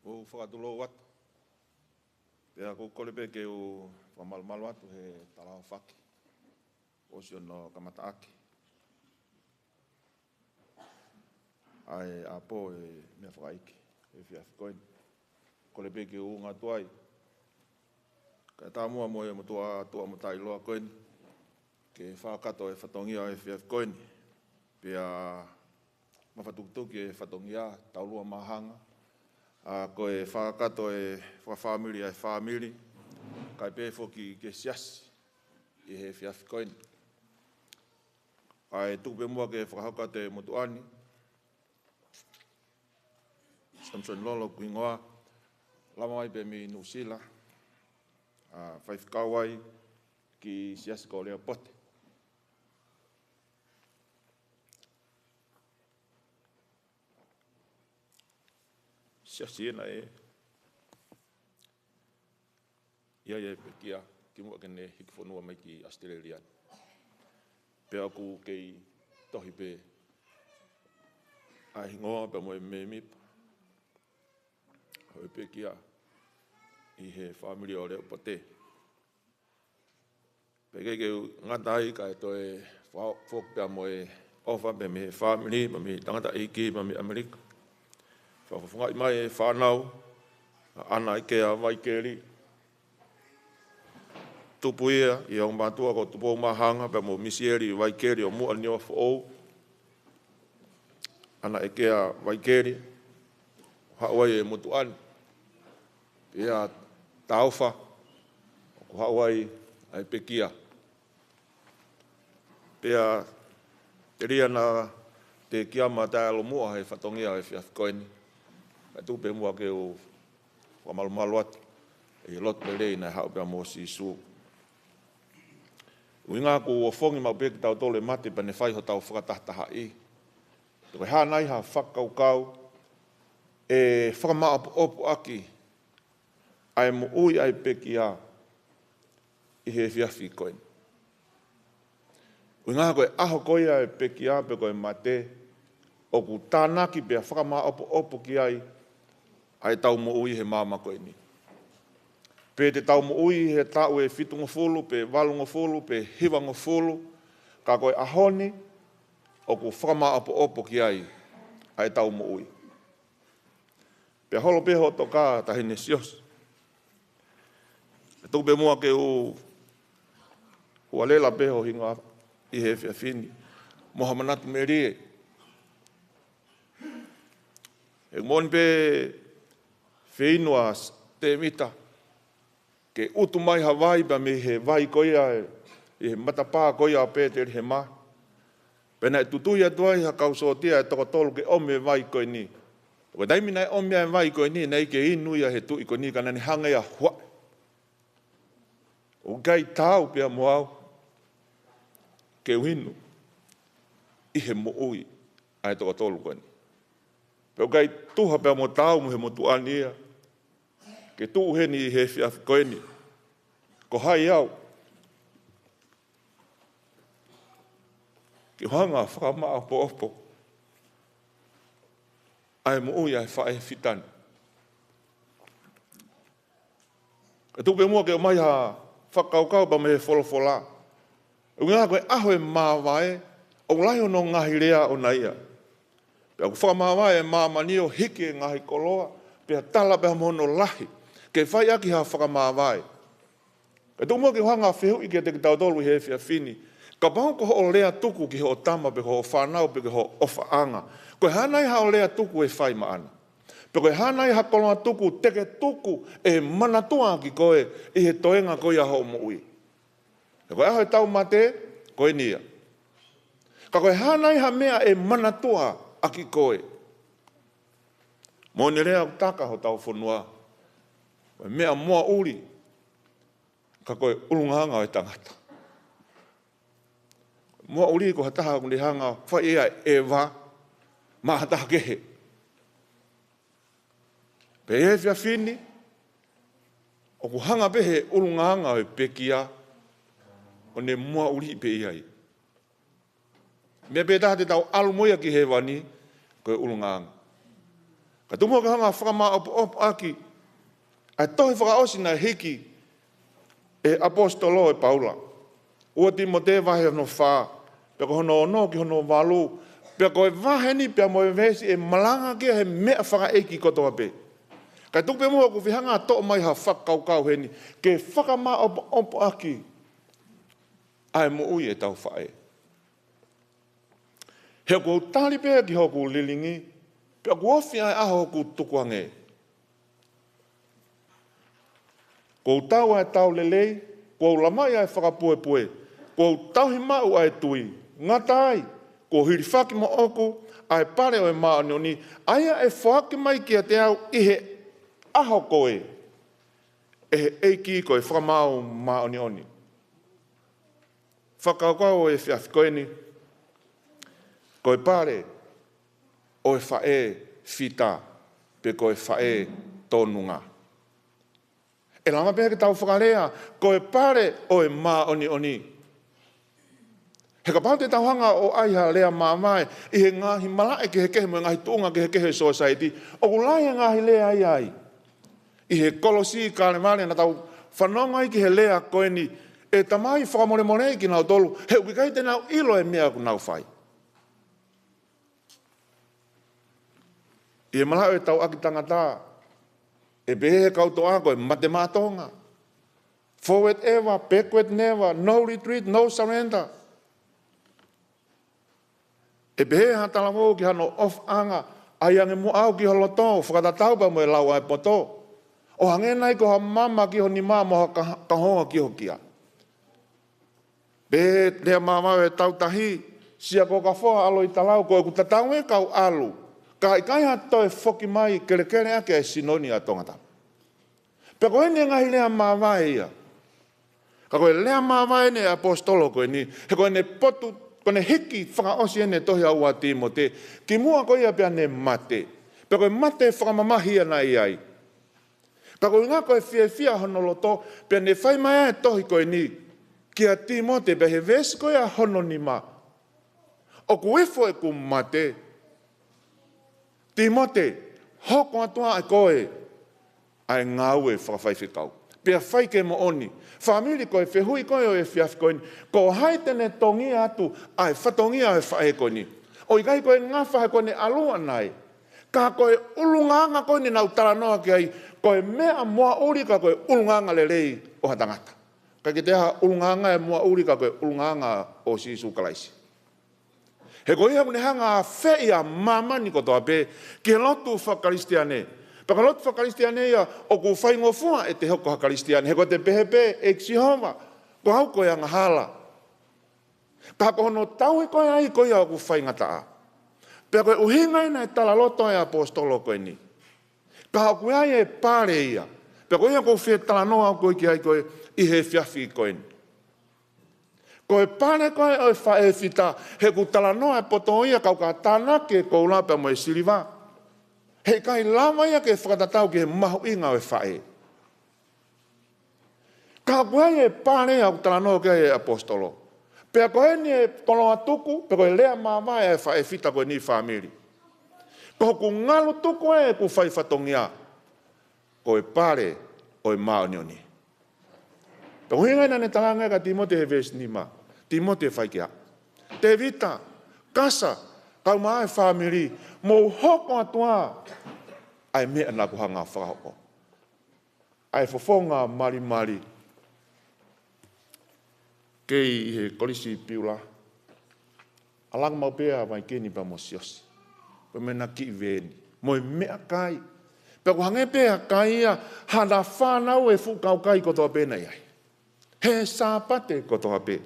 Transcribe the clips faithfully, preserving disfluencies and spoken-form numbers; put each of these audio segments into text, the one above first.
ʻOku ou fakatulou atu. Pea ʻoku ou kole pē ke u fakamalumalu atu he talaʻofa ʻosi hono kamataʻaki ʻa e ʻapi ʻo e meʻafakaʻeiki he efiafi ko eni. Kole pē ke u ʻunga atu ai kae ʻatā muʻa mo e motuʻa tuʻa mo taʻeʻiloa ko eni ke fakakakato e fatongia ʻo e efiafi ko eni. Pea mafatukituki e fatongia, taulua māhanga, ʻa ko e fakakakato e fakafāmili ʻa e fāmili, kae pehē foki ki he siasi ʻi he efiafi ko eni. Kae tuku pē muʻa ke fakahoko atu e motuʻa ni, Samson Lolo ʻoku hingoa, lava mai pē mei Nuʻusila, ʻa, faifekau ai ki he siasi ko Leopote. Siasi ena ē, ʻi ai e pekia kimuʻa ke ne hiki fonua mai ki ʻAositelēlia. Pea ʻoku kei tohi pē ʻa e hingoa pea mo e mēmipa ʻo e pekia ʻi he fāmili ʻo Leopote. Pea ʻikai ke u ngata ai kae toe fo-, foki pea mo e ʻofa pea mei he fāmili, pea mei he tangataʻeiki, pea mei ʻAmelika. Fakafofongaʻi mai e fānau, ʻa ʻAna ʻIkea Vaikeli. Tupu ia ʻi he ongo mātuʻa ko Tupou Māhanga pea mo Misieli Vaikeli ʻo Muʻa Nioa Foʻou. ʻAna ʻIkea Vaikeli, haʻu ai e motuʻa ni. Pea Taufa, ʻoku haʻu ai ʻa e pekia. Pea telia naʻa te kiama taʻeʻalo muʻa he fatongia ʻo e efiafi ko eni. Kae tuku pē muʻa ke u fakamalumalu atu ʻi he lotu lelei naʻe haʻu pea mo Sīsū. ʻUhinga ʻoku ofongi maʻu pē kitautolu ʻe mate pea ne fai hotau fakatahatahaʻi. Ko e hā nai ha fakakaukau ʻe fakamāʻopoʻopo ʻaki ʻa e moʻui ʻa e pekia ʻi he efiafi ko eni. ʻUhinga ko e ʻaho ko ia ʻa e pekia pe ko e mate, ʻoku tānaki pea fakamāʻopoʻopo ki ai ʻa ʻetau moʻui he māmani ko eni. Pe te tau moʻui he taʻu ʻe fitungofulu, pe valungofulu, pe hivangofulu, ka ko e ʻaho ni, ʻoku fakamāʻopoʻopo ki ai ʻa ʻetau moʻui. Pea holo pē hoʻo toka Taʻahine Siaosi. Kae tuku pē muʻa ke u hualela pē ho hingoa ʻi he efiafi ni mo ha manatu melie. ʻOku moʻoni pē feinu ʻa Tēvita ke utu mai ha vai pea mei he vai ko ia ʻi he matapā ko ia ʻo Pētelihema. Pea naʻe tutui atu ai ha kau sōtia ʻe toko tolu ke ʻomi e vai ko eni. Ko e taimi naʻe ʻomi ai e vai ko eni, naʻe ʻikai ke inu ia ʻe he tuʻi ko eni ka naʻa ne hanga ia ʻo huaʻi. ʻOku ʻikai taau pea mo au ke u inu ʻi he moʻui ʻa e toko tolu ko eni. Pea ʻoku ʻikai tuha pea mo au mo e motuʻa ni ia ke tuʻu heni ʻi he efiafi ko eni. Ko hai au ke u hanga ʻo fakamāʻopoʻopo ʻa e moʻui ʻa e faʻē fita ni? Kae tuku pē muʻa ke ʻomai ha fakakaukau pea mei he folofola. ʻUhinga ko e ʻaho ʻe māvae, ʻoku lahi hono ngaahi lea ʻona ia. Pea ʻoku fakamāvae ʻa māmani ʻo hiki e ngaahi koloa, pea tala pea mo hono lahi, ke fai ʻaki ha fakamāvae. Kae tuku muʻa ke u hanga ʻo fehuʻi kiate kitautolu ʻi he efiafi ni. Kapau ko hoʻo lea tuku ki hoʻo tama pe ko hoʻo fānau pe ko hoʻo ʻofaʻanga, ko e hā nai haʻo lea tuku ʻe fai maʻana? Pe ko e hā nai ha koloa tuku te ke tuku ʻe manatuʻa ʻaki koe ʻi he toenga ko ia hoʻo moʻui? He ko e ʻaho ʻetau mate, ko eni ia. Ka ko e hā nai ha meʻa ʻe manatuʻa ʻaki koe? Moʻoni e lea ʻoku taka hotau fonua, ko e meʻa moʻuli, ka ko e ʻulungaanga ʻo e tangata. Moʻuli ko ha taha ʻoku ne hanga ʻo fai ia ʻe ʻeva maʻa ha taha kehe. Pea ʻi he efiafi ni, ʻoku hanga pē he ʻulungaanga ʻo e pekia ʻo ne moʻuli pē ia ai. Meʻa pē taha te tau ʻalu mo ia ki hēvani, ko e ʻulungaanga. Ka Ka tuku muʻa ke u hanga ʻo fakamaʻopoʻopo ʻaki ʻa e tohi fakaʻosi naʻe hiki ʻe he ʻaposetolo ʻe Paula. Ua Tīmote vahe hono fā, pea ko hono ono ki hono valu, pea ko e vahe ni pea mo e veesi ʻe malanga ki ai he meʻa fakaʻeiki kotoa pē. Kae tuku pē muʻa ʻoku ou fie hanga ʻo toʻo mai ha fakakaukau heni, ke fakamaʻopoʻopo ʻaki ʻa e moʻui ʻetau faʻē. He ʻoku ou tali pē ki hoku lilingi, pea ʻoku ofi ʻa e ʻaho ʻoku tukuange. Kuo u tau ʻa e tau lelei, kuo u lamaʻi ʻa e fakapuepue, kuo u tauhi maʻu ʻa e tui. Ngata ai, kuo hilifaki moʻoku ʻa e pale ʻo e māʻoniʻoni, ʻa ia ʻe foaki mai kiate au ʻi he ʻaho ko ē ʻe he ʻEiki ko e Fakamaau Māʻoniʻoni. Fakakaukau ʻo e efiafi ko eni, ko e pale ʻo e faʻē fita, pe ko e faʻē tōnunga. ʻE lava pē ke tau fakalea, ko e pale ʻo e māʻoniʻoni. He kapau te tau hanga ʻo ʻai ha lea māvae ʻi he ngaahi malaʻe kehekehe mo e ngaahi tuʻunga kehekehe ʻo e sōsaieti, ʻoku lahi e ngaahi lea ia ai. ʻI he kolosi Kalevale naʻa tau fanongo ai ki he lea ko eni, ʻE Tamai, fakamolemoleʻi kinautolu, he ʻoku ʻikai te nau ʻilo e meʻa ʻoku nau fai. ʻI he malaʻe ʻo e tauʻaki tangata, ʻe pehē ʻe he kau toʻa ko e mate maʻa Tonga. Forward ever, backward never, no retreat, no surrender. ʻE pehē ha talavou ki hano ʻofaʻanga, ʻai ange muʻa au ki ho loto, fakatatau pea mo e lau ʻa e poto. ʻO hangē nai ko ha mama ki ho nima mo ha ka-, kahoa ki ho kia. Pehē lea māvae ʻo e tautahi, Sia ko Kafoa ʻAlo ʻi Talau, ko ʻeku tatau ē kau ʻalu. Ka ʻikai ha toe foki mai kelekele ʻaki ʻa e sino ni ʻa Tongatapu. Pea ko eni e ngaahi lea māvae ia. Ka ko e lea māvae eni ʻa e ʻaposetolo ko eni, he ko ʻene potu, ko ʻene hiki fakaʻosi eni e tohi ʻa ua Tīmote, kimuʻa ko ia pea ne mate. Pea ko e mate fakamamahi ia naʻe ʻi ai. Ka ko e ʻuhinga ko e fiefia hono loto, pea ne fai mai ʻa e tohi ko eni kia Tīmote, pea he veesi ko ia hono nima. ʻOku ifo ʻeku mate, Tīmote, hoko atu ʻa koe ʻa e ngāue fakafaifekau. Pea fai ke moʻoni. Fāmili, ko e fehuʻi ko ē ʻo e efiafi ko eni, ko hai te ne tongi atu ʻa e fatongia ʻo e faʻē ko eni? ʻOku ʻikai ko e ngafa he ko ʻene ʻalu ʻana ē. Ka ko e ʻulungaanga ko eni naʻa ku talanoa ki ai, ko e meʻa moʻuli ka ko e ʻulungaanga lelei ʻo ha tangata. ʻIkai ke toe ʻi ai ha ʻulungaanga ʻe moʻuli ka ko e ʻulungaanga ʻo Sīsū Kalaisi. He ko ia ʻoku ne hanga ʻo afeʻi ʻa māmani kotoa pē ki he lotu fakakalisitiane. Pea ko e lotu fakakalisitiane ia ʻoku faingofua ʻete hoko ha Kalisitiane. He ko ʻete pehē pē, ʻEiki Sihova, ko au ko e angahala. Ka ko hono tauhi ko ia ai ko ia ʻoku faingataʻa. Pea ko e ʻuhinga ia naʻe talaloto ai ʻa e ʻaposetolo ko eni. Ka ʻoku ʻi ai e pale ia. Pea ko ia ʻoku ou fie talanoa ʻoku ʻi ai ko ē ʻi he efiafi ko eni. Ko e pale ko ē ʻo e faʻē fita, he ʻoku talanoa e poto ia kau ka tānaki e koula pea mo e siliva. He ʻikai lava ia ke fakatatau ki he mahuʻinga ʻo e faʻē. Ka ʻoku ʻi ai e pale ʻoku talanoa ki ai e ʻaposetolo. Pea ko eni e koloa tuku, pe ko e lea māvae ʻa e faʻē fita ko eni fāmili. Ko hoku ngalu tuku ē ʻeku fai fatongia, ko e pale ʻo e māʻoniʻoni. Pea ko e ʻuhinga ia naʻa ne talaange kia Tīmote he veesi nima. Tīmote, fai ki ai. Tēvita, Kasa, kau mai e fāmili, mou hoko atu ā ʻa e meʻa naʻa ku hanga ʻo fakahoko. ʻA e fofonga malimali. Kei ʻi he Kolisi Piula, ʻalu ange maʻu pē ʻa Vaikeni pea mo Siosi. Pea mo ʻena kiʻi veeni. Mo e meʻakai. Pea ʻoku hangē pē ʻa e kai ia, hana fānau e fuʻu kaukai kotoa pē naʻe ʻi ai. He Sāpate kotoa pē.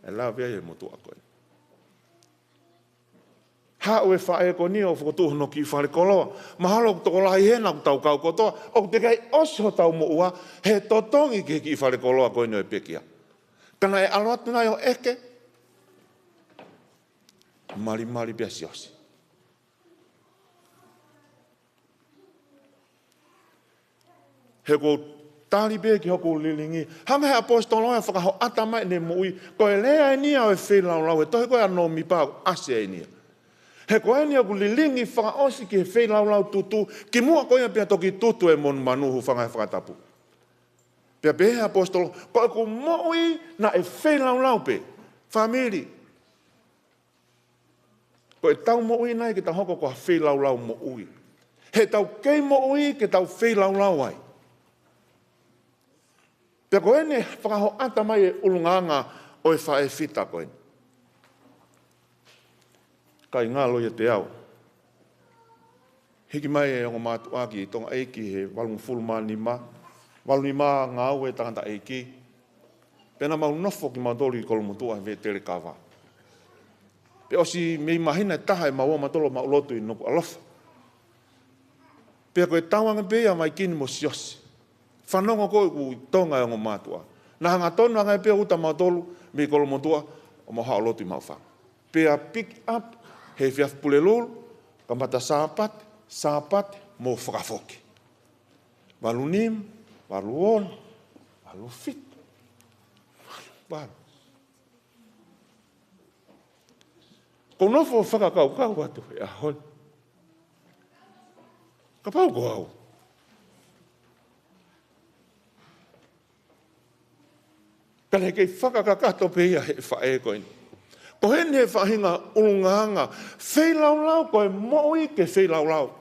ʻE lave ai e motuʻa ko ē. Haʻu e faʻē ko eni ʻo fokotuʻu hono kiʻi fale koloa. Mahalo ʻoku tokolahi hena ʻoku tau kau kotoa. ʻOku teʻeki ai ʻosi hotau moʻua he totongi ki he kiʻi fale koloa ko eni ʻo e pekia. Ka naʻe ʻalu atu nai ʻo ʻeke. Malimali pē ʻa Siosi. He ʻoku ou tali pē ki hoku lilingi. Hangē ha ʻaposetolo ia fakahoʻata mai ʻene moʻui. Ko e lea eni ia ʻo e feilaulau he tohi ko ē ʻa Nōmipa ʻoku ʻasi ai eni ia. He ko eni ʻoku lilingi fakaʻosi ki he feilaulau tutu, kimuʻa ko ia pea toki tutu e monumanu, hūfanga he fakatapu. Pea pehē ʻe he ʻaposetolo, ko ʻeku moʻui naʻe feilaulau pē. Fāmili, ko ʻetau moʻui nai ke tau hoko ko ha feilaulau moʻui. He ʻoku tau kei moʻui ke tau feilaulau ai. Pea ko eni ʻe fakahoʻata mai e ʻulungaanga ʻo e faʻē fita ko eni. Kae ngalo ia te au. Hiki mai e ongo mātuʻa ki Tonga ʻEiki he valungofulu mā nima, valu nima ngāue tangataʻeiki. Pea naʻa mau nofo kimautolu ʻi Kolomotuʻa he Vītele Kava. Pea ʻosi mei māhina ʻe taha ʻemau ō mautolu ʻo mau lotu ʻi Nukuʻalofa. Pea ko e tauange pē ia Vaikini mo Siosi. Fanongo ko ē ʻoku ʻi Tonga e ongo mātuʻa. Naʻa hangatonu ange pē ʻo uta mautolu mei Kolomotuʻa ʻo mau haʻu ʻo lotu ʻi Maʻufanga. Pea pick up he efiafi Pulelulu, kamata Sāpate, Sāpate mo fakafoki. Valu nima, valu ono, valu fitu, valu valu. Ko u nofo ʻo fakakaukau atu he ʻaho ni, kapau ko au, ka ne kei fakakakato pē ia he faʻē ko eni. Ko heni e faʻahinga ʻulungaanga feilaulau, ko e moʻui ke feilaulau.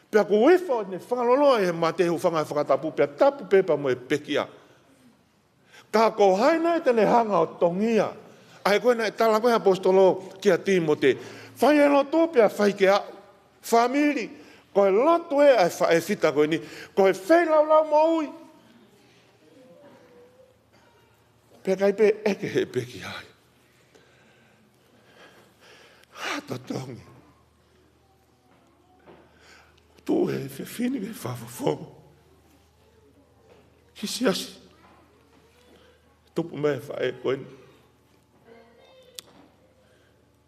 Pea ʻoku ifo ʻene fakaloloa ʻi he mate, hūfanga he fakatapu, pea tapu pē pea mo e pekia. Ka ko hai nai te ne hanga ʻo tongia? ʻA ia ko e naʻe tala ko ē ʻe he ʻaposetolo kia Tīmote, fai e lotu pea fai ke aʻu. Fāmili, ko e lotu ē ʻa e faʻē fita ko eni, ko e feilaulau moʻui. Pea ʻikai pē ʻeke he pekia ai. Ha totongi. Tuʻu he fefine ke fakafofonga ki he siasi. Tupu mai e faʻē ko eni.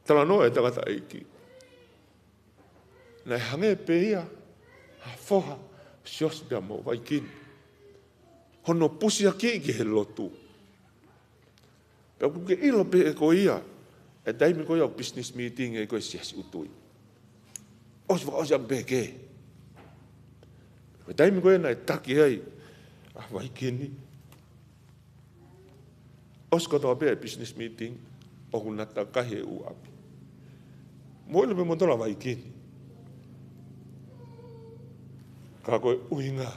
Talanoa e tangataʻeiki, naʻe hangē pē ia ha foha ʻo Siosi pea mo Vaikini. Hono pusiakiʻi ki he lotu. Pea ʻoku ke ʻilo pē ʻe koe ia, e taimi ko ia ʻoku business meeting ai ko ē Siasi ʻUtui. ʻOsi fakaʻosi ange pē ke. Ko e taimi ko ē naʻe taki ai ʻa Vaikini, ʻosi kotoa pē e business meeting, ʻoku na takai he ʻū ʻapi. Mo ʻilo pē mo tola Vaikini. Ka ko e ʻuhinga,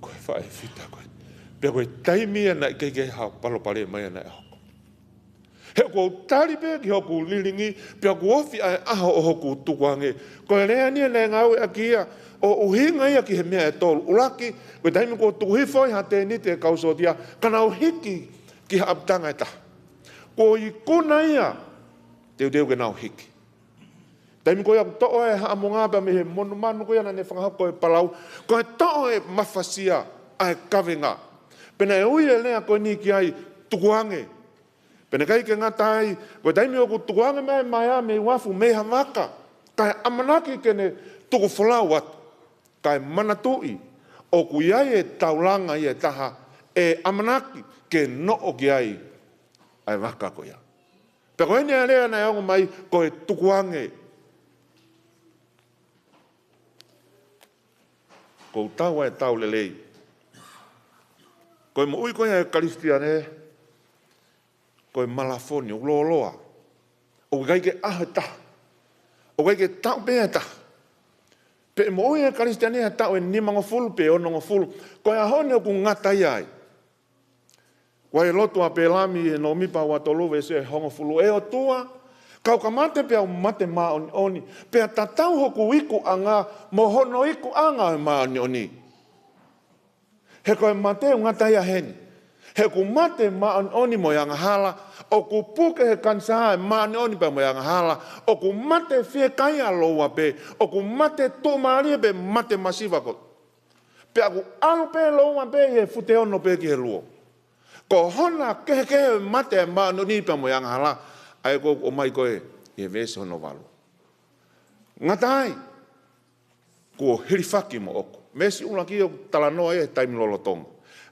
ko e faʻē fita ko ē. Pea ko e taimi ia naʻe ʻikai ke ha palopalema ia naʻe hoko. He ʻoku ou tali pē ki hoku lilingi, pea ʻoku ofi ʻa e ʻaho ʻo hoku tukuange. Ko e lea ni ia naʻe ngāueʻaki ia ʻo ʻuhinga ia ki he meʻa ʻe tolu. ʻUluaki, ko e taimi kuo tuku hifo ai ha tēniti ʻe he kau sōtia, ka nau hiki ki ha ʻapitanga ʻe taha. Kuo ikuna ia, teuteu ke nau hiki. Taimi ko ia ʻoku toʻo ai e haʻamonga pea mei he monumanu ko ia naʻa ne fakahoko e palau, ko e toʻo e mafasia ʻa e kavenga. Pea naʻe ui e lea ko eni ki ai tukuange. Pea naʻe ʻikai ke ngata ai, ko e taimi ʻoku tukuange mai e maea mei uafu mei ha vaka, kae ʻamanaki ke ne tuku folau atu, kae manatuʻi ʻoku ʻi ai e taulanga ia ʻe taha ʻe ʻamanaki ke noʻo ki ai ʻa e vaka ko ia. Pea ko eni e lea naʻe ongo mai, ko e tukuange. Ko u tau ai e tau lelei. Ko e moʻui ko ia e Kalisitiane, ko e malafoni, ʻoku lōloa. ʻOku ʻikai ke ʻaho ʻe taha. ʻOku ʻikai ke taʻu pē ʻe taha. Pe moʻui e Kalisitiane ʻa e taʻu ʻe nimangofulu pe onongofulu. Ko e ʻaho ni ʻoku ngata ia ai. Ko e lotu ʻa Pēlami he Nōmipa ua tolu veesi ʻe hongofulu: ʻE ʻOtua, ka u ka mate pea u mate māʻoniʻoni, pea tatau hoku ikuʻanga mo hono ikuʻanga ʻo e māʻoniʻoni. He ko e mate ʻoku ngata ia heni. He ʻoku mate māʻoniʻoni mo e angahala, ʻoku puke he kanisā e māʻoniʻoni pea mo e angahala, ʻoku mate fiekaia lōua pē, ʻoku mate tuʻumālie pe mate masiva ko. Pea ʻoku ʻalu pē lōua pē ʻi he fute ono pē ki he luo. Ko hona kehekehe e mate e māʻoniʻoni pea mo e angahala, ʻa ia ʻoku ʻomai ko ē ʻi he veesi hono valu. Ngata ai, kuo hilifaki moʻoku. Veesi ʻuluaki ʻoku talanoa ia he taimi lolotonga.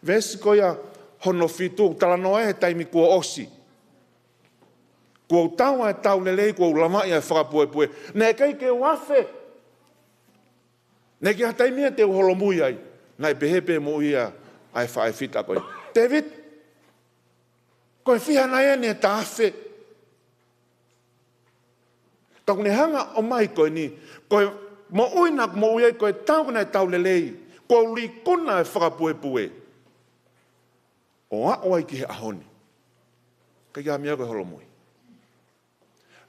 Veesi ko ia hono fitu ʻoku talanoa ia he taimi kuo ʻosi. Kuo u tau ʻa e tau lelei, kuo u lavaʻi ʻa e fakapuepue. Naʻe ʻikai ke u afe. Naʻe ʻikai ha taimi ia te u holomui ai. Naʻe pehē pē moʻui ia ʻa e faʻē fita ko ē. Tēvita, ko e fiha nai ʻeni ʻe taha afe? Ka ʻoku ne hanga ʻo ʻomai ko eni, ko e moʻui naʻa ku moʻui ai, ko e tau naʻe tau lelei, kuo u likuna e fakapuepue ʻo aʻu ai ki he ʻaho ni. ʻIkai ke ʻi ai ha meʻa ko e holomui.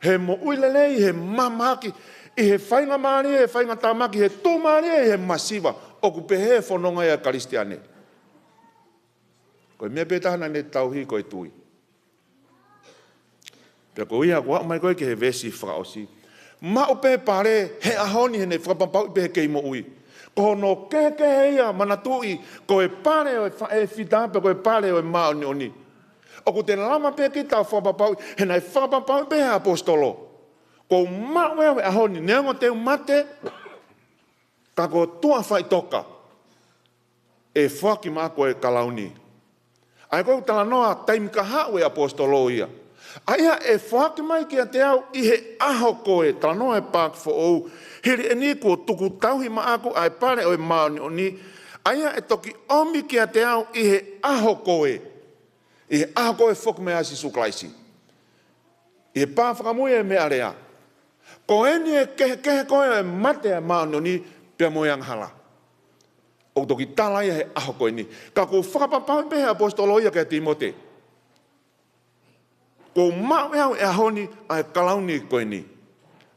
He moʻui lelei, he mamahaki, ʻi he faingamālie, he faingatāmaki, he tuʻumālie, he masiva, ʻoku pehē fononga ia ʻa e Kalisitiane. Ko e meʻa pē taha naʻa ne tauhi ko e tui. Pea ko ia, kuo aʻu mai ko ē ki he veesi fakaʻosi. Maʻu pē pale he ʻaho ni heʻene fakapapauʻi pē he kei moʻui. Ko hono kehekehe ia, manatuʻi, ko e pale ʻo e faʻē fita pea ko e pale ʻo e māʻoniʻoni. ʻOku te lava pē kita ʻo fakapapauʻi, he naʻe fakapapauʻi pē he ʻaposetolo. Kuo u maʻu ʻe au he ʻaho ni, neongo te u mate, ka ko tuʻa faʻitoka ʻe foaki maʻaku e kalauni. ʻA ia ko e talanoa taimi kahaʻu ʻa e ʻaposetolo ia. ʻA ia ʻe foaki mai kiate au ʻi he ʻaho ko ē, talanoa ʻa e paaki foʻou. Hili ʻeni kuo tuku tauhi maʻaku ʻa e pale ʻo e māʻoniʻoni. ʻA ia ʻe toki ʻomi kiate au ʻi he ʻaho ko ē. ʻI he ʻaho ko ē foki mai ʻa Sīsū Kalaisi. ʻI he pā fakamui ʻa e meʻalea. Ko eni ʻe kehekehe ko ē ʻa e mate ʻa e māʻoniʻoni pea mo e angahala. ʻOku toki tala ia he ʻaho ko eni. Ka kuo fakapapauʻi pē he ʻaposetolo ia kia Tīmote. Kuo u maʻu ʻe au he ʻaho ni ʻa e kalauni ko eni.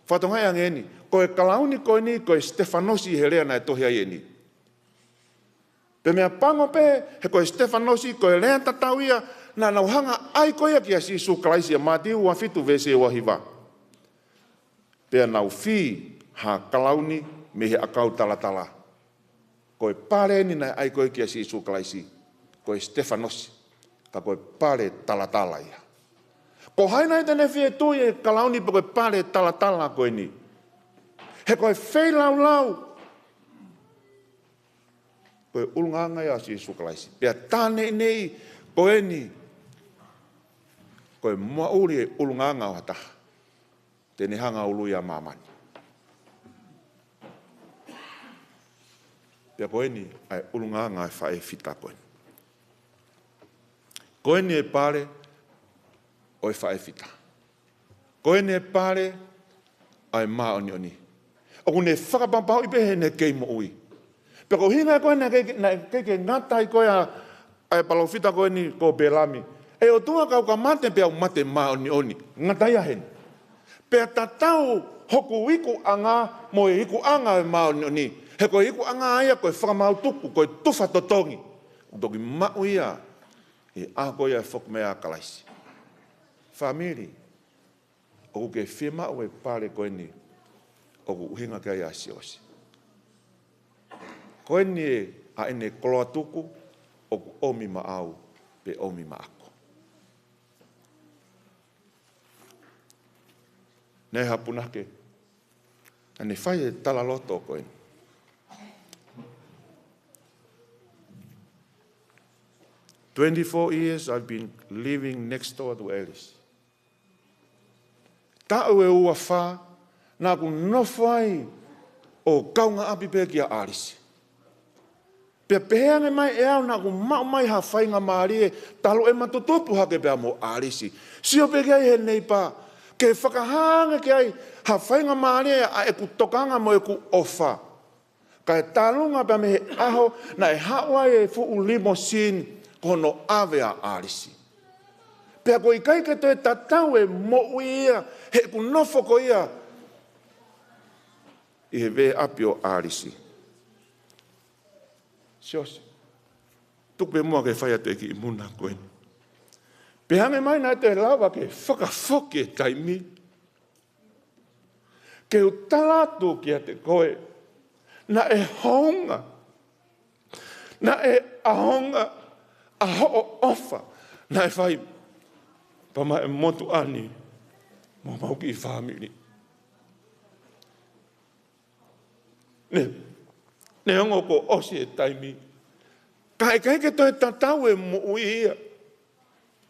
Fakatokangaʻi ange eni. Ko e kalauni ko eni, ko e Sitefanosi he lea naʻe tohi ai eni. Pea meʻapango pē, he ko e Sitefanosi, ko e lea tatau ia, naʻa nau hanga ʻai ko ia kia Sīsū Kalaisi ʻia Mātiu ua fitu veesi ua hiva. Pea nau fī ha kalauni mei he ʻakau talatala. Ko e pale eni naʻe ʻai ko ē kia Sīsū Kalaisi, ko e Sitefanosi, ka ko e pale talatala ia. Ko hai nai te ne fie tui e kalauni pe ko e pale talatala ko eni. He ko e feilaulau, ko e ʻulungaanga ia ʻo Sīsū Kalaisi. Pea tā neʻineʻi ko eni, ko e maʻuli e ʻulungaanga ʻo ha taha, te ne hanga ʻo ului ʻa māmani. Pea ko eni ʻa e ʻulungaanga ʻo e faʻē fita ko eni. Ko eni e pale ʻo e faʻē fita. Ko eni e pale ʻa e māʻoniʻoni. ʻOku ne fakapapauʻi pē heʻene kei moʻui. Pea ko e ʻuhinga ko ē naʻe ʻikai, naʻe ʻikai ke ngata ai ko ē ʻa, ʻa e palōfita ko eni ko Pelami. ʻE ʻOtua, ka u ka mate pea u mate māʻoniʻoni. Ngata ia heni. Pea tatau hoku ikuʻanga mo e ikuʻanga ʻo e māʻoniʻoni. He ko e ikuʻanga ia ko e fakamāutuku, ko e tufa totongi. ʻOku toki maʻu ia he ʻaho ko ia ʻe foki mai ai ʻa Kalaisi. Fāmili, ʻoku ke fiemaʻu e pale ko eni ʻoku ʻuhinga ki ai ʻa Siaosi. Ko eni ʻa ʻene koloa tuku ʻoku ʻomi maʻau pe ʻomi maʻaku. Naʻe ʻi ai ha punake, naʻa ne fai e talaloto ko eni. Twenty-four years I've been living next door to Alice. Taʻu ʻe ua fā naʻa ku nofo ai ʻo kaungāʻapi pē kia Alisi. Pea pehē ange mai ʻe au naʻa ku maʻu mai ha faingamālie talu ʻema tutupu hake pea mo Alisi. Sio pē ki ai he neipa, ke fakahā ange ki ai ha faingamālie ʻa ʻeku tokanga mo ʻeku ʻofa. Kae tālunga pea mei he ʻaho naʻe haʻu ai e fuʻu limousine ko hono ʻave ʻa Alisi. Pea ʻoku ʻikai ke toe tatau e moʻui ia heʻeku nofo ko ia ʻi he veʻe ʻapi ʻo Alisi. Siaosi, tuku pē muʻa ke fai atu e kiʻi muna ko eni. Pehē ange mai naʻe toe lava ke fakafoki e taimi ke u tala atu kiate koe, naʻe hounga, naʻe ʻaonga ʻa hoʻo ʻofa naʻe fai pea maʻa e motuʻa ni mo homau kiʻi fāmili. Ne, neongo kuo ʻosi e taimi, ka ʻikai ke toe tatau e moʻui ia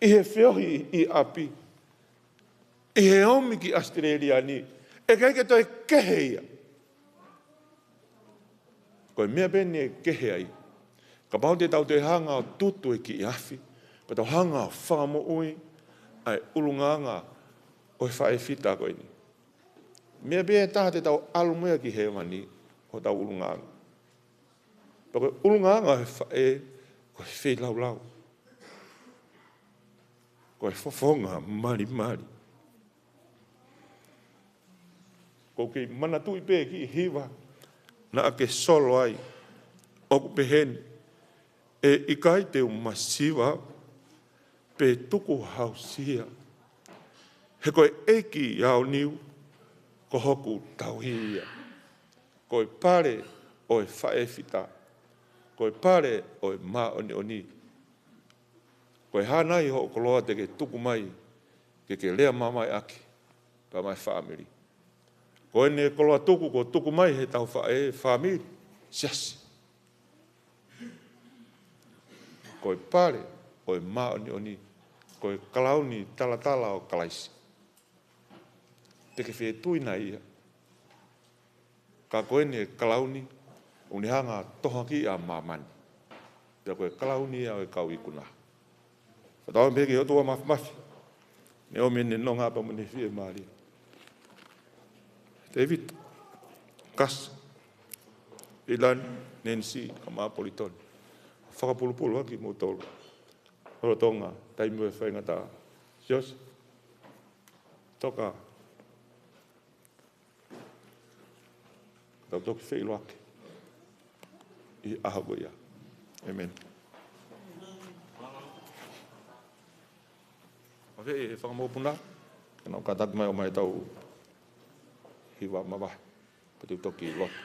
ʻi he feohi ʻi ʻapi. ʻi he omi ki ʻAositelēlia ni, ʻe ʻikai ke toe kehe ia. Ko e meʻa pē ʻe kehe ai, kapau te tau toe hanga ʻo tutu e kiʻi afi, pea tau hanga ʻo fakamoʻui ʻa e ʻulungaanga ʻo e faʻē fita ko eni. Meʻa pē ʻe taha te tau ʻalu mo ia ki hēvani, ko hotau ʻulungaanga. Pea ko e ʻulungaanga ʻo e faʻē, ko e feilaulau, ko e fofonga malimali. ʻOku ou kei manatuʻi pē kiʻi hiva naʻa ke solo ai, ʻoku pehē ni: ʻE ʻikai te u masiva pe tukuhausia, he ko e ʻEiki ʻaoniu ko hoku tauhi ia. Ko e pale ʻo e faʻē fita, ko e pale ʻo e māʻoniʻoni. Ko e hā nai hoʻo koloa te ke tuku mai ke ke lea mamae ʻaki pea mo e fāmili? Ko eni e koloa tuku kuo tuku mai heʻetau faʻē, fāmili, siasi. Ko e pale ʻo e māʻoniʻoni, ko e kalauni talatala ʻo Kalaisi. Te ke fie tui nai ia? Ka ko eni e kalauni ʻoku ne hanga ʻo tohoakiʻi ʻa māmani. Pea ko e kalauni ia ʻo e kau ikuna. Fakatauange pē ki he ʻOtua Māfimafi, ne ʻomi ʻene nonga pea mo ʻene fiemālie. David, Kas, Ilan, Nancy, kae ʻumaʻā Politoni, fakapulupulu ʻaki kimoutolu lolotonga taimi ʻo e faingataʻa. Sios, Toka, tau toki feʻiloaki ʻi he ʻaho ko ia. ʻĒmeni. Mafeʻi e fanga mokopuna ke nau kātaki mai ʻo ʻomai ʻetau hiva mavahe, pea te u toki lotu.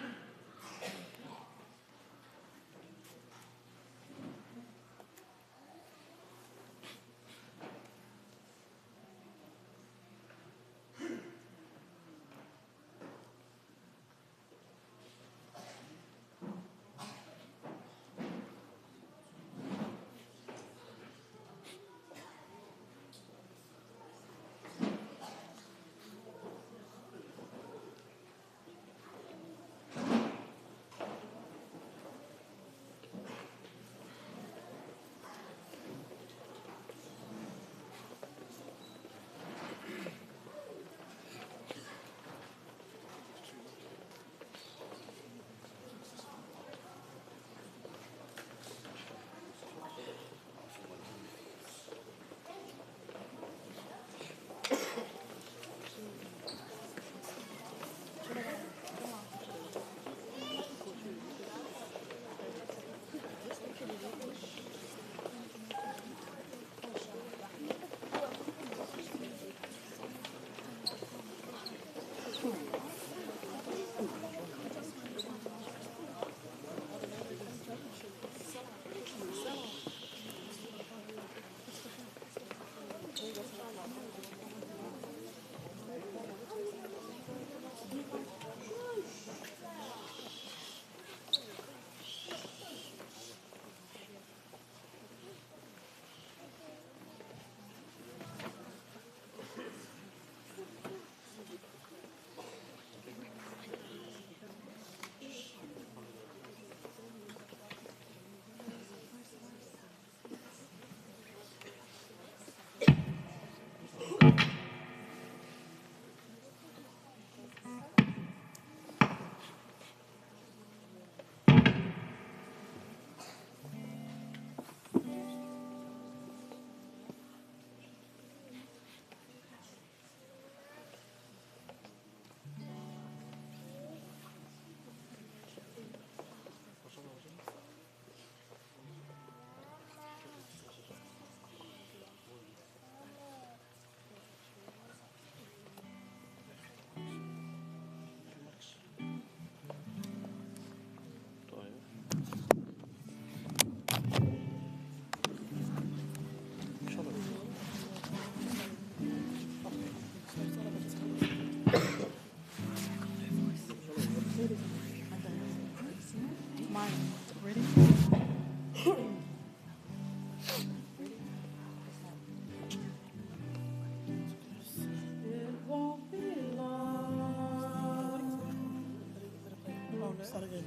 Start again.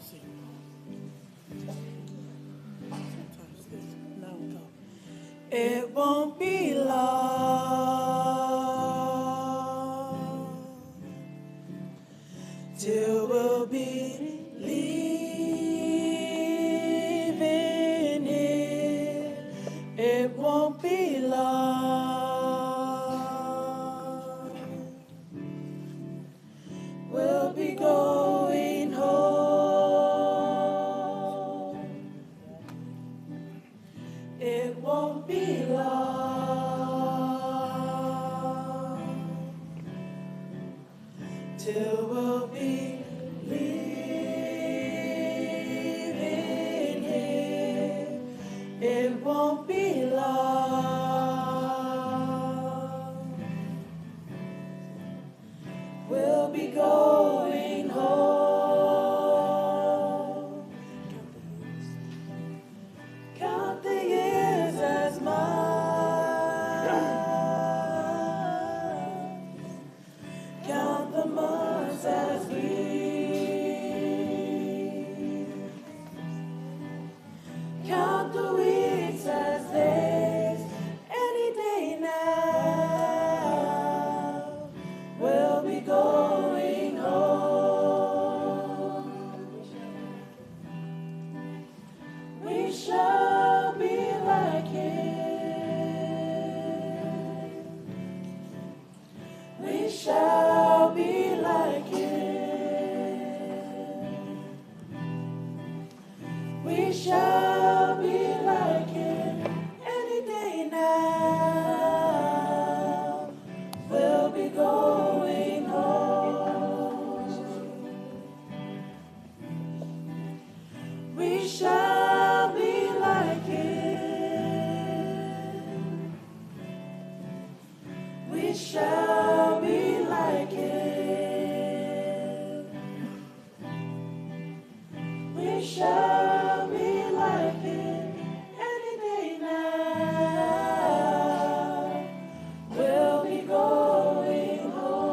See. Sometimes this, now we go. It won't be long till we'll be leaving here. It won't be long. We'll be going home. It won't be long till we'll be leaving here. It won't be long. We'll be going home. Count the years as months. Count the months as weeks. Count the weeks as days. Any day now, we'll be going home. We shall be like him. We shall be like him. We shall be like him. Any day now, we'll be going home. We shall be like him. We shall be like him. We shall be like him. Any day now, we'll be going home.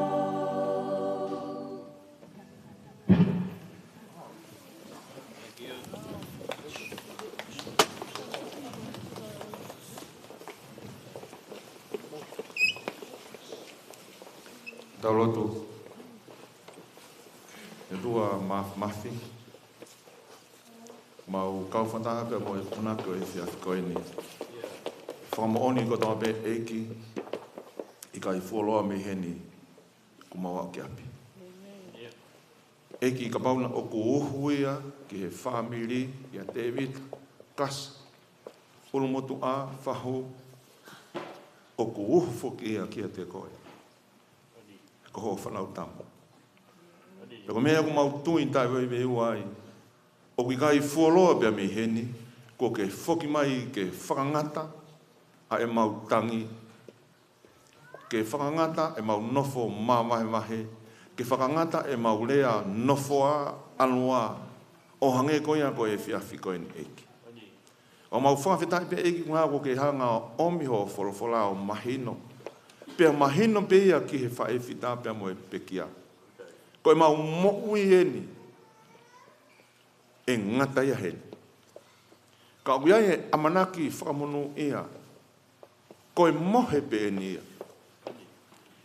Tau lotu. ʻE ʻOtua Māfimafi, mau kau fakataha pē mo e punake ʻo e efiafi ko eni. Fakamoʻoni kotoa pē ʻEiki, ʻikai fuoloa mei heni kuo mau aʻu ki ʻapi. ʻEiki, kapau naʻa ʻoku uhu ia ki he fāmili, ʻia Tēvita, Kasi, ʻUlumotuʻa, Fahu, ʻoku uhu foki ia kiate koe, ko hoʻo fānau tama. Pea ko e meʻa ʻoku mau tui taʻeveiveiua ai, ʻoku ʻikai fuoloa pē ia mei heni, kuo ke foki mai ke fakangata ʻa ʻemau tangi, ke fakangata ʻemau nofo māvahevahe, ke fakangata ʻemau lea nofoʻa, ʻalu ā, ʻo hangē ko ia ko e efiafi ko eni ʻEiki. ʻOku mau fakafetaʻi pē ʻEiki ko e ʻuhinga kuo ke hanga ʻo ʻomi hoʻo folofola ʻo mahino. Pea mahino pē ia ki he faʻē fita pea mo e pekia. Ko ʻemau moʻui eni ʻe ngata ia heni. Ka ʻoku ʻi ai e ʻamanaki fakamonūʻia, ko e mohe pē eni ia.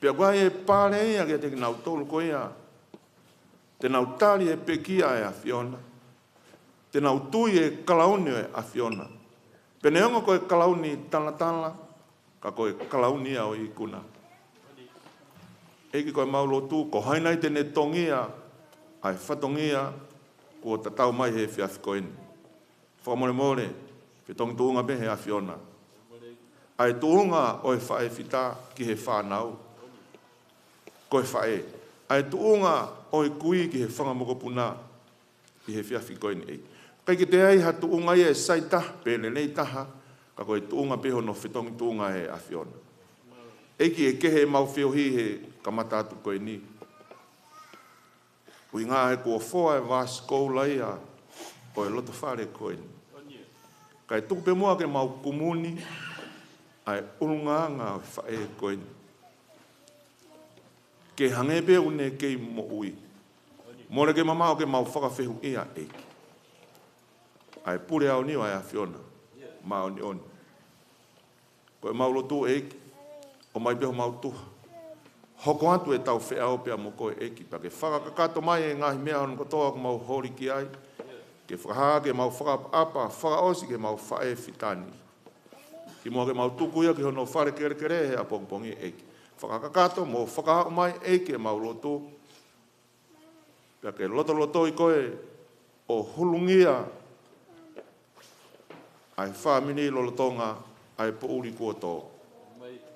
Pea ʻoku ʻi ai e pale ia kiate kinautolu ko ia te nau tali e pekia ʻa e ʻAfiona, te nau tui e kalauni ʻo e ʻAfiona. Pea neongo ko e kalauni talatala, ka ko e kalauni ia ʻo e ikuna. ʻEiki, ko ʻemau lotu, ko hai nai te ne tongia ʻa e fatongia kuo tatau mai he efiafi ko eni. Fakamolemole, fetongi tuʻunga pē he ʻAfiona ʻa e tuʻunga ʻo e faʻē fita ki he fānau, ko e faʻē, ʻa e tuʻunga ʻo e kui ki he fanga mokopuna ʻi he efiafi ko eni ʻEiki. ʻIkai ke toe ʻi ai ha tuʻunga ia ʻe sai taha pe lelei taha, ka ko e tuʻunga pē hono fetongi tuʻunga he ʻAfiona. ʻEiki, ʻe kehe ʻemau feohi he kamata atu ko eni, ʻuhinga he kuo foa e vāsikoula ia ʻo e lotofale ko eni. Kae tuku pē muʻa ke mau kumuni ʻa e ʻulungaanga ʻo e faʻē ko eni. ke hangē pē ʻoku ne kei moʻui. Mole ke mamaʻo ke mau fakafehuʻia, ʻEiki, ʻa e pule aoniu ʻa e ʻAfiona Māʻoniʻoni. Ko ʻemau lotu, ʻEiki, ʻomai pē homau tuha. Hoko atu ʻetau feʻao pea mo koe, ʻEiki, pea ke fakakakato mai e ngaahi meʻa hono kotoa ʻoku mau holi ki ai. Ke fakahā ke mau fakaʻapaʻapa fakaʻosi ki heʻemau faʻē fitani. Kimuʻa ke mau tuku ia ki hono fale kelekele he ʻapongipongi, ʻEiki, fakakakato mo fakahoko mai, ʻEiki, ʻemau lotu. Pea ke lotolotoi koe ʻo hulungia ʻa e fāmili lolotonga ʻa e poʻuli kuo tō.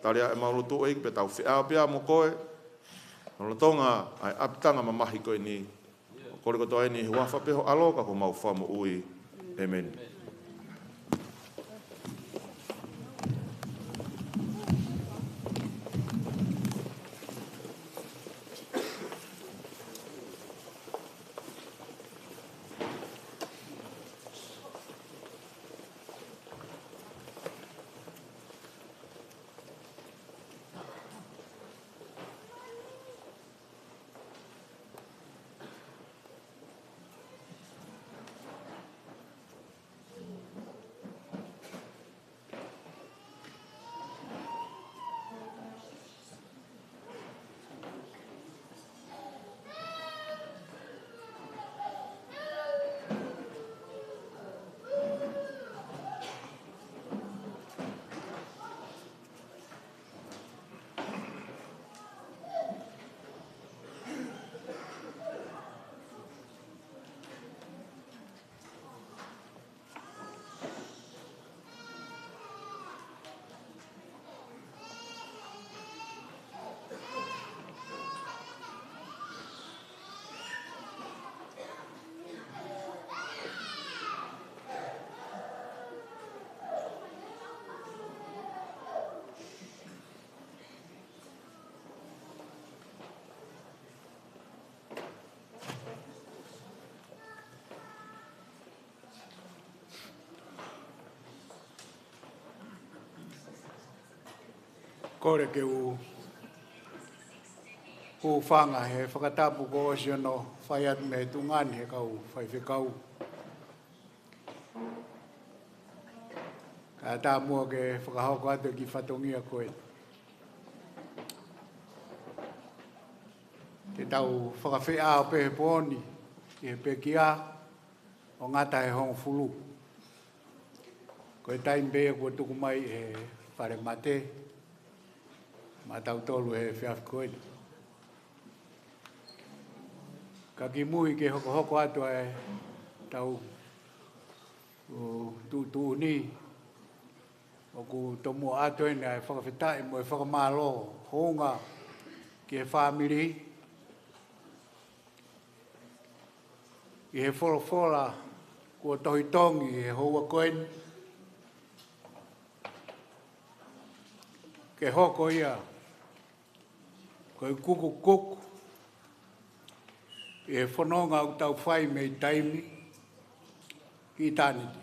Tali ʻemau lotu, ʻEiki, pea tau feʻao pea mo koe lolotonga ʻa e ʻapitanga mamahi ko eni. Kole kotoa eni he huafa pē ho ʻAlo ka ko homau Fakamoʻui. ʻĒmeni. Kole ke u hūfanga he fakatapu kuo ʻosi hono fai atu mei he tuʻunga ni ʻe he kau faifekau. Kae ʻatā muʻa ke fakahoko atu e kiʻi fatongia ko ē. Te tau fakafeʻao pē he pō ni ki he pekia ʻo ngata he hongofulu. Ko e taimi pē ia kuo tuku mai ʻe he Fale Mate maʻatautolu he efiafi ko eni. Ka kimuʻa ke hokohoko atu ʻa ʻetau tuʻutuʻuni, ʻoku tomuʻa ʻoatu eni ʻa e fakafetaʻi mo e fakamālō houngaʻia ki he fāmili, ʻi he folofola kuo tohi tongi ʻi he houa ko eni, ke hoko ia ko e kukukuku ʻi he fononga ʻoku tau fai mei taimi ki ʻitāniti.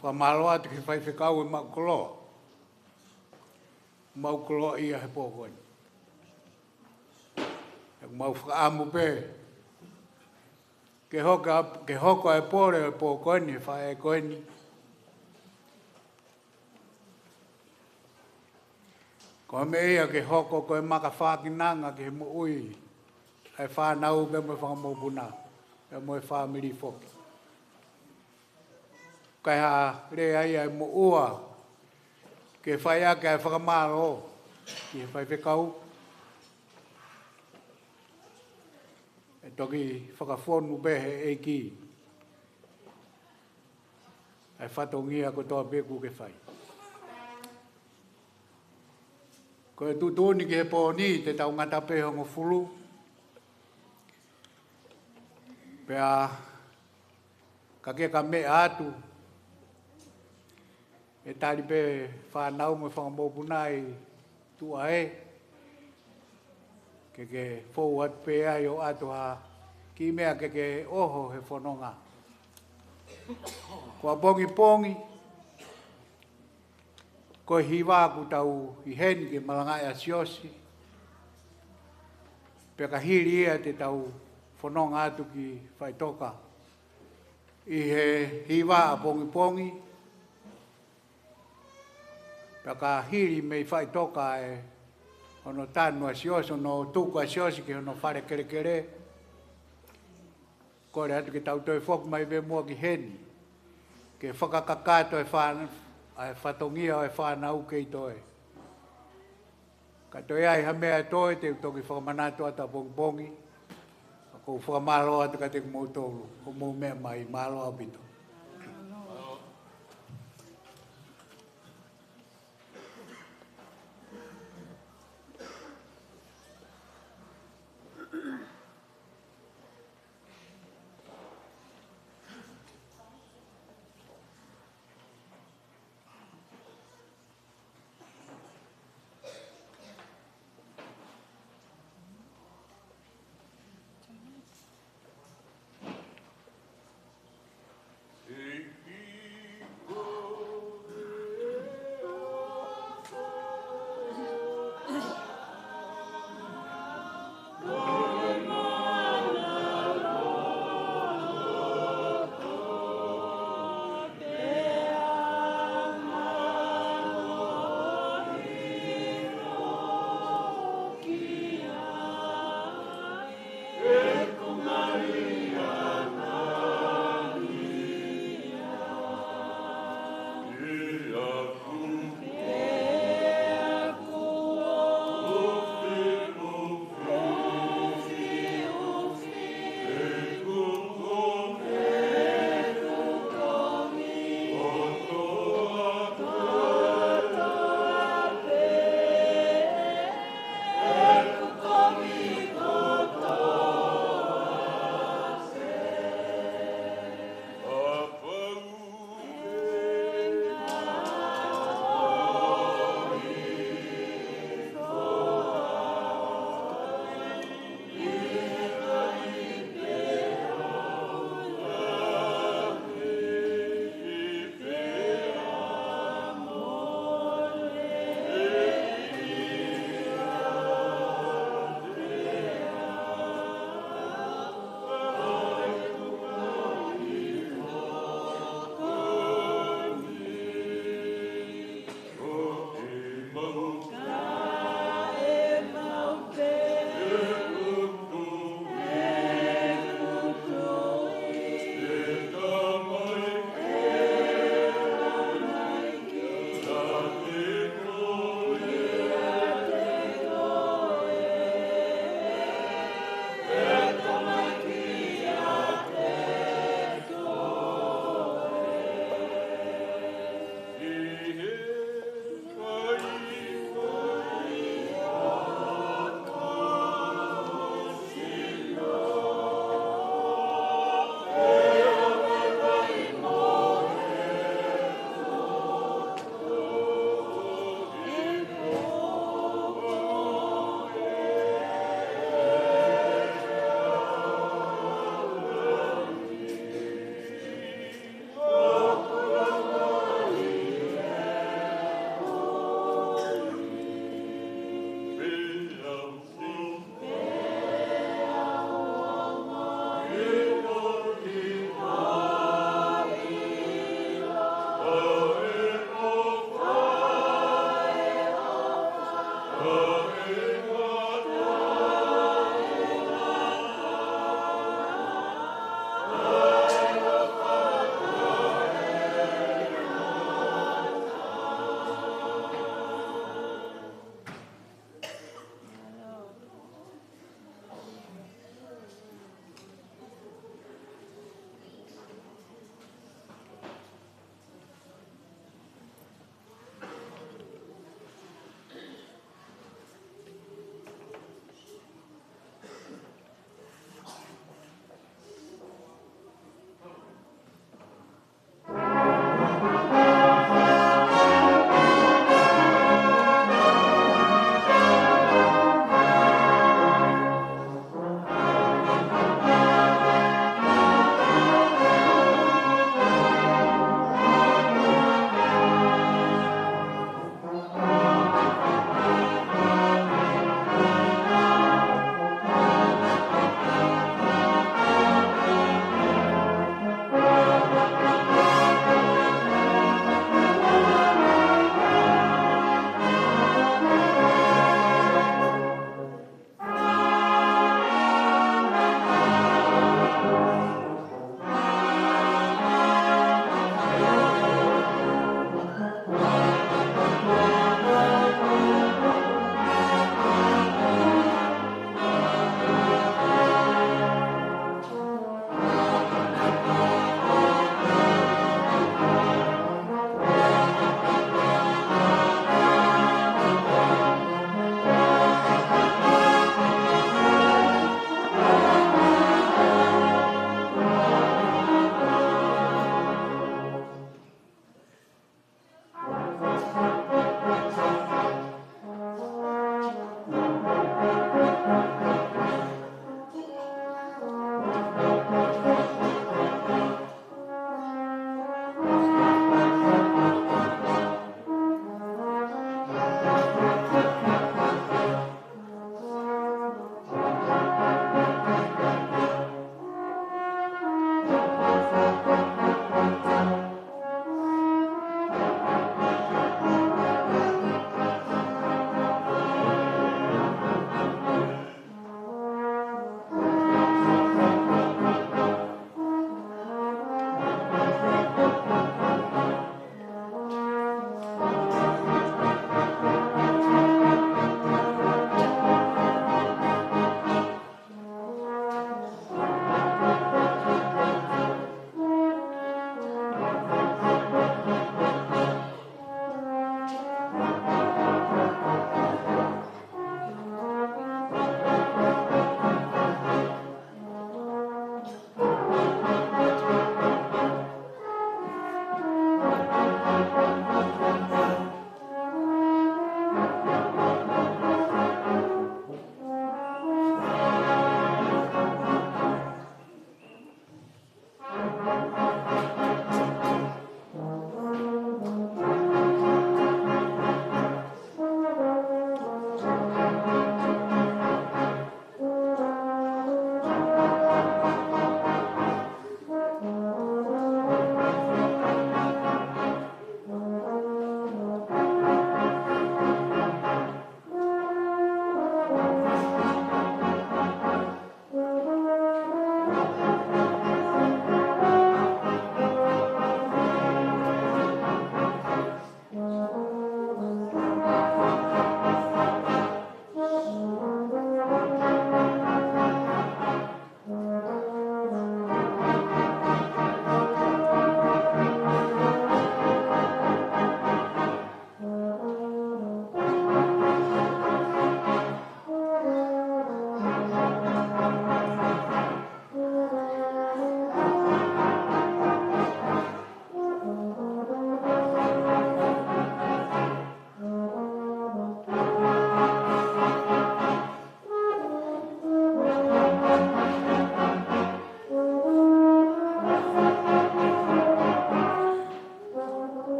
Fakamālō atu ki he faifekau e maʻu koloa, maʻu koloa ia he pō ko eni. ʻOku mau fakaʻamu pē ke hoko, ke hoko e pole ʻo e pō ko eni, faʻē ko eni. Ko e meʻa ia ke hoko ko e maka fākinanga ki he moʻui ʻa e fānau pea mo e fanga mokopuna, pea mo e fāmili foki. Kae ʻi ai ha lea ia ʻa e moʻua ke fai ʻaki ʻa e fakamālō ki he faifekau, ʻe toki fakafonu pē he ʻEiki ʻa e fatongia kotoa pē ʻoku ke fai. Ko e tuʻutuʻuni ki he pō ni te tau ngata pē hongofulu. Pea ka ke ka meʻa atu, ʻe tali pē fānau mo e fanga mokopuna ʻi tuʻa ē, ke ke fou atu pē ai ʻo ʻoatu ha kiʻi meʻa ke ke ʻoho he fononga. Ko ʻapongipongi, ko e hiva ʻoku tau ʻi heni ke malangaʻi ʻa Siosi, Pea ka hili ia te tau fononga atu ki Faʻitoka ʻi he hiva ʻapongipongi. Pea ka hili mei Faʻitoka ʻa hono tanu ʻa Siosi, hono tuku ʻa Siosi ki hono fale kelekele. Kole atu ke tau toe foki mai pē muʻa ki heni ke fakakakato e fān-, ʻa e fatongia ʻo e fānau kei toe. Ka toe ʻi ai ha meʻa ʻe toe te u toki fakamanatu atu ʻapongipongi. Ka ʻoku ou fakamālō atu kiate kimoutolu hoʻomou meʻa mai, mālō ʻaupito.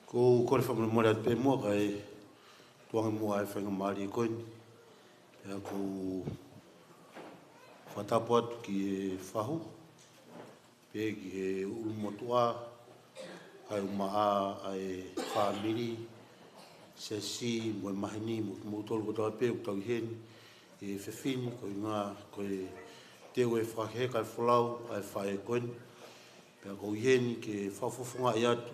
Ko u kole fakamolemole atu pē muʻa kae tuku ange muʻa e faingamālie ko eni. Pea ko u fakatapu atu ki he fahu, pea ki he ʻulumotuʻa, kae ʻumaʻā ʻa e fāmili, siasi, mo e maheni, mo kimoutolu kotoa pē ʻoku tau ʻi heni he efiafi ni, koeʻuhinga ko e teu e fakaheka e folau ʻa e faʻē ko eni. Pea ko u ʻi heni ke fakafofongaʻi atu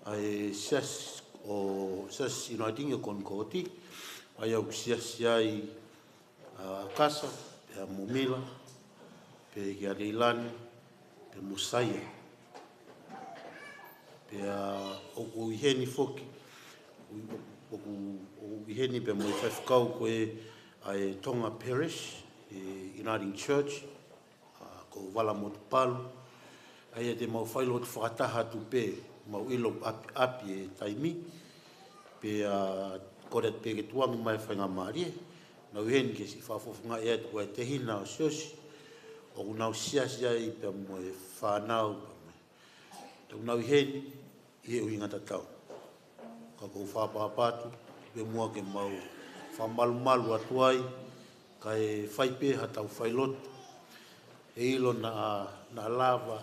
ʻa e siasi ʻo Siasi Uniting ʻo Konikoti, ʻa ia ʻoku siasi ai ʻa Kasa, pea mo Mila, pea kia Leilani, pea mo Saia. Pea ʻoku ʻi heni foki, ʻoku, ʻoku ʻi heni pea mo e faifekau ko ē ʻa e Tonga Parish, e Uniting Church, ʻa, ko Vala Motupalu. ʻA ia te mau failotu fakataha atu pē, mau ʻilo ʻapi, ʻapi e taimi. Pea, ʻa, kole atu pē ke tuku ange mai e faingamālie. Naʻa ku ʻi heni ke siʻi fakafofongaʻi atu ʻa e tehina ʻo Siosi, ʻoku nau siasi ai pea mo e fānau, pea mo e. Te nau ʻi heni ʻi he ʻuhinga tatau. Ka ko u fakaʻapaʻapa atu pē muʻa ke mau fakamalumalu atu ai, kae fai pē haʻatau failotu. ʻE ʻilo naʻa, naʻa lava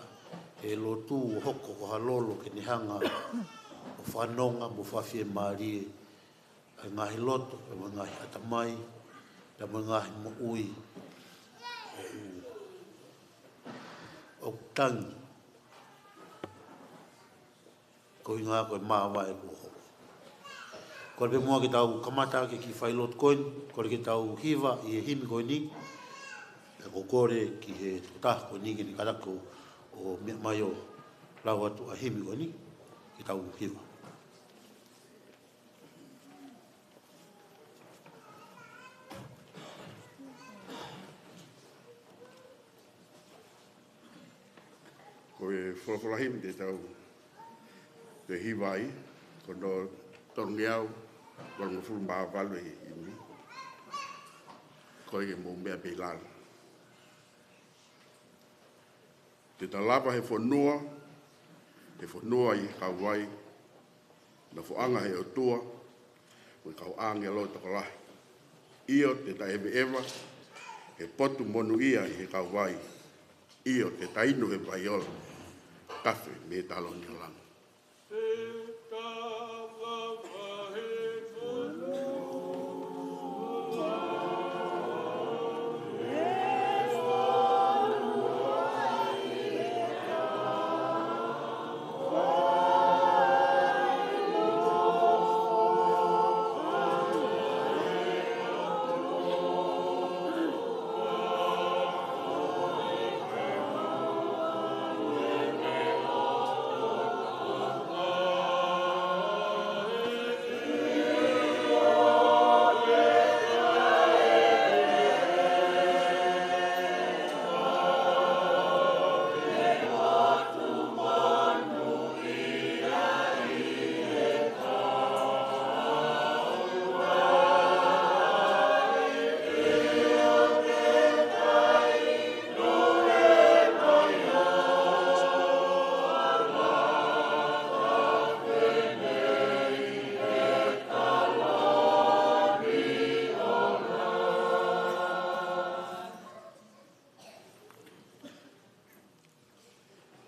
e lotu ʻo hoko ko ha lolo ke ne hanga ʻo fanongo mo fakafiemālie ʻa e ngaahi loto, pea mo e ngaahi ʻatamai, pea mo e ngaahi moʻui ʻoku, ʻoku tangi koeʻuhinga ko e māvae kuo hoko. Kole pē muʻa ke tau kamata ʻaki e kiʻi failotu ko eni, kole ke tau hiva ʻi he himi ko eni, pea ko u kole ki he tokotaha ko eni ke ne kātaki ʻo meʻa mai ʻo lau atu ʻa e himi ko eni, ke tau hiva. Ko e folofola himi te tau toe hiva ai, ko hono tolungeau valungofulu mā valu e himi. Ko e ke mou meʻa pē ʻi lalo. Te ta lava he fonua, he fonua ʻi he kauvai, nofoʻanga he ʻOtua, mo e kau ʻāngelo tokolahi. ʻIo te ta ʻeveʻeva, he potu monūʻia ʻi he kauvai. ʻIo te ta inu he vai ola, tafe mei he taloni ʻo langi.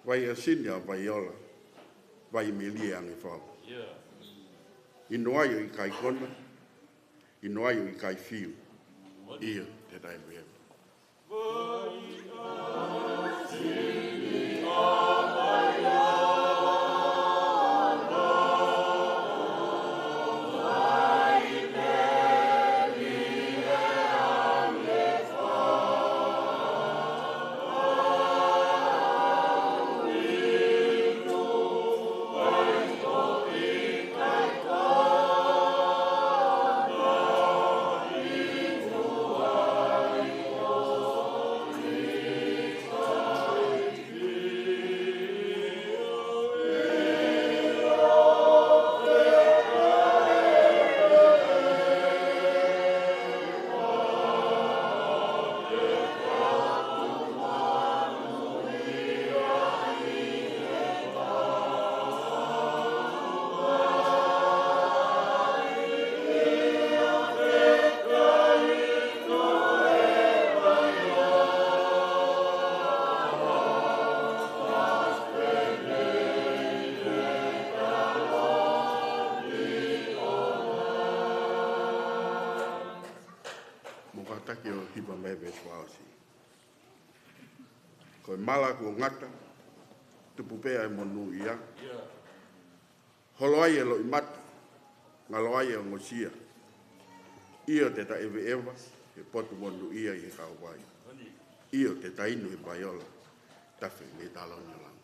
Vai ʻa Sinia, vai ola, vai melie ange fau. ʻIno ai ʻo ʻikai kona, ʻino ai ʻo ʻikai fiu. ʻIo te ta ʻeveʻeva. Ko e mala kuo ngata, tupu pē ʻa e monūʻia. Holo ai e loʻimata, ngalo ai e ongosia. ʻIo te ta ʻeveʻeva he potu monūʻia ʻi he kauvai. ʻIo te ta inu he vaiola, tafe mei he taloni ʻo langi.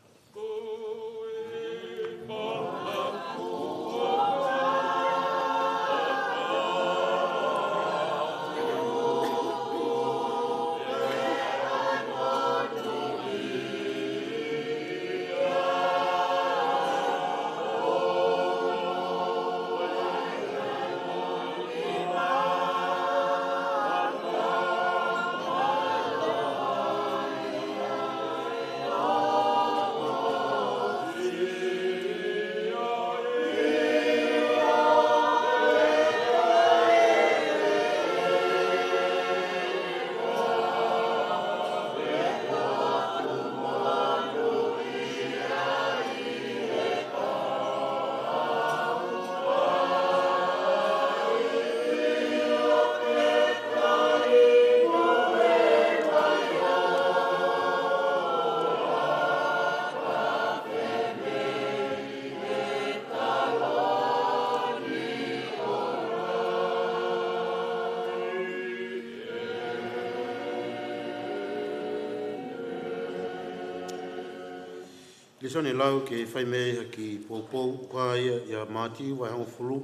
Lēsoni lau ke fai mei ai ha kiʻi poupou, ʻoku hā ia ʻia Mātiu vahe hongofulu,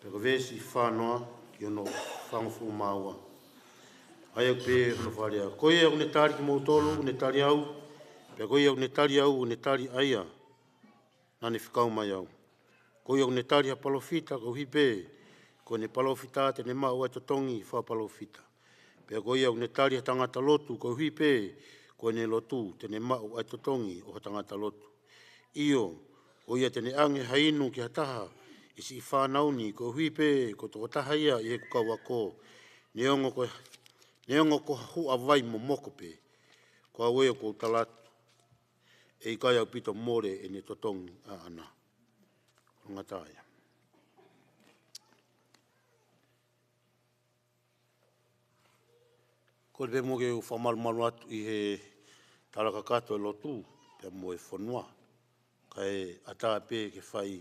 pea ko e veesi fā noa ki hono fāngofulu mā ua. ʻA ia ʻoku pehē hono fakalea: Ko ia ʻoku ne tali kimoutolu, ʻoku ne tali au, pea ko ia ʻoku ne tali au, ʻoku ne tali ʻa ia naʻa ne fekau mai au. Ko ia ʻoku ne tali ha palōfita, koeʻuhi pē ko ʻene palōfita te ne maʻu ʻa e totongi fakapalōfita. Pea ko ia ʻoku ne tali ha tangata lotu, koeʻuhi pē ko ʻene lotu te ne maʻu ʻa e totongi ʻo ha tangata lotu. ʻIo, ko ia te ne ʻange ha inu ki ha taha ʻi siʻi fānau ni, koeʻuhi pē ko e tokotaha ia ʻi heʻeku kau ako, neongo ko, neongo ko ha huʻa vai momoko pē. Ko au ē ʻoku ou tala atu, ʻe ʻikai ʻaupito mole ʻene totongi ʻaʻana. Ko e ngata ia. Kole pē muʻa ke u fakamalumalu atu ʻi he tala kakato e lotu pea mo e fonua. Kae ʻatā pē ke fai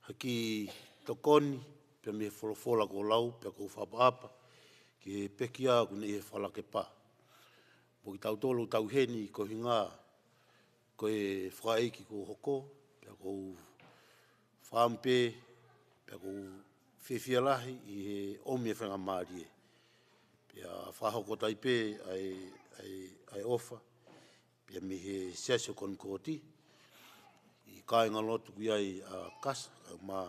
ha kiʻi tokoni pea mei he folofola kuo lau, pea ʻoku ou fakaʻapaʻapa ki he pekia ʻoku ne ʻi he fakalakepa. Mo kitautolu ʻoku tau ʻi heni koeʻuhinga ko e fakaʻeiki kuo hoko, pea ʻoku ou fakaʻamu pē, pea ʻoku ou fiefia lahi ʻi he ʻomi e faingamālie. Pea fakahoko atu ai pē ʻa e, ʻa e, ʻa e ʻofa, pea mei he Siasi ʻo Konikoti, ʻi he kāingalotu ʻoku ʻi ai ʻa Kasa, kae ʻumaʻā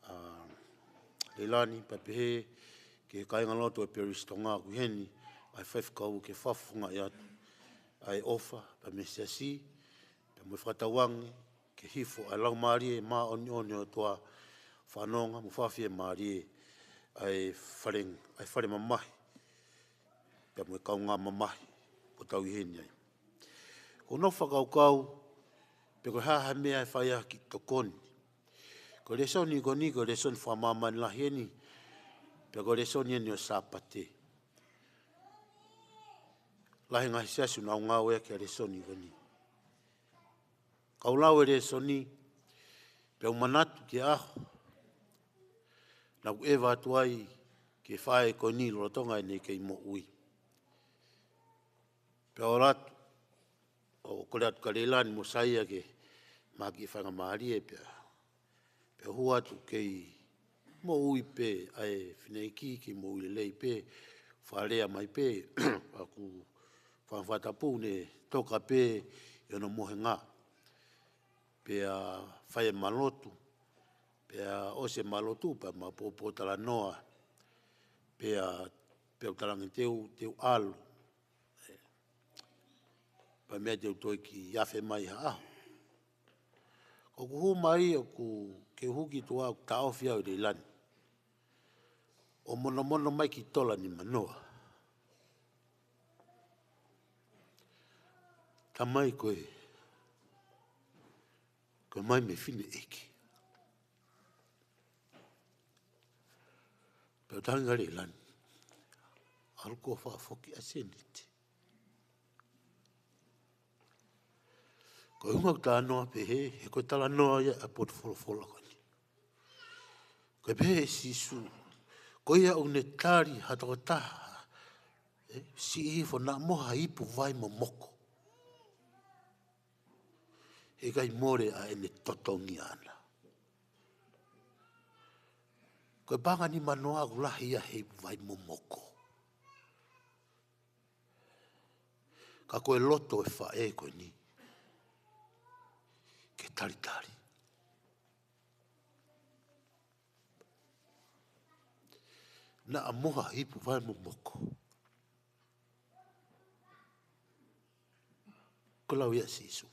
ʻa Leilani, pea pehē ki he kāingalotu ʻo e Perisi Tonga ʻoku ʻi heni, ʻa e faifekau ke fakafofongaʻi atu ʻa e ʻofa, pea mei he Siasi, pea mo e fakatauange ke hifo ʻa e Laumālie Māʻoniʻoni ʻo e ʻOtua, fanongo mo fakafiemālie ʻa e fale, ʻa e fale mamahi, pea mo e kaungā mamahi ʻoku tau ʻi heni ai. ʻOku ou nofo fakakaukau pe ko e hā ha meʻa ʻe fai ai ha kiʻi tokoni. Ko e lēsoni ko eni, ko e lēsoni fakamāmani lahi eni, pea ko e lēsoni eni ʻo e Sāpate. Lahi e ngaahi siasi ʻoku nau ngāueʻaki ʻa e lēsoni ko eni. Kau lau e lēsoni, pea u manatu ki he ʻaho naʻá ku ʻeva atu ai ki he faʻē ko eni lolotonga ʻene kei moʻui. Pea u ʻalu atu ʻo kole atu kia Leilani mo Saia ke maʻu ha kiʻi faingamālie pea, pea u hū atu kei moʻui pē ʻa e fineʻeiki, kei moʻui lelei pē, fakalea mai pē, ʻa ʻeku fanga fakatapu ne toka pē ʻi hono mohenga. Pea fai e mālotu, pea ʻosi e mālotu, pea ma pōpōtalanoa, pea, pea u talaange te u, te u ʻalu. Pea meʻa te u toe kiʻi afe mai ha ʻaho. Ko ʻeku hū mai ʻoku kei hū ki tuʻa ʻoku taʻofi au ʻe Leilani ʻo monomono mai ki tola ni manoa. Tamai ko e, ko e mai mei fineʻeiki. Pea u talaange kia Leilani, ʻalu koe ʻo fakafoki ʻa e sēniti. Ko e ʻuhinga ʻoku ou talanoa pehē, he ko e talanoa ia ʻa e potu folofola ko eni. Ko e pehē ʻe Sīsū, ko ia ʻoku ne tali ha tokotaha, ʻe, siʻi hifo naʻa mo ha ipu vai momoko, heʻikai mole ʻa ʻene totongi ʻaʻana. Ko e paʻanga ʻe nima noa ʻoku lahi ia he ipu vai momoko. Ka ko e loto ʻo e faʻē ko eni ke talitali. Naʻa mo ha ipu vai momoko. Ko e lau ia ʻa Sīsū,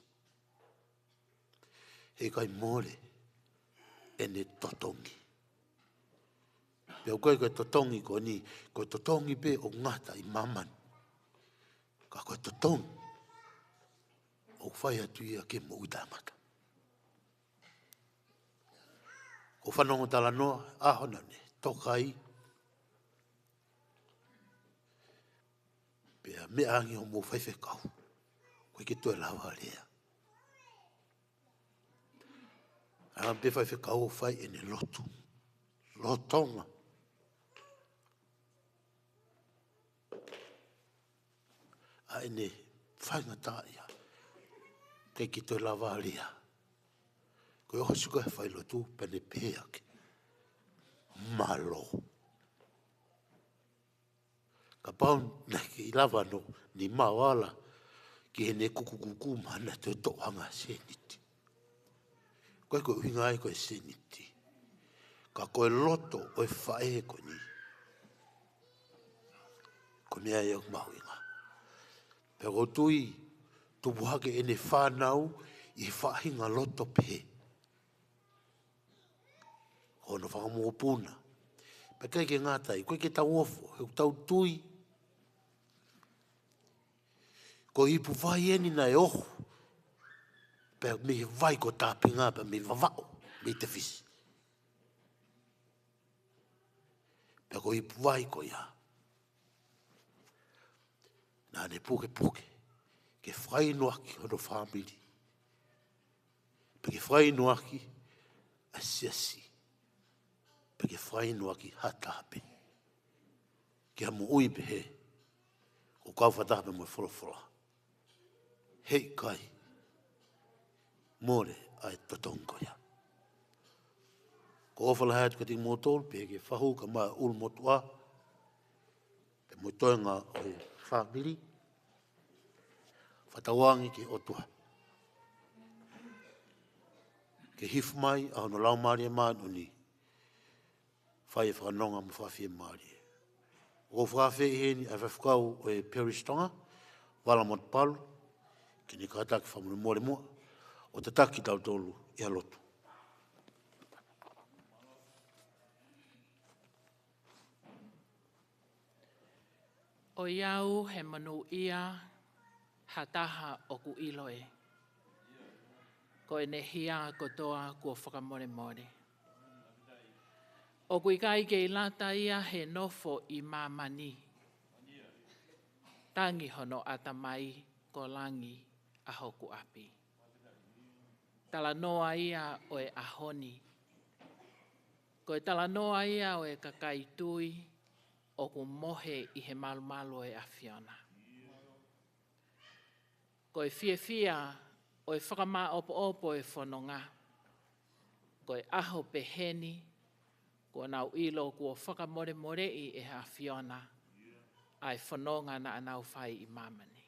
heʻikai mole ʻene totongi. Pea ʻoku ʻikai ko e totongi ko eni, ko e totongi pē ʻoku ngata ʻi māmani. Ka ko e totongi ʻoku fai atu ia ki he moʻui taʻengata. ʻOku ou fanongo talanoa, ʻaho naʻa ne toka ai, pea meʻa ange hoʻomou faifekau, ʻoku ʻikai ke toe lava lea. ʻA pē faifekau ʻo fai ʻene lotu. Lolotonga ʻa ʻene faingataʻaʻia, ʻikai ke toe lava lea. Ko e ʻosi ko ē fai lotu pea ne pehē ange, mālō. Kapau naʻe kei lava ʻene maoala ki heʻene kukukuku, mahalo naʻe toe toʻo ange ha sēniti. ʻOku ʻikai ko e ʻuhinga ia ko e sēniti. Ka ko e loto ʻo e faʻē ko eni, ko e meʻa ia ʻoku mahuʻinga. Pea ʻoku ou tui, tupu hake ʻene fānau ʻi he faʻahinga loto pehē. Ko hono fakamokopuna. Pea ʻikai ke ngata ai, ʻoku ʻikai ke tau ofo, he ʻoku tau tui ko e ipu vai eni naʻe ohu, pea mei he vai ko Tāpinga, pea mei Vavaʻu, mei Tefisi. Pea ko e ipu vai ko ia naʻa ne pukepuke ke fakainu ʻaki hono fāmili, pea ke fakainu ʻaki ʻa e siasi, pea ke fakainu ʻaki ha taha pē. Ki ha moʻui pehē, ʻoku kau fakataha pē mo e folofola, heʻikai mole ʻa e totongi ko ia. ʻOku ou ʻofa lahi atu kiate kimoutolu, pea ke fakahū kae ʻumaʻā e ʻulumotuʻa, pea mo e toenga ʻo e fāmili, fakatauange ki he ʻOtua ke hifo mai ʻa hono Laumālie Māʻoniʻoni, fai e fakanonga mo fakafiemālie. ʻOku ou fakaafeʻi heni ʻa e faifekau ʻo e Parish Tonga, Vala Motupalu, ke ne kātaki fakamolemole muʻa, ʻo tataki kitautolu ʻi ha lotu. ʻOiauē, he monūʻia ha taha ʻoku ʻilo ē, ko ʻene hia kotoa kuo fakamolemole. ʻOku ʻikai kei lata ia he nofo ʻi māmani. Tangi hono ʻatamai, ko langi ʻa hoku ʻapi. Talanoa ia ʻo e ʻaho ni. Ko e talanoa ia ʻo e kakai tui ʻoku mohe ʻi he malumalu ʻo e ʻAfiona. Ko e fiefia ʻo e fakamāʻopoʻopo e fononga, ko e ʻaho pehē ni, kuo nau ʻilo kuo fakamolemoleʻi ʻe he ʻAfiona ʻa e fononga naʻa nau fai ʻi māmani.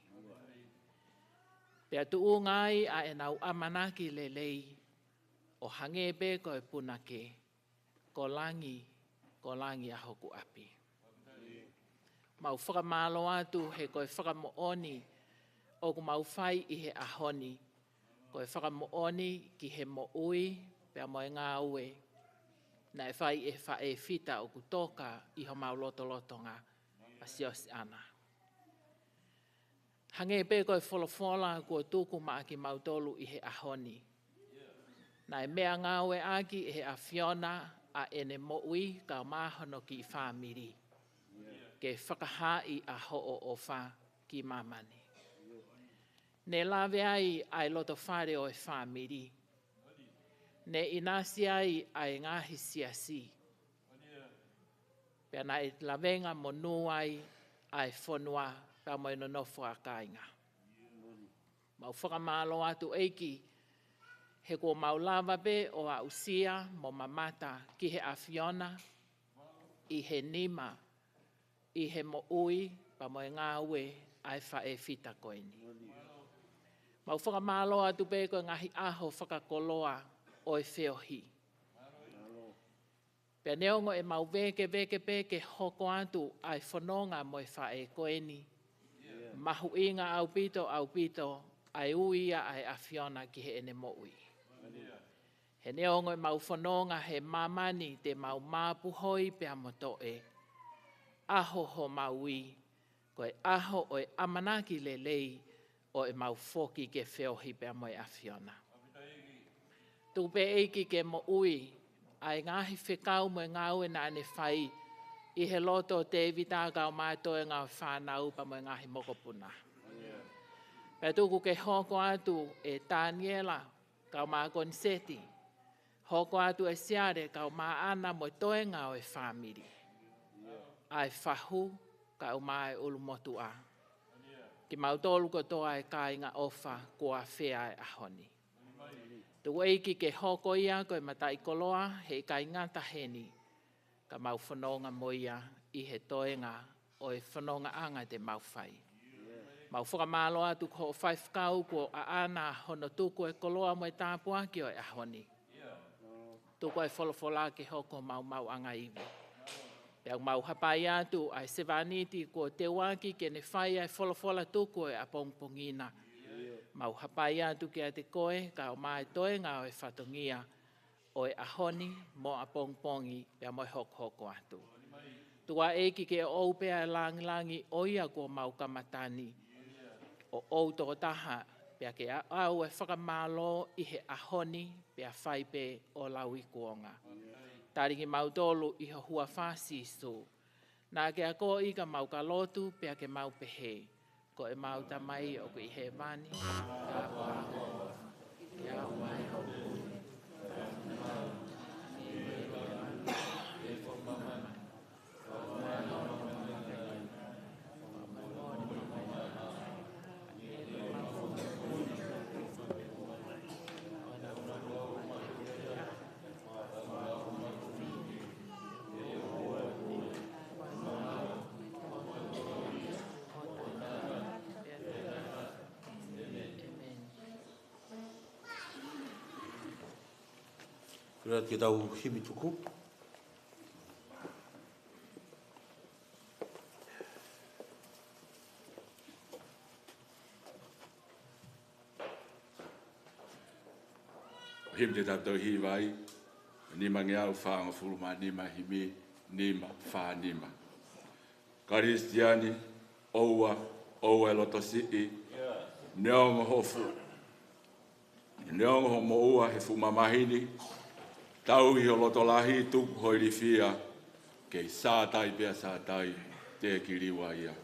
Pea tuʻunga ai ʻa ʻenau ʻamanaki lelei, ʻo hangē pē ko e punake, ko langi, ko langi ʻa hoku ʻapi. Mau fakamālō atu he ko e fakamoʻoni ʻoku mau fai ʻi he ʻaho ni, ko e fakamoʻoni ki he moʻui pea mo e ngāue naʻe fai ʻe he faʻē fita ʻoku toka ʻi homau lotolotonga, ʻa Siosiua Ana. Hangē pē ko e folofola kuo tuku maʻa kimautolu ʻi he ʻaho ni, naʻe meʻangāueʻaki ʻe he ʻAfiona ʻa ʻene moʻui kae ʻumaʻā hono kiʻi fāmili ke fakahaaʻi ʻa hoʻo ʻofa ki māmani. Ne lave ai ʻa e loto fale ʻo e fāmili. Ne ʻinasi ai ʻa e ngaahi siasi. Pea naʻe lavenga monū ai ʻa e fonua pea mo e nonofo ʻa kāinga. Mau fakamālō atu ʻEiki, he kuo mau lava pē ʻo aʻusia mo mamata ki he ʻAfiona, ʻi he nima, ʻi he moʻui, pea mo e ngāue ʻa e faʻē fita ko eni. Mau fakamālō atu pē ko e ngaahi ʻaho fakakoloa ʻo e feohi. Pea neongo ʻemau vēkeveke pē ke hoko atu ʻa e fononga mo e faʻē ko eni, mahuʻinga ʻaupito, ʻaupito, ʻa e ui ia ʻa e ʻAfiona ki heʻene moʻui. He neongo ʻemau fononga he māmani te mau māpuhoi pea mo toʻe, ʻaho homau ui, ko e ʻaho ʻo e ʻamanaki lelei ʻo ʻemau foki ke feohi pea mo e ʻAfiona. Tuku pē ʻEiki ke moʻui ʻa e ngaahi fekau mo e ngāue naʻa ne fai ʻi he loto ʻo Tēvita kae ʻumaʻā e toenga ʻo e fānau pea mo e ngaahi mokopuna. Pea tuku ke hoko atu ʻe Taniela kae ʻumaʻā Koniseti, hoko atu ʻe Siale kae ʻumaʻā ʻAna mo e toenga ʻo e fāmili, ʻa e fahu kae ʻumaʻā e ʻulumotuʻa, kimautolu kotoa e kāinga ʻofa kuo afea e ʻaho ni. Tuku ʻEiki ke hoko ia ko e mataʻikoloa he ʻikai ngata heni, ka mau fononga mo ia ʻi he toenga ʻo e fonongaʻanga te mau fai. Mau fakamālō atu ko hoʻo faifekau kuo ʻaʻana hono tuku e koloa mo e tāpuaki ʻo e ʻaho ni. Tuku ʻa e folofola ke hoko homau maʻuʻanga ivi. Pea mau hapai atu ʻa e sevāniti kuo teuaki ke ne fai ʻa e folofola tuku ʻo e ʻapongipongi na. Mau hapai atu kiate koe kae ʻumaʻā e toenga ʻo e fatongia ʻo e ʻaho ni mo ʻapongipongi pea mo e hokohoko atu. Tuku ā ʻEiki ke ʻoʻou pē ʻa e langilangi ʻo ia kuo mau kamata ni, ʻoʻou tokotaha, pea ke ʻaʻau e fakamālō ʻi he ʻaho ni pea fai pē ʻo lauikuonga. Tali kimautolu ʻi ho huafa Sīsū. Naʻa ke akoʻi ka mau ka lotu pea ke mau pehē: Ko ʻemau Tamai ʻoku ʻi hēvani, tāpuaki hoʻo huafa, ke aʻu mai hoʻo Kole atu ke tau himi tuku. Himi te tau hiva ai, nimangeau fāngofulu mā nima, himi nima fā nima. Kalisitiane, ʻoua, ʻoua ʻe loto siʻi, neongo hoʻo fuʻu, neongo hoʻo moʻua he fuʻu mamahi ni, tauhi ho loto lahi, tuku ho ilifia, kei sātai pea sātai, te ke liliu ia.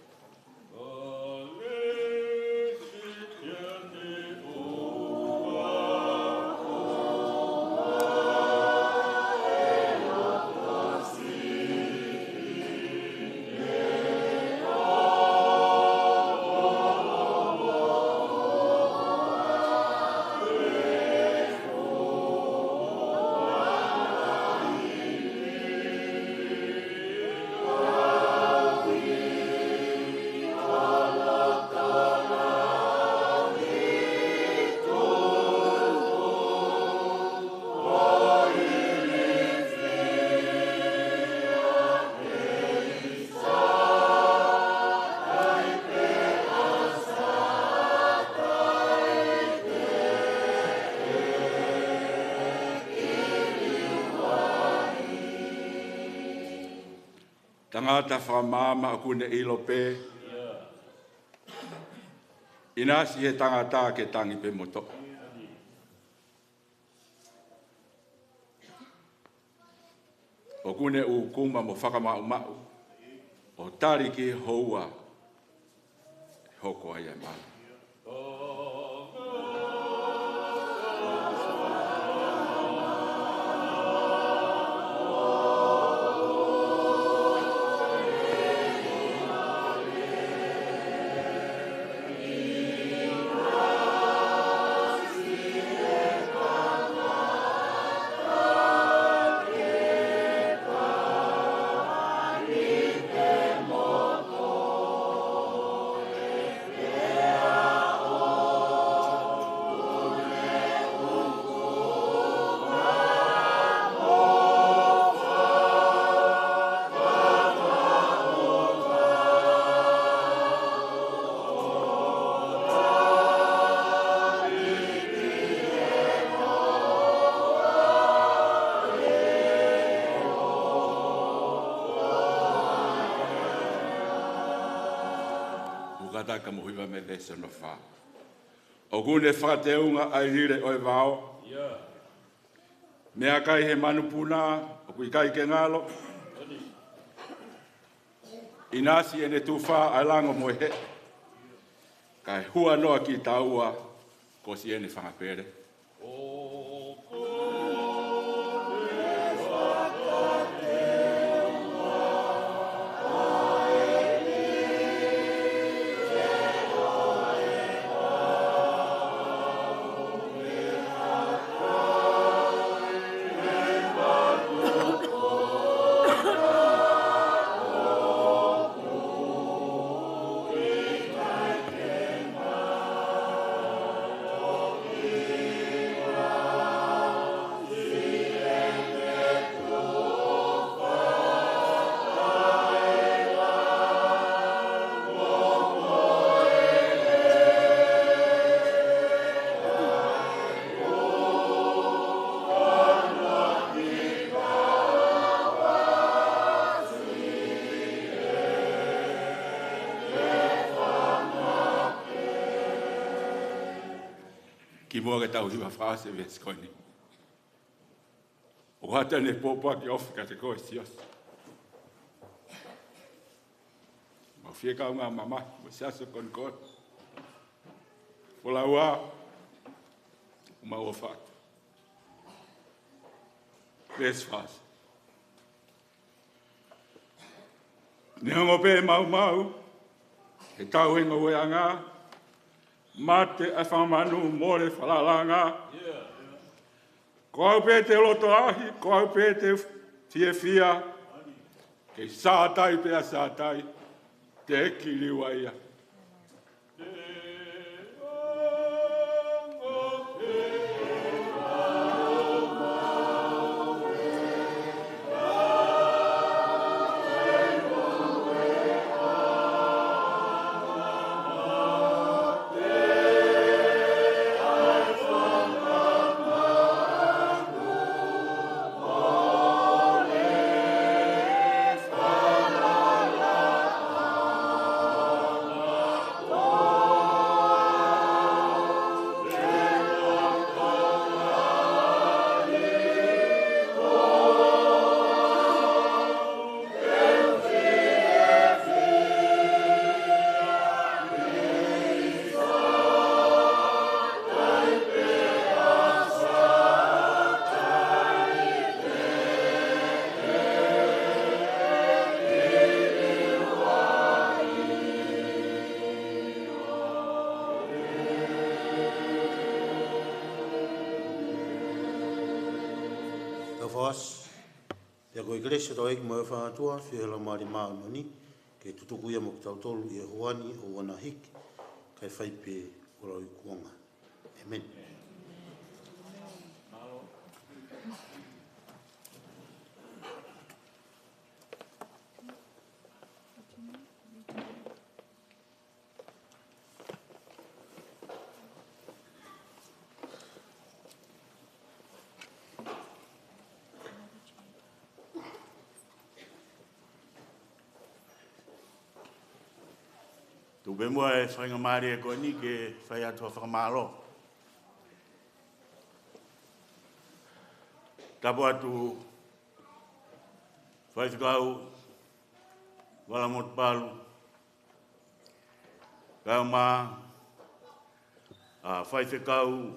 Tangata fakamaama ʻoku ne ʻilo pē, ʻinasi he tangata ke tangi pē mo toʻo. ʻOku ne ʻūkuma mo fakamaʻumaʻu, ʻo tali ki he houa, hoko ai ʻa e malu. Takamohiva mei he veesi hono fā. ʻOku ne fakateunga ʻa e lile ʻo e vao. Meʻakai he manupuna, ʻoku ʻikai ke ngalo. ʻInasi ʻene tufa ʻa e lango mo e heʻe. Kae hua noa kitaua, kuo ʻosi ʻene fanga pele. Kimuʻa ke tau hiva fakaʻosi e veesi ko eni. ʻOku ʻatā ʻene pōpoaki ofi kiate koe siasi. Mau fie kaungā mamahi mo e siasi ʻo Konikoni. Folau ā, mau ʻofa atu. Veesi fā. Neongo pē maumau, he tauhi ngoueʻanga, mate ʻa e fanga manu, mole falalaʻanga. Ko au pē te u loto lahi, ko au pē te u fiefia, kei Sātai pē ʻa Sātai, teʻeki liua ia. Tau fakaʻosi. Pea ko e kelesi ʻa hotau ʻEiki mo e ʻofa ʻa e ʻOtua, feohi ʻa e Laumālie Māʻoniʻoni, ke tutuku ia mo kitautolu ʻi he houa ni ʻo houa naʻa hiki, kae fai pē ʻo lauikuonga. ʻĒmeni. Tuku pē muʻa e faingamālie ko eni ke fai atu ha fakamālō. Tapu atu Faifekau Valamotupalu, kae ʻumaʻā ʻa Faifekau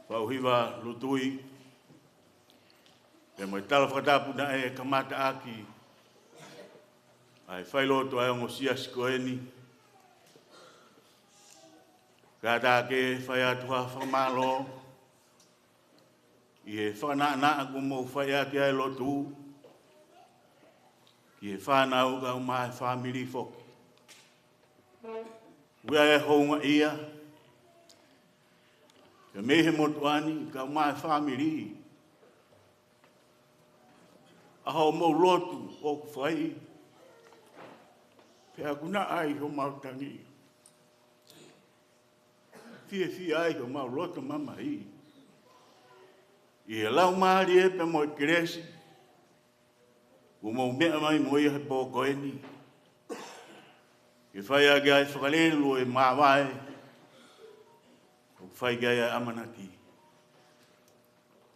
Fauhiva Lutui, pea mo e tala fakatapu naʻe kamataʻaki ʻa e failotu ʻa e ongo siasi ko eni. Kātaki ke fai atu ha fakamālō ʻi he fakanaʻanaʻa kuo mou fai ʻaki ʻa e lotu ki he fānau kae ʻumaʻā e fāmili foki. ʻOku ʻi ai e houngaʻia, pea mei he motuʻa ni kae ʻumaʻā e fāmili, ʻa hoʻomou lotu ʻoku fai, pea ʻoku na ʻai homau tangi. Fiefia ai homau loto mamahi ʻi he Laumālie pea mo e kelesi kuo mou meʻa mai mo ia he pō ko eni. Ke fai ʻaki ʻa e fakalelu ʻo e māvae ʻoku fai ki ai ʻa e ʻamanaki.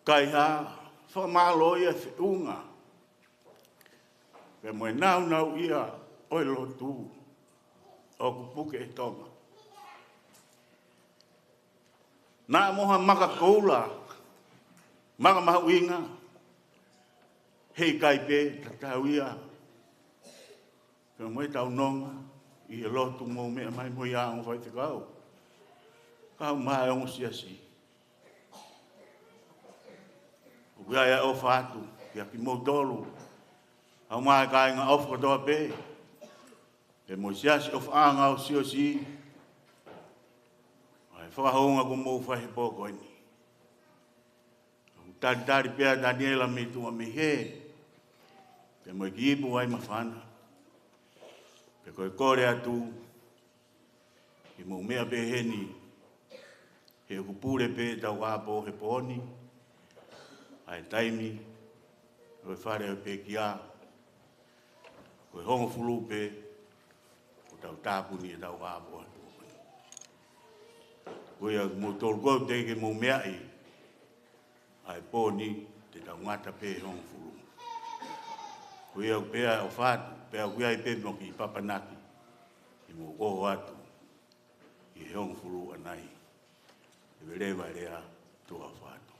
Kae hā, fakamālō ia feʻunga pea mo e nāunauʻia ʻo e lotu ʻoku puke ʻe Tonga. Naʻa mo ha maka koula, maka mahuʻinga, heʻikai pē tatau ia pea mo ʻetau nonga ʻi he lotu mou meʻa mai mo ia ongo faifekau, kae ʻumaʻā e ongo siasi. ʻOku ʻi ai ʻa e ʻofa atu kiate kimoutolu, kae ʻumaʻā e kāinga ʻofa kotoa pē, pea mo e siasi ʻofaʻanga ʻo Siasi, ʻa e fakahounga kuo mou fai he pō ko eni. Talitali pē ʻa Taniela mei tuʻa mei hē, pea mo e kiʻi ipu ʻa e māfana. Pea ko e kole atu, ke mou meʻa pē heni, he ʻoku pule pē ʻetau ʻapi he pō ni, ʻa e taimi ʻo e fale ʻo e pekia, ko e hongofulu pē, ʻoku tau tāpuni ʻetau ʻapi he pō ni. Ko ia kimoutolu ʻoku teʻeki ke mou meaʻi ʻa e pō ni, te tau ngata pē he hongofulu. Ko ia pea ʻofa atu, pea ʻoku ʻi ai pē mo e kiʻi papanaki ke mou ʻoho atu ʻi he hongofulu ʻanai. Leveleva e lea, tuʻa ʻofa atu.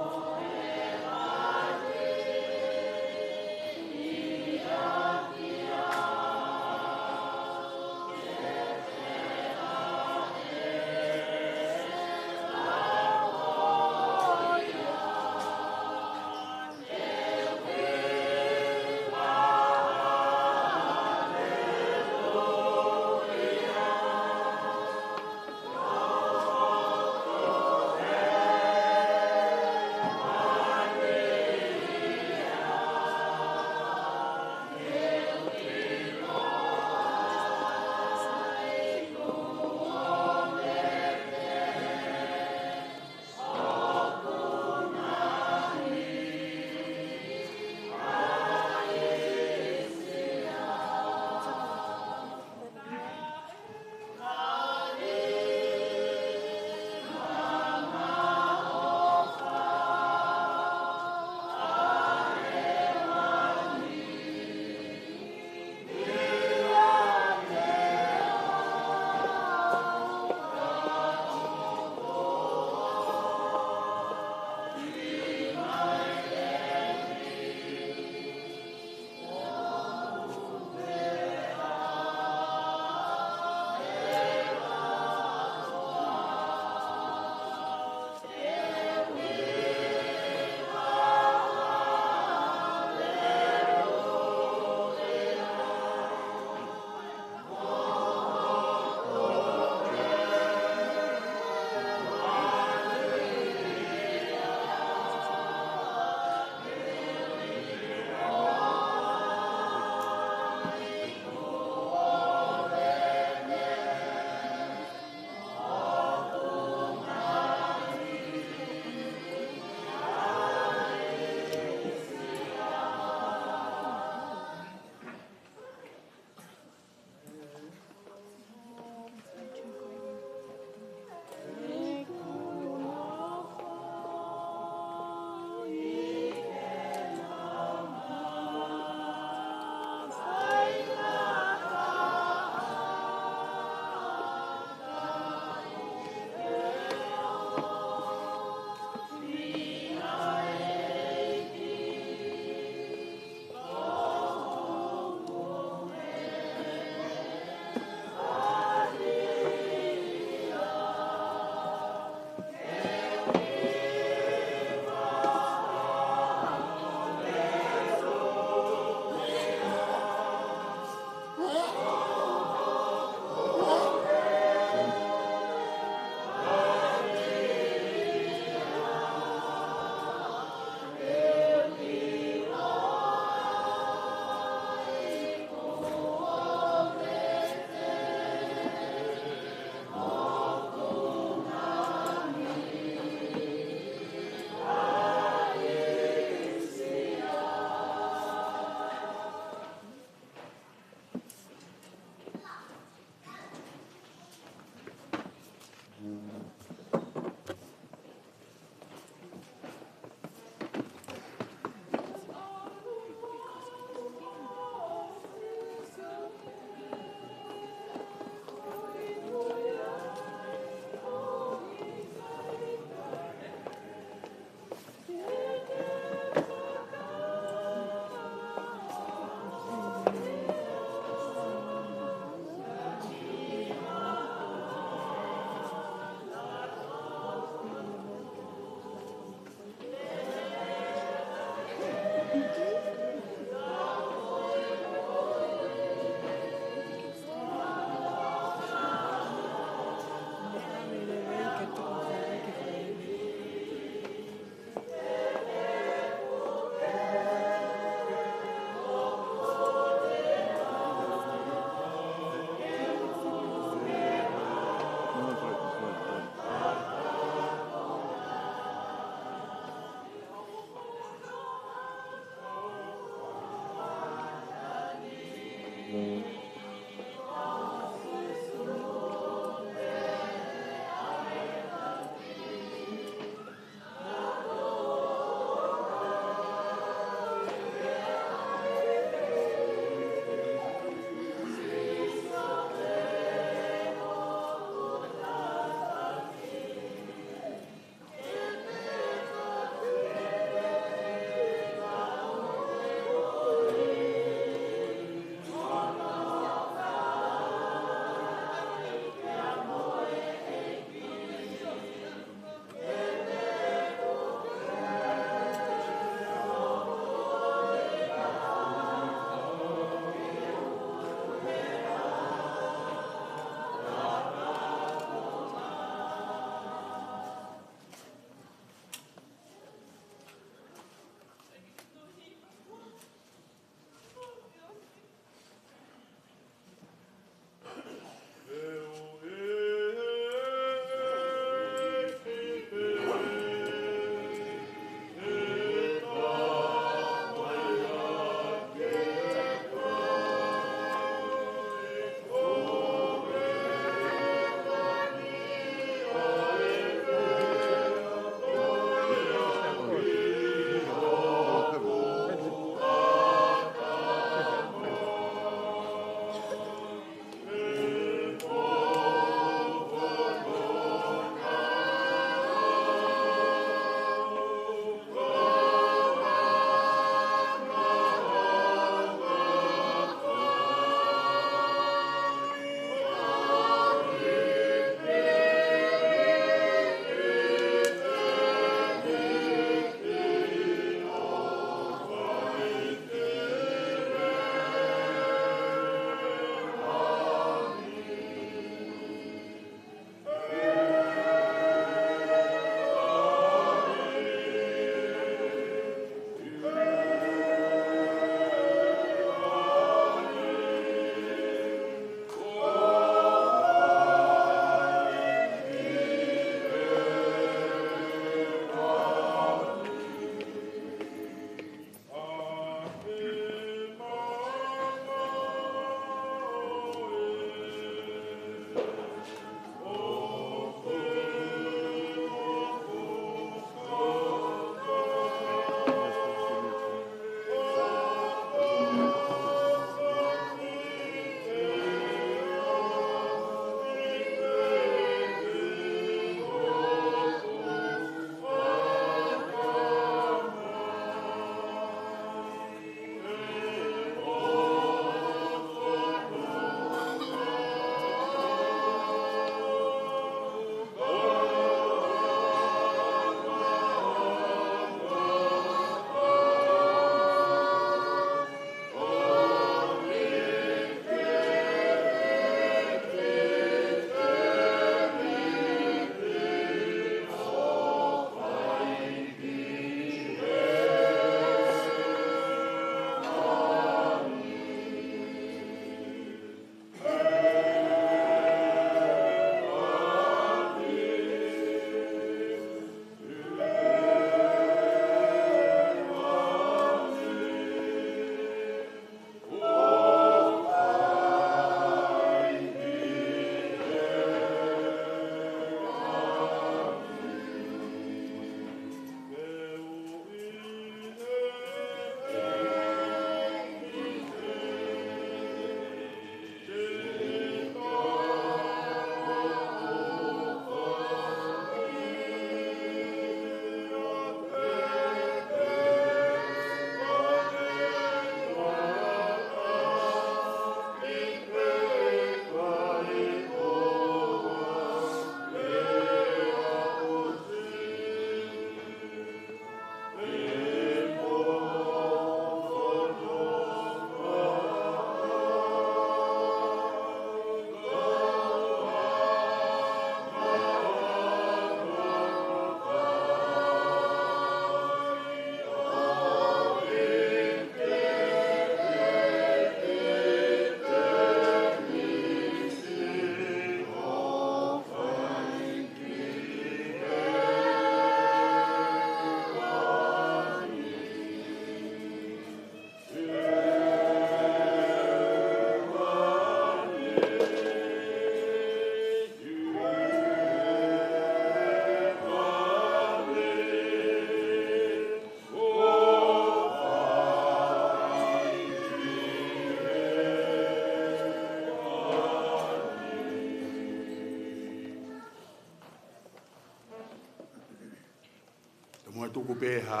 Mo tuku pē ha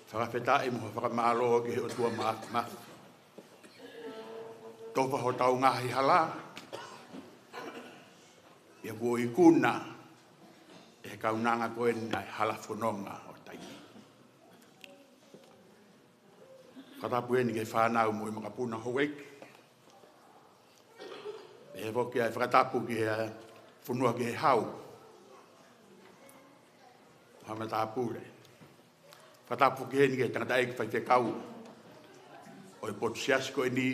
fakafetaʻi mo ha fakamālō ki he ʻOtua Māfimafi. Tofa hotau ngaahi hala, ʻa ia kuo ikuna ʻe he kaunanga ko eni ʻa e hala fononga ʻo taimi. Fakatapu eni ki he fānau mo e makapuna houʻeiki. Pehē foki ʻa e fakatapu ki he fonua ki he hau ʻo ha matāpule. Fakatapu foki heni ki he tangataʻeiki faifekau ʻo e potu siasi ko eni,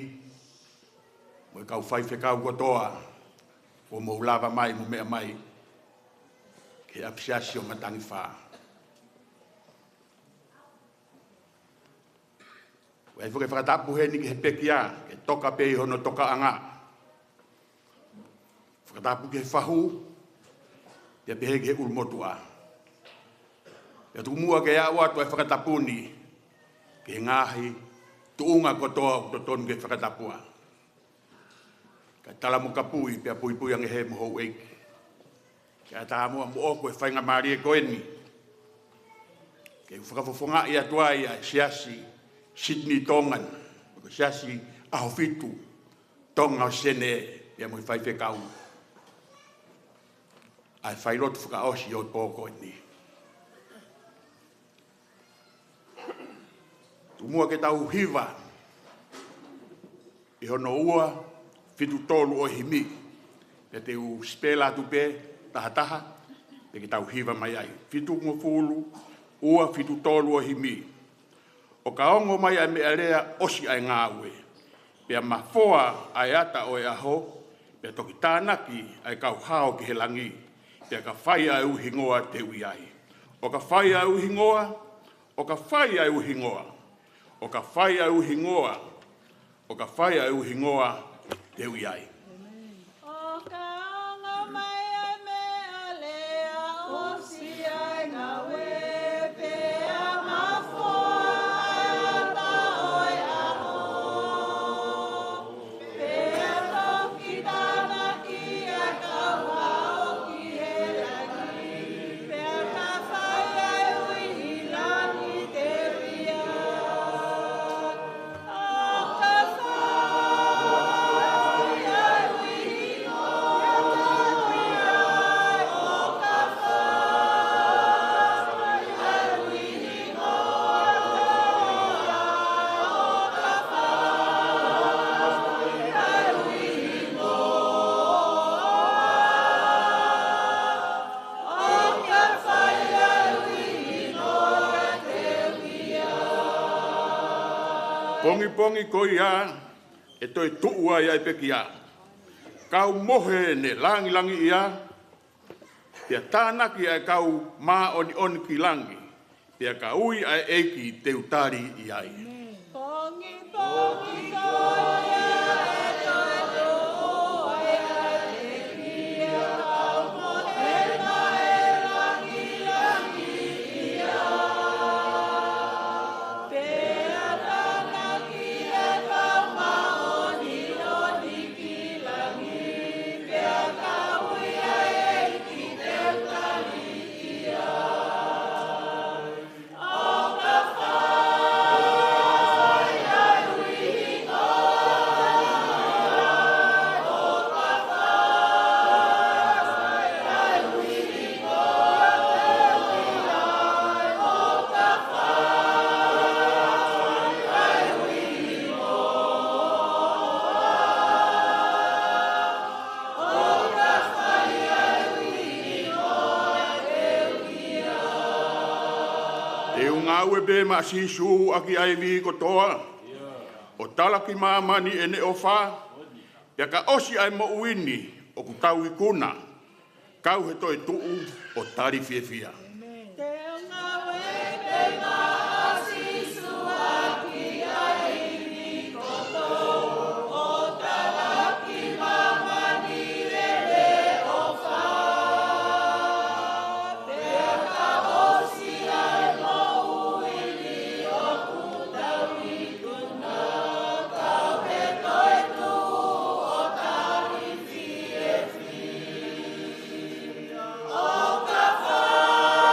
mo e kau faifekau kotoa kuo mou lava mai mo meʻa mai ki he ʻapisiasi ʻo Matangifā. ʻOku ʻi ai foki e fakatapu heni ki he pekia, ke toka pē ʻi hono tokaʻanga. Fakatapu ki he fahu, pea pehē ki he ʻulumotuʻa. Pea tuku muʻa ke aʻu atu ʻa e fakatapu ni ki he ngaahi tuʻunga kotoa ʻoku totonu ke fakatapua. Kae tala mo kapuʻi pea puipui ange he mo houʻeiki. Ke ʻatā muʻa moʻoku e faingamālie ko eni ke u fakafofongaʻi atu ai ʻa e Siasi Sydney Tongan, ko e Siasi ʻAhofitu Tonga ʻo Senē, pea mo e faifekau, ʻa e failotu fakaʻosi ʻo e pō ko eni. Tuku muʻa ke tau hiva ʻi hono ua fitu tolu ʻo e himi. Pea te u sipela atu pē taha taha, pea ke tau hiva mai ai. Fitungofulu, ua fitu tolu ʻo e himi. ʻO ka ongo mai ʻa e meʻalea, ʻosi ʻa e ngāue, pea mafoa ʻa e ata ʻo e ʻaho, pea toki tānaki ʻa e kau hao ki he langi, pea ka fai ʻa e ʻū hingoa te u ʻi ai. ʻO ka fai ʻa e ʻū hingoa, ʻo ka fai ʻa e ʻū hingoa, ʻo ka fai ʻa e ʻū hingoa, ʻo ka fai ʻa e ʻū hingoa te u ʻi ai. ʻO ka ongo mai ʻa e meʻalea, ʻosi ʻa e ngāue, pea mafoa ʻa e ata ʻo e ʻaho, pea toki tānaki ʻa e kau hao ki he langi, pea ka fai ʻa e ʻū hingoa te u ʻi ai. ʻO ka fai ʻa e ʻū hingoa te u ʻi ai, ʻo ka fai ʻa e ʻū hingoa te u ʻi ai, ʻo ka fai ʻa e ʻū hingoa, ʻo ka fai ʻa e ʻū hingoa te u ʻi ai. Pongipongi ko ia ʻe toe tuʻu ai ʻa e pekia, kau mohe ne langilangiʻia, pea tānaki ʻa e kau māʻoniʻoni ki langi, pea ka ui ʻa e ʻEiki te u tali ʻi ai. Pongipongi ko ia ʻe toe tuʻu ai ʻa e pekia, kau mohe ne langilangiʻia, pea tānaki ʻa e kau māʻoniʻoni ki langi, pea ka ui ʻa e ʻEiki te u tali ʻi ai. ʻO ka fai ʻa e ʻū hingoa, ʻo ka fai ʻa e ʻū hingoa te u ʻi ai, ʻo ka fai ʻa e ʻū hingoa, ʻo ka fai ʻa e ʻū hingoa te u ʻi ai. Te u ngāue pē maʻa Sīsū ʻaki ʻa e ivi kotoa, ʻo tala ki māmani ʻene ʻofa, pea ka ʻosi ʻa e moʻui ni ʻoku tau ikuna, kau he toe tuʻu ʻo tali fiefia. Te u ngāue pē maʻa Sīsū ʻaki ʻa e ivi kotoa, ʻo tala ki māmani ʻene ʻofa, pea ka ʻosi ʻa e moʻui ni ʻoku tau ikuna, kau he toe tuʻu ʻo tali fiefia. ʻO ka fai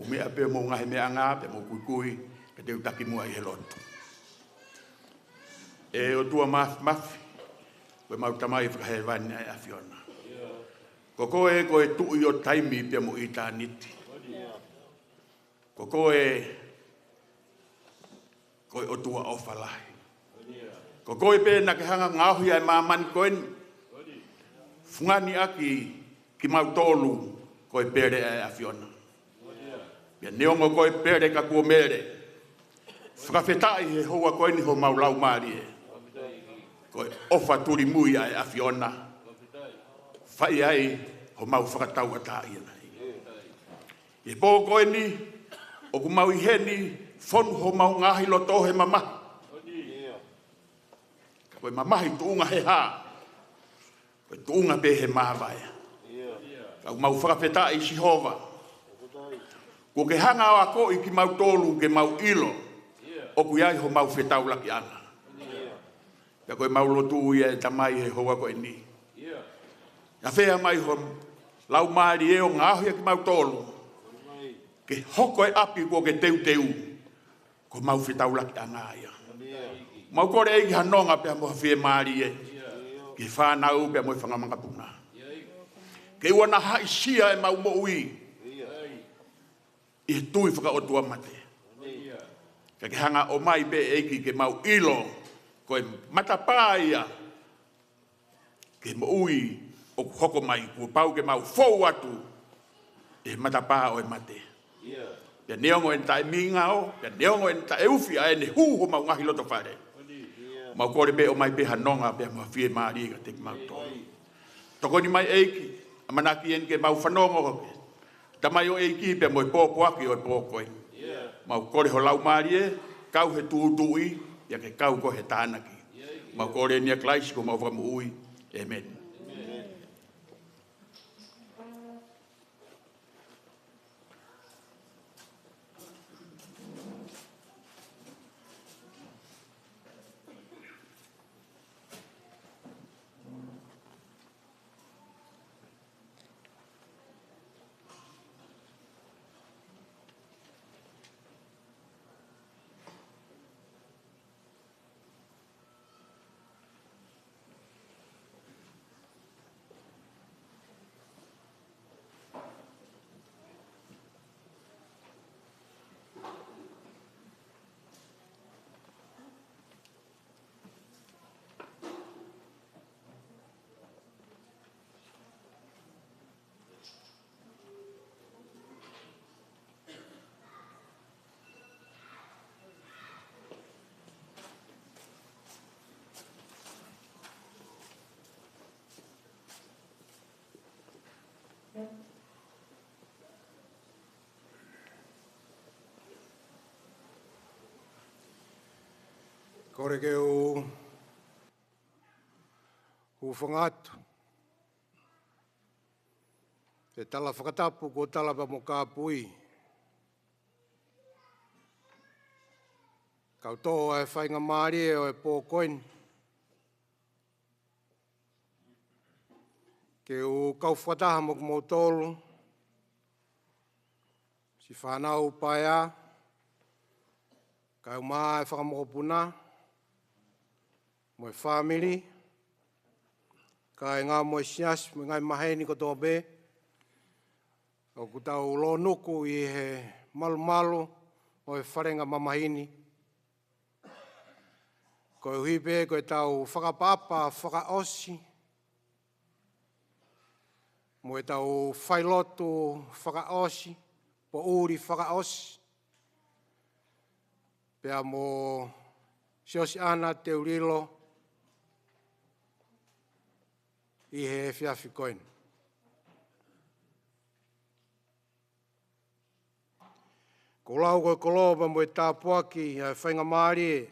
Mou meʻa pē ʻi homou ngaahi meʻangā pea mou kuikui, ka te u taki muʻa ʻi he lotu. ʻE ʻOtua Māfimafi, ko ʻemau Tamai fakahēvani ʻa e ʻAfiona. Ko koe ko e Tuʻi ʻo taimi pea mo ʻitāniti. Ko koe ko e ʻOtua ʻofa lahi. Ko koe pē naʻa ke hanga ʻo ngaohi ʻa e māmani ko eni. Fungani ʻaki kimautolu ko e pele ʻa e ʻAfiona. Pea neongo ko e pele ka kuo mele. Fakafetaʻi he houa ko eni homau laumālie. Ko e ʻofa tulimui ʻa e ʻAfiona. Fai ai homau fakatauʻatāina. ʻI he pō ko eni, ʻoku mau ʻi heni, fonu homau ngaahi loto he mamahi. Ka ko e mamahi tuʻunga he hā, ko e tuʻunga pē he māvae. Ka ʻoku mau fakafetaʻi Sihova. Kuo ke hanga ʻo akoʻi kimautolu ke mau ʻilo, ʻoku ʻi ai homau fetaulakiʻanga. Pea ko ʻemau lotu ia ʻe Tamai he houa ko eni. Afea mai ho laumālie ʻo ngaohi ʻa kimautolu. Ke hoko e ʻapi kuo ke teuteu. Ko homau fetaulakiʻanga ia. Mau kole ʻEiki ha nonga pea mo ha fiemālie. Ki he fānau pea mo e fanga makapuna. Ke ʻoua naʻa haʻisia ʻemau moʻui. ʻI he tui fakaʻotuamate. Ka ke hanga ʻo ʻomai pē ʻEiki ke mau ʻilo, ko e matapā ia, ke moʻui ʻoku hoko mai, kuo pau ke mau fou atu, ʻi he matapā ʻo e mate. Pea neongo ʻene taʻemingao, pea neongo ʻene taʻeufi ʻa ʻene hū homau ngaahi loto fale. Mau kole pē ʻomai pē ha nonga pea mo ha fiemālie kiate kimautolu. Tokoni mai ʻEiki, ʻamanaki eni ke mau fanongo, Tamai ʻo e ʻEiki pea mo e pōpoaki ʻo e pō ko eni. Mau kole ho laumālie, kau he tūtuuʻi, pea ke kau ko e tānaki. Mau kole eni ʻia Kalaisi ko homau Fakamoʻui. ʻĒmeni. Kole ke u hūfanga atu he tala fakatapu kuo tala pea mo Kāpui. Kau toʻo ʻa e faingamālie ʻo e pō ko eni ke u kau fakataha mo kimoutolu, siʻi fānau paea, kaeʻumaʻā e fanga mokopuna, mo e fāmili, kāinga mo e siasi, mo e ngaahi maheni kotoa pē ʻoku tau lōnuku ʻi he malumalu ʻo e falengamamahi ni. Koeʻuhi pē ko ʻetau fakaʻapaʻapa fakaʻosi, mo ʻetau failotu fakaʻosi, poʻuli fakaʻosi, pea mo Siosiana Teulilo ʻi he efiafi ko eni. Ko e lau ko e koloa pea mo e tāpuaki ʻa e faingamālie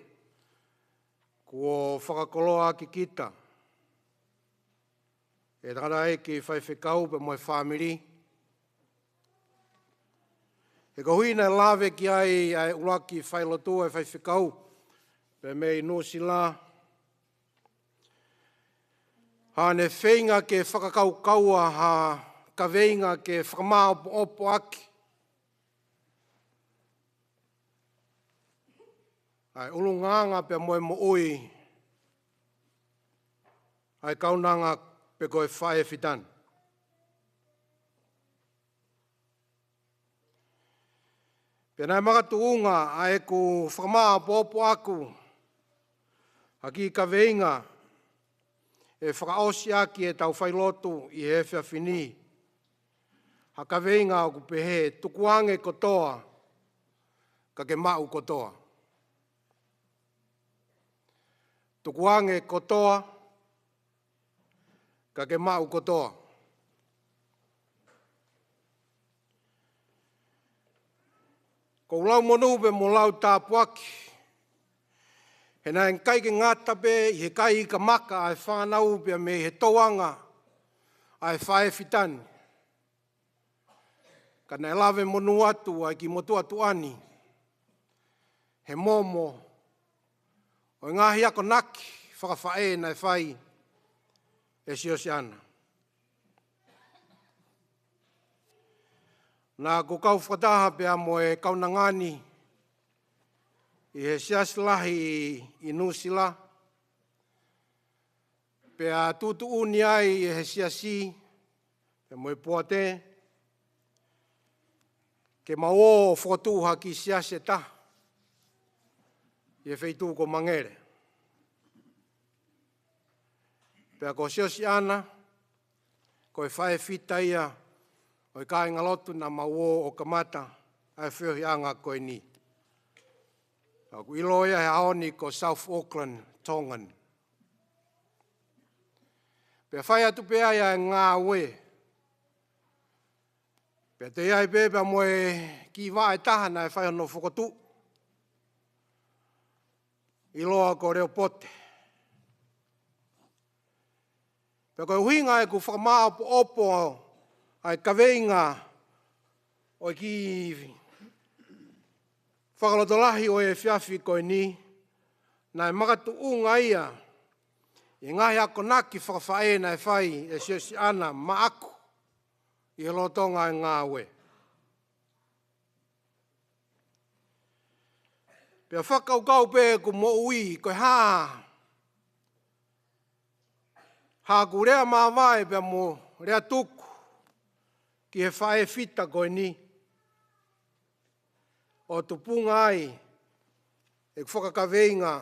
kuo fakakoloa ʻaki kita ʻe he tangataʻeiki faifekau pea mo e fāmili. He koeʻuhi naʻe lave ki ai ʻa e ʻuluaki failotu ʻa e faifekau pea mei Nuʻusila, haʻane feinga ke fakakaukaua ha kaveinga ke fakamāʻopoʻopo ʻaki ʻa e ʻulungaanga pea mo e moʻui ʻa e kaunanga pe ko e faʻē fita ni. Pea naʻe makatuʻunga ʻa ʻeku fakamāʻopoʻopo ʻaku ha kiʻi kaveinga ʻe fakaʻosi ʻaki ʻetau failotu ʻi he efiafi ni. Ha kaveinga ʻoku pehē, tukuange kotoa, ka ke maʻu kotoa. Tukuange kotoa, ka ke maʻu kotoa. ʻOku ou lau monū pea mo lau tāpuaki, he naʻe ʻikai ke ngata pē ʻi he kai ika maka ʻa e fānau pea mei he tōʻonga ʻa e faʻē fita ni, ka naʻe lave monū atu ʻa e kiʻi motuʻa tuʻa ni he momo ʻo e ngaahi akonaki fakafaʻē naʻe fai ʻe Siosiana. Naʻa ku kau fakataha pea mo e kaunanga ni ʻi he siasi lahi ʻi, ʻi Nuʻusila, pea tuʻutuʻuni ai ʻe he siasi pea mo e poate ke mau ō ʻo fokotuʻu ha kiʻi siasi ʻe taha ʻi he feituʻu ko Mangele. Pea ko Siosiana, ko e faʻē fita ia ʻo e kāingalotu naʻa mau ō ʻo kamata ʻa e feohiʻanga ko eni. ʻOku ʻiloa ia he ʻaho ni ko South Auckland Tongan. Pea fai atu pē ai ʻa e ngāue. Pea toe ʻi ai pē pea mo e kiʻi vaʻa ʻe taha naʻe fai hono fokotuʻu, ʻiloa ko Leopote. Pea ko e ʻuhinga ʻeku fakamāʻopoʻopo ʻa e kaveinga ʻo e kiʻi fakalotolahi ʻo e efiafi ko eni, naʻe makatuʻunga ia ʻi he ngaahi akonaki fakafaʻē naʻe fai ʻe Siosiana maʻaku ʻi he lolotonga ʻo e ngāue. Pea fakakaukau pē ʻeku moʻui, ko e hā haʻaku lea māvae pea mo lea tuku ki he faʻē fita ko eni, ʻo tupunga ai ʻeku fakakaveinga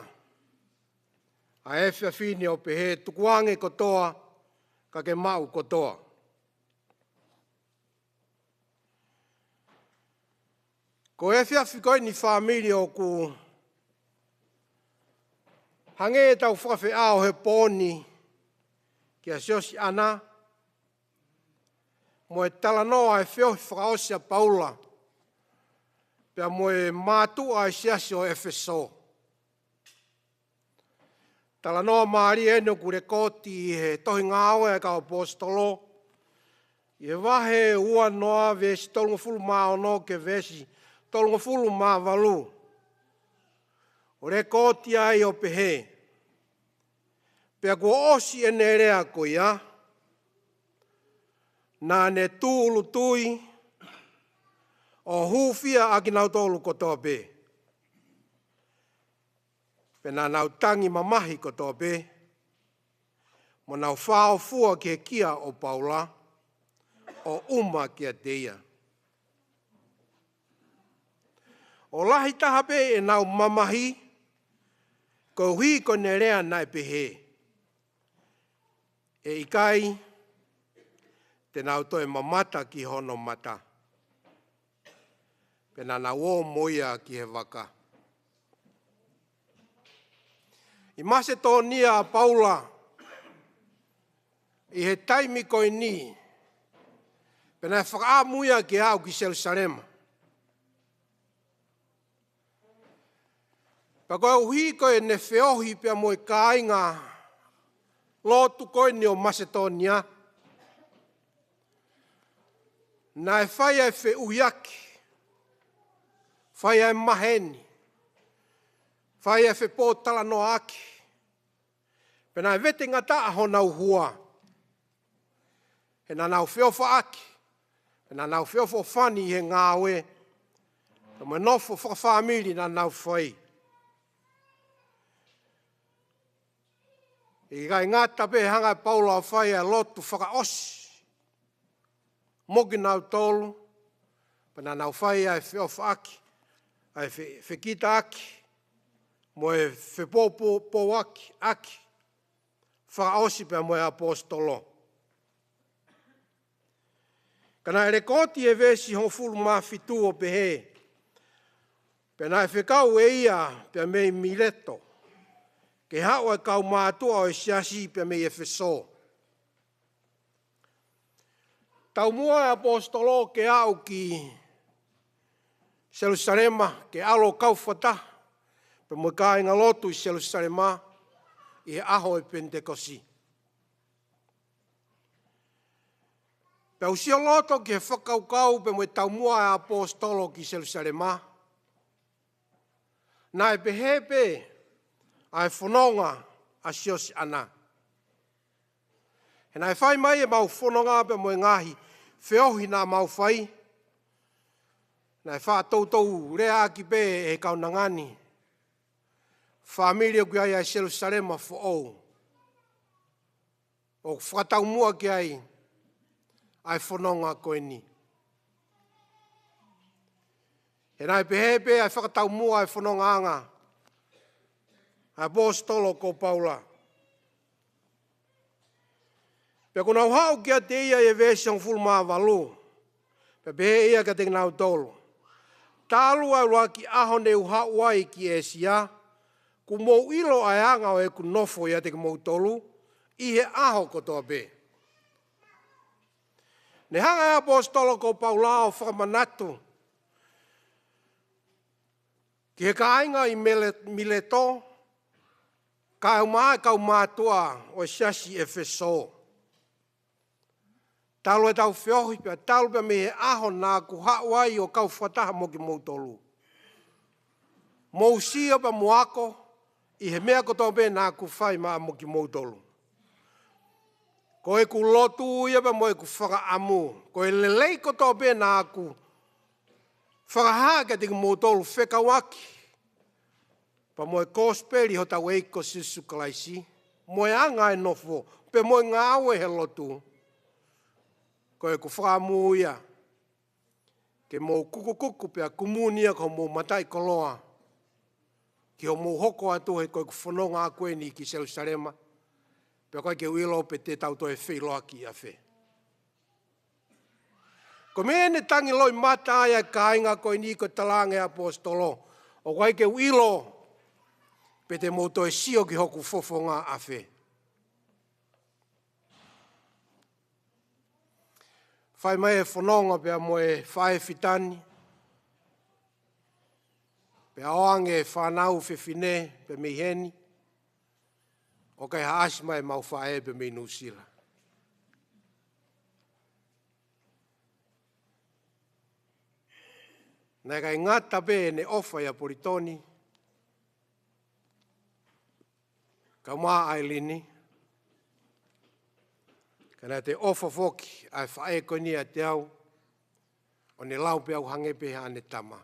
ʻa e efiafi ni ʻo pehē, tukuange kotoa, ka ke maʻu kotoa. Ko e efiafi ko eni, fāmili, ʻoku hangē ʻetau fakafeʻao he pō ni kia Siosiana mo e talanoa ʻa e feohi fakaʻosi ʻa Paula pea mo e mātuʻa ʻo e siasi ʻo ʻEfesō. Talanoa mālie eni ʻoku lekooti ʻi he Tohi Ngāue ʻa e Kau ʻAposetolo, ʻi he vahe ua noa, veesi tolungofulu mā ono ki he veesi tolungofulu mā valu. ʻOku lekooti ai ʻo pehē, pea kuo ʻosi ʻene lea ko ia, naʻa ne tūʻulutui ʻo hūfia ʻa kinautolu kotoa pē. Pea naʻa nau tangi mamahi kotoa pē, mo nau fāʻofua ki he kia ʻo Paula, ʻo ʻuma kiate ia. ʻO lahi taha pē ʻenau mamahi, koeʻuhi ko ʻene lea naʻe pehē, ʻe ʻikai te nau toe mamata ki hono mata. Pea naʻa nau ō mo ia ki he vaka. ʻI Masitōnia ʻa Paula ʻi he taimi ko eni, pea naʻe fakaʻamu ia ke aʻu ki Selusalema. Pea koeʻuhi ko ʻene feohi pea mo e kāinga lotu ko eni ʻo Masitōnia, naʻe fai ʻa e feʻuhiʻaki, fai ʻa e maheni, fai ʻa e fepōtalanoaʻaki. Pea naʻe vete ngataʻa honau hua, he naʻa nau feʻofaʻaki, he naʻa nau feʻofoʻofani ʻi he ngāue pea mo e nofo fakafāmili naʻa nau fai. ʻIkai ngata pē he hanga ʻe Paula ʻo fai ʻa e lotu fakaʻosi mo kinautolu, pea naʻa nau fai ʻa e feʻofaʻaki, ʻa e fe-, fekitaʻaki, mo e fepoupouaki ʻaki fakaʻosi pea mo e ʻaposetolo. Ka naʻe lekooti ʻi he veesi hongofulu mā fitu ʻo pehē, pea naʻe fekau ʻe ia pea mei Mileto ke haʻu ʻa e kau mātuʻa ʻo e siasi pea mei ʻEfesō. Taumuʻa e ʻaposetolo ke aʻu ki Selusalema, ke ʻalu ʻo kau fakataha pea mo e kāingalotu ʻi Selusalema ʻi he ʻaho ʻo e Penitekosi. Pea ʻoku sio loto ki he fakakaukau pea mo e taumuʻa e ʻaposetolo ki Selusalema, naʻe pehē pē ʻa e fononga ʻa Siosiana. He naʻe fai mai ʻemau fononga pea mo e ngaahi feohi naʻa mau fai, naʻe faʻa toutou leaʻaki pē ʻe he kaunanga ni fāmili ʻoku ʻi ai ʻa e Selusalema foʻou, ʻoku fakataumuʻa ki ai ʻa e fononga ko eni. He naʻe pehē pē ʻa e fakataumuʻa e fonongaʻanga ʻa e ʻaposetolo ko Paula. Pea kuo nau haʻu kiate ia ʻi he veesi hongofulu mā valu, pea pehē ʻe ia kiate kinautolu, talu ʻa e ʻuluaki ʻaho ne u haʻu ai ki ʻĒsia, kuo mou ʻilo ʻa e anga ʻo ʻeku nofo ʻiate kimoutolu ʻi he ʻaho kotoa pē. Ne hanga ʻe he ʻaposetolo ko Paula ʻo fakamanatu ki he kāinga ʻi Mele-, Mileto, kaeʻumaʻā e kau mātuʻa ʻo e siasi ʻEfesō, talu ʻetau feohi pea talu pea mei he ʻaho naʻa ku haʻu ai ʻo kau fakataha mo kimoutolu, mou sio pea mo ako ʻi he meʻa kotoa pē naʻa ku fai maʻa mo kimoutolu. Ko ʻeku lotu ia pea mo ʻeku fakaʻamu, ko e lelei kotoa pē naʻa ku fakahā kiate kimoutolu fekauʻaki pea mo e kosipeli ʻo hotau ʻEiki ko Sīsū Kalaisi, mo e anga e nofo pea mo e ngāue he lotu, ko ʻeku fakaʻamu ia ke mou kukukuku pea kumuni ia ko hoʻomou mataʻikoloa ki hoʻomou hoko atu, he ko ʻeku fononga ʻaʻaku eni ki Selusalema, pea ʻoku ʻikai ke u ʻilo pe te tau toe feʻiloaki ʻi ʻafē. Ko e meʻa eni ne tangi loʻimata ai ʻa e kāinga ko eni ko e talaange ʻa e ʻaposetolo, ʻoku ʻikai ke u ʻilo pe te mou toe sio ki hoku fofonga ʻi ʻafē. Fai mai e fononga pea mo e faʻē fitani, pea ʻoange e fānau fefine pea mei heni, ʻo kai haʻasi mai ʻemau faʻē pea mei Nuʻusila. Naʻe ʻikai ngata pē ʻene ʻofa ʻia Politoni kaeʻumaʻā ʻAilini, ka naʻe toe ʻofa foki ʻa e faʻē ko eni ʻiate au, ʻo ne lau pē au hangē pē haʻane tama.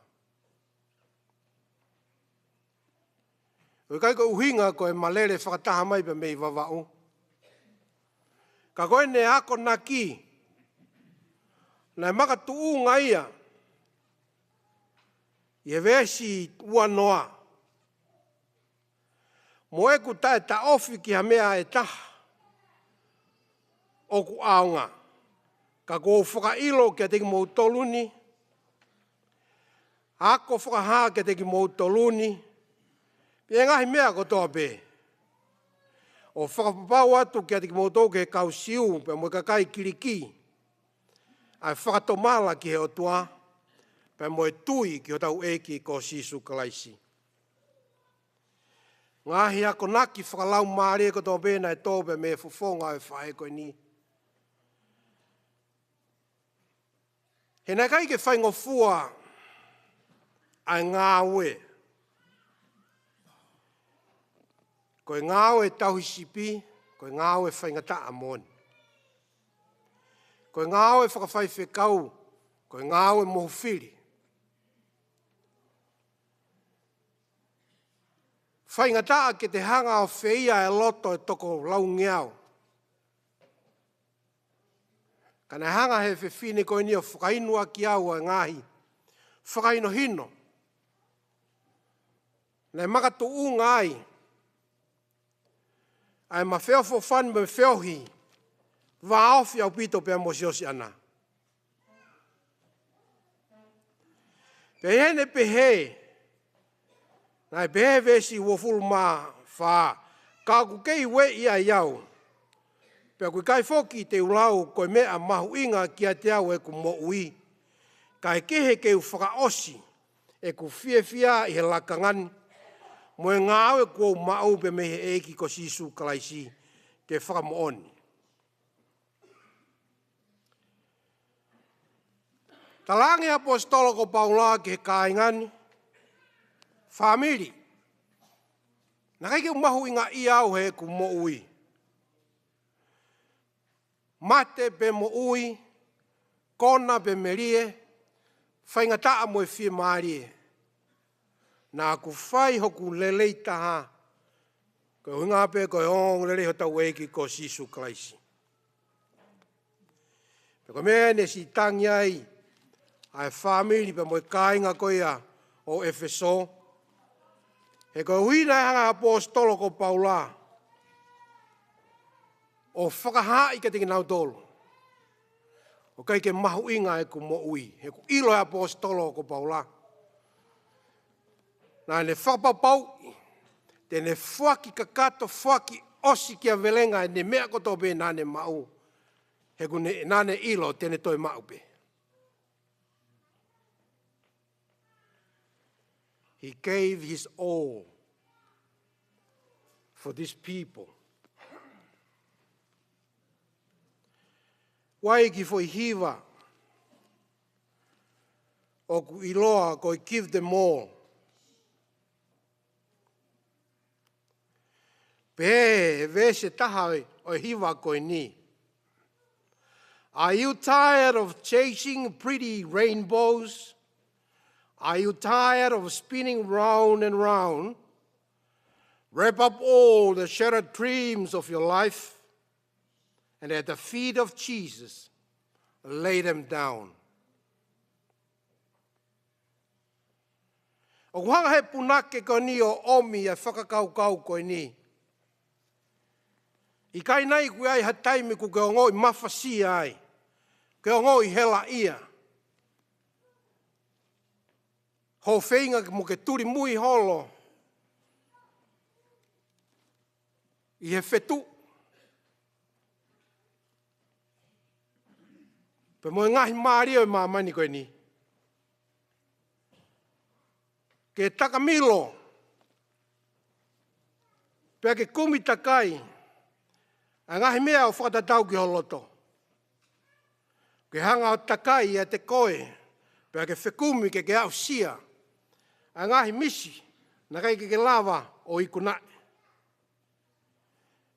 ʻOku ʻikai ko e ʻuhinga ko e malele fakataha mai pea mei Vavaʻu, ka ko ʻene akonaki naʻe makatuʻunga ia ʻi he veesi ua noa: Mo ʻeku taʻetaʻofi ki ha meʻa ʻe taha ʻoku ʻaonga, ka kuo u fakaʻilo kiate kimoutolu ni, ako fakahā kiate kimoutolu ni, pea ngaahi meʻa kotoa pē, ʻo fakapapau atu kiate kimoutolu ki he kau Siu pea mo e kakai Kiliki, ʻa e fakatomala ki he ʻOtua, pea mo e tui ki hotau ʻEiki ko Sīsū Kalaisi. Ngaahi akonaki fakalaumālie kotoa pē naʻe tō pē mei he fofonga ʻo e faʻē ko eni. He naʻe ʻikai ke faingofua ʻa e ngāue. Ko e ngāue tauhi sipi, ko e ngāue faingataʻa moʻoni. Ko e ngāue fakafaifekau, ko e ngāue mohu fili. Faingataʻa ke te hanga ʻo feia e loto ʻo e toko laungeau. Ka naʻe hanga he fefine ko eni ʻo fakainu ʻaki au ʻa e ngaahi fakahinohino naʻe makatuʻunga ai ʻa ʻema feʻofoʻofani mo e feohi vāofi ʻaupito pea mo siosiʻana. Pea ʻi heʻene pehē, naʻe pehē veesi uofulu mā fā, ka ʻoku kei ueʻi ai au, pea ʻoku ʻikai foki te u lau ko e meʻa mahuʻinga kiate au ʻeku moʻui, kae kehe ke u fakaʻosi ʻeku fiefia ʻi he lakanga ni, mo e ngāue kuo u maʻu pē mei he ʻEiki ko Sīsū Kalaisi ke fakamoʻoni. Talaange ʻe he ʻaposetolo ko Paula ki he kāinga ni, fāmili, naʻe ʻikai ke u mahuʻingaʻia au heʻeku moʻui. Mate pe moʻui, kona pe melie, faingataʻa mo e fiemālie, naʻa ku fai hoku lelei taha, ko e ʻuhinga pē ko e ongoongolelei hotau ʻEiki ko Sīsū Kalaisi. Pea ko e meʻa eni ʻe siʻi tangi ai ʻa e fāmili pea mo e kāinga ko ia ʻo ʻEfesō. He koeʻuhi naʻe hanga ʻe he ʻaposetolo ko Paula ʻo fakahaaʻi kiate kinautolu ʻoku ʻikai ke mahuʻinga ʻeku moʻui. He ʻoku ʻilo ʻe he ʻaposetolo ko Paula naʻa ne fakapapauʻi te ne foaki kakato, foaki ʻosikiavelenga ʻene meʻa kotoa pē naʻa ne maʻu, he ʻoku ne, naʻa ne ʻilo te ne toe maʻu pē. He gave his all for these people. ʻOku ʻi ai e kiʻi foʻi hiva ʻoku ʻiloa ko e Give Them All. Pehē ʻe he veesi ʻe taha ʻo e hiva ko eni: Are you tired of chasing pretty rainbows? Are you tired of spinning round and round? Wrap up all the shattered dreams of your life and at the feet of Jesus, lay them down. ʻOku hanga ʻe he punake ko eni ʻo ʻomi ʻa e fakakaukau ko eni. ʻIkai naʻa ʻoku ʻi ai ha taimi ʻoku ke ongoʻi mafasia ai, ke ongoʻi helaʻia, hoʻo feinga mo ke tulimui holo ʻi he fetuʻu pea mo e ngaahi mālie ʻo e māmani ko eni, ke takamilo pea ke kumi takai ʻa e ngaahi meʻa ʻoku fakatatau ki ho loto, ke hanga ʻo takai ʻiate koe, pea ke fekumi ke ke aʻusia ʻa e ngaahi misi naʻe ʻikai ke ke lava ʻo ikunaʻi.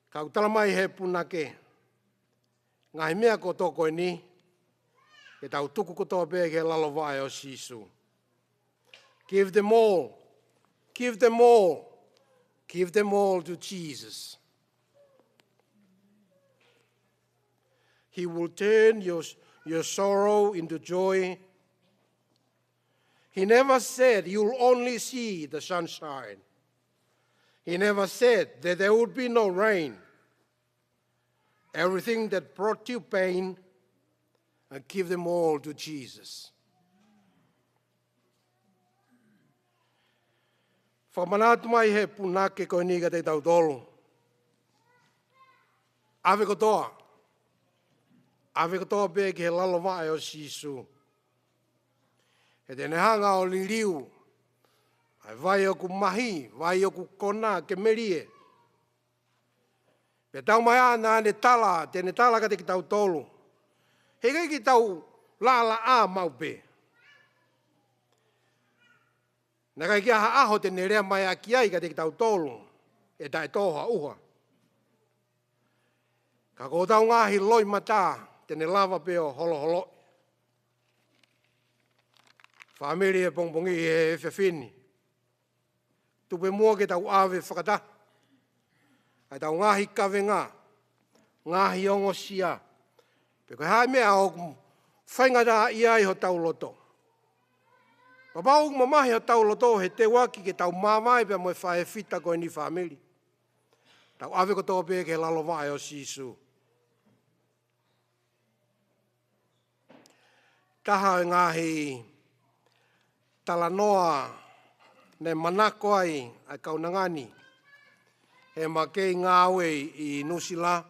Ka ʻoku tala mai ʻe he punake, ngaahi meʻa kotoa ko eni, ke tau tuku kotoa pē ki he lalo vaʻe ʻo Sīsū. Give them all. Give them all. Give them all to Jesus. He will turn your, your sorrow into joy. He never said you'll only see the sunshine. He never said that there would be no rain. Everything that brought you pain, and give them all to Jesus. Fakamanatu mai ʻe he punake ko eni kiate kitautolu: ʻAve kotoa. ʻAve kotoa pē ki he lalo vaʻe ʻo Sīsū. He te ne hanga ʻo liliu ʻa e vai ʻoku mahi, vai ʻoku kona ke melie. Pea tau mai ʻa naʻa ne tala, te ne tala kiate kitautolu, heʻikai ke tau laʻalaʻā maʻu pē. Naʻe ʻikai ke ʻi ai ha ʻaho te ne lea mai ʻaki ai kiate kitautolu ʻe taʻetō ha ʻuha. Ka ko hotau ngaahi loʻimata te ne lava pē ʻo holoholoʻi. Fāmili, he pongipongi, he efiafi ni, Tuku pē muʻa ke tau ʻave fakataha ʻa ʻetau ngaahi kavenga, ngaahi ongosia, pe ko e hā e meʻa ʻoku faingataʻaʻia ai hotau loto. Kapau ʻoku mamahi hotau loto, he teuaki ke tau māvae pea mo e faʻē fita ko eni, fāmili. Tau ʻave kotoa pē ki he lalo vaʻe ʻo Sīsū. Taha ʻo e ngaahi talanoa naʻe manako ai ʻa e kaunanga ni heʻema kei ngāue ʻi Nuʻusila,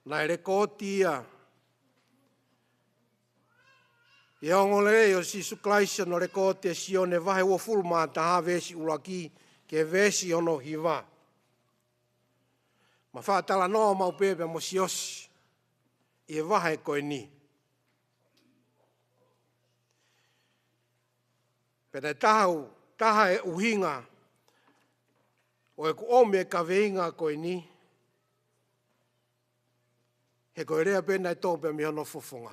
naʻe lekooti ia ʻi he ongoongolelei ʻo Sīsū Kalaisi, ʻo ne lekooti ʻi Sione vahe uofulu mā taha, veesi ʻuluaki ki he veesi hono hiva. Ma faʻa talanoa maʻu pē pea mo Siaosi ʻi he vahe ko eni. Pea naʻe taha, taha e ʻuhinga ʻo ʻeku ʻomi e kaveinga ko eni, he ko e lea pē naʻe tō pē mei hono fofonga.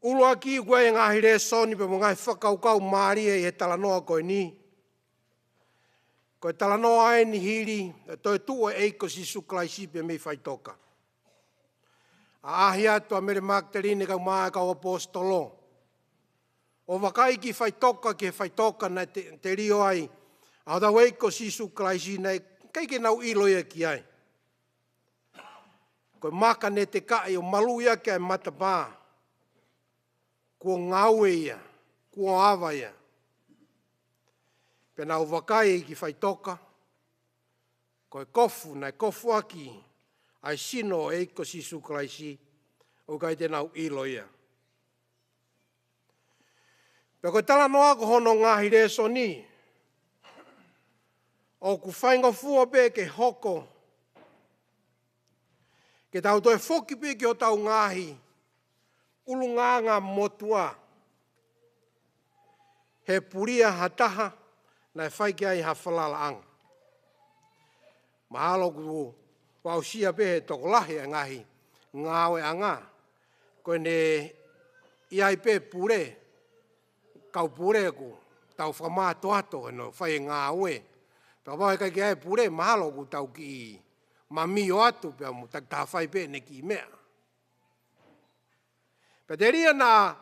ʻUluaki, ʻoku ʻi ai e ngaahi lēsoni pea mo e ngaahi fakakaukau mālie ʻi he talanoa ko eni. Ko e talanoa eni hili e toetuʻu ʻa e ʻEiki ko Sīsū Kalaisi pē mei faʻitoka. ʻAʻahi atu ʻa Mele Makitaline kae ʻumaʻā e kau ʻaposetolo ʻo vakai ki faʻitoka, ki he faʻitoka naʻe te-, telio ai ʻa hotau ʻEiki ko Sīsū Kalaisi, naʻe ʻikai ke nau ʻilo ia ki ai. Ko e maka naʻe tekaʻi ʻo maluʻi ʻaki ʻa e matapā. Kuo ngāue ia, kuo ava ia. Pea nau vakai ki faʻitoka, ko e kofu naʻe kofuʻaki ai e sino ʻo e ʻEiki ko Sīsū Kalaisi, ʻoku ʻikai te nau ʻilo ia. Pea ko e talanoa ko hono ngaahi lēsoni, ʻoku faingofua pē ke hoko ke tau toe foki pē ki hotau ngaahi ʻulungaanga motuʻa he pulia ha taha naʻe fai ki ai ha falalaʻanga. Mahalo ʻoku aʻusia pē he tokolahi e ngaahi ngāueʻanga, ko ʻene ʻi ai pē pule, kau pule ʻoku tau fakamātoato ʻi hono fai e ngāue. Pea kapau ʻe ʻikai ke ʻi ai e pule, mahalo ʻoku tau kiʻi mamio atu pea mo takitaha fai pē ʻene kiʻi meʻa. Pea telia naʻa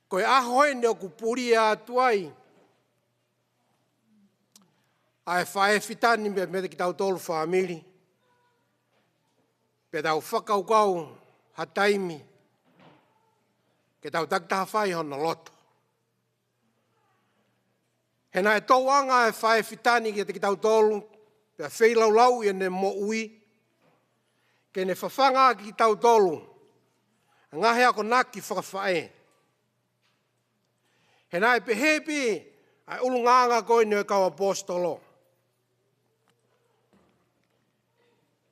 ko e ʻaho eni ʻoku pulia atu ai ʻa e faʻē fita ni mei, meiate kitautolu fāmili, pea tau fakakaukau ha taimi ke tau takitaha fai hono lotu. He naʻe tōʻanga e faʻē fita ni kiate kitautolu, pea feilaulauʻi ʻene moʻui, ke ne fafanga kitautolu ʻa e ngaahi akonaki fakafaʻē. He naʻe pehē pē ʻa e ʻulungaanga ko eni ʻo e kau ʻaposetolo.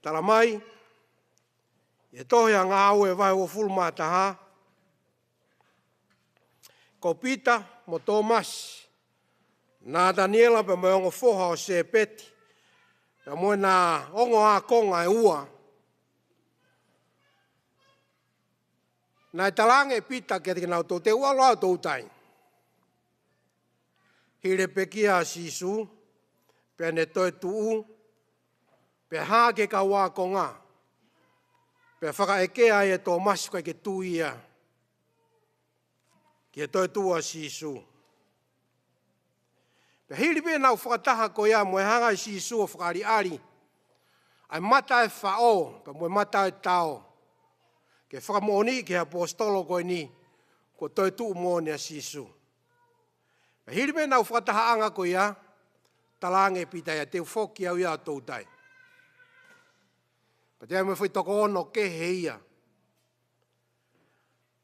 Tala mai ʻi he tohi ʻa Ngāue vahe uofulu mā taha, ko Pita mo Tōmasi, Nataniela pea mo e ongo foha ʻo Sēpeti, pea mo ʻena ongo ākonga ʻe ua. Naʻe talaange ʻe Pita kiate kinautolu, te u ʻalu au ʻo toutai. Hili e pekia ʻa Sīsū, pea ne toetuʻu, pea hā ki he kau ākonga, pea fakaʻekea ai ʻe Tōmasi ʻoku ʻikai ke tui ia ki he toetuʻu ʻa Sīsū. Pea hili pē ʻenau fakataha ko ia mo e hanga ʻe Sīsū ʻo fakaʻaliʻali ʻa e mata ʻo e faʻo, pea mo e mata ʻo e tao, ke fakamoʻoniʻi ki he ʻaposetolo ko eni kuo toetuʻu moʻoni ʻa Sīsū. Pea hili pē ʻenau fakatahaʻanga ko ia, talaange ʻe Pita ia, te u foki au ia ʻo toutai. Pea toe ʻi ai mo e foʻi toko ono kehe ia.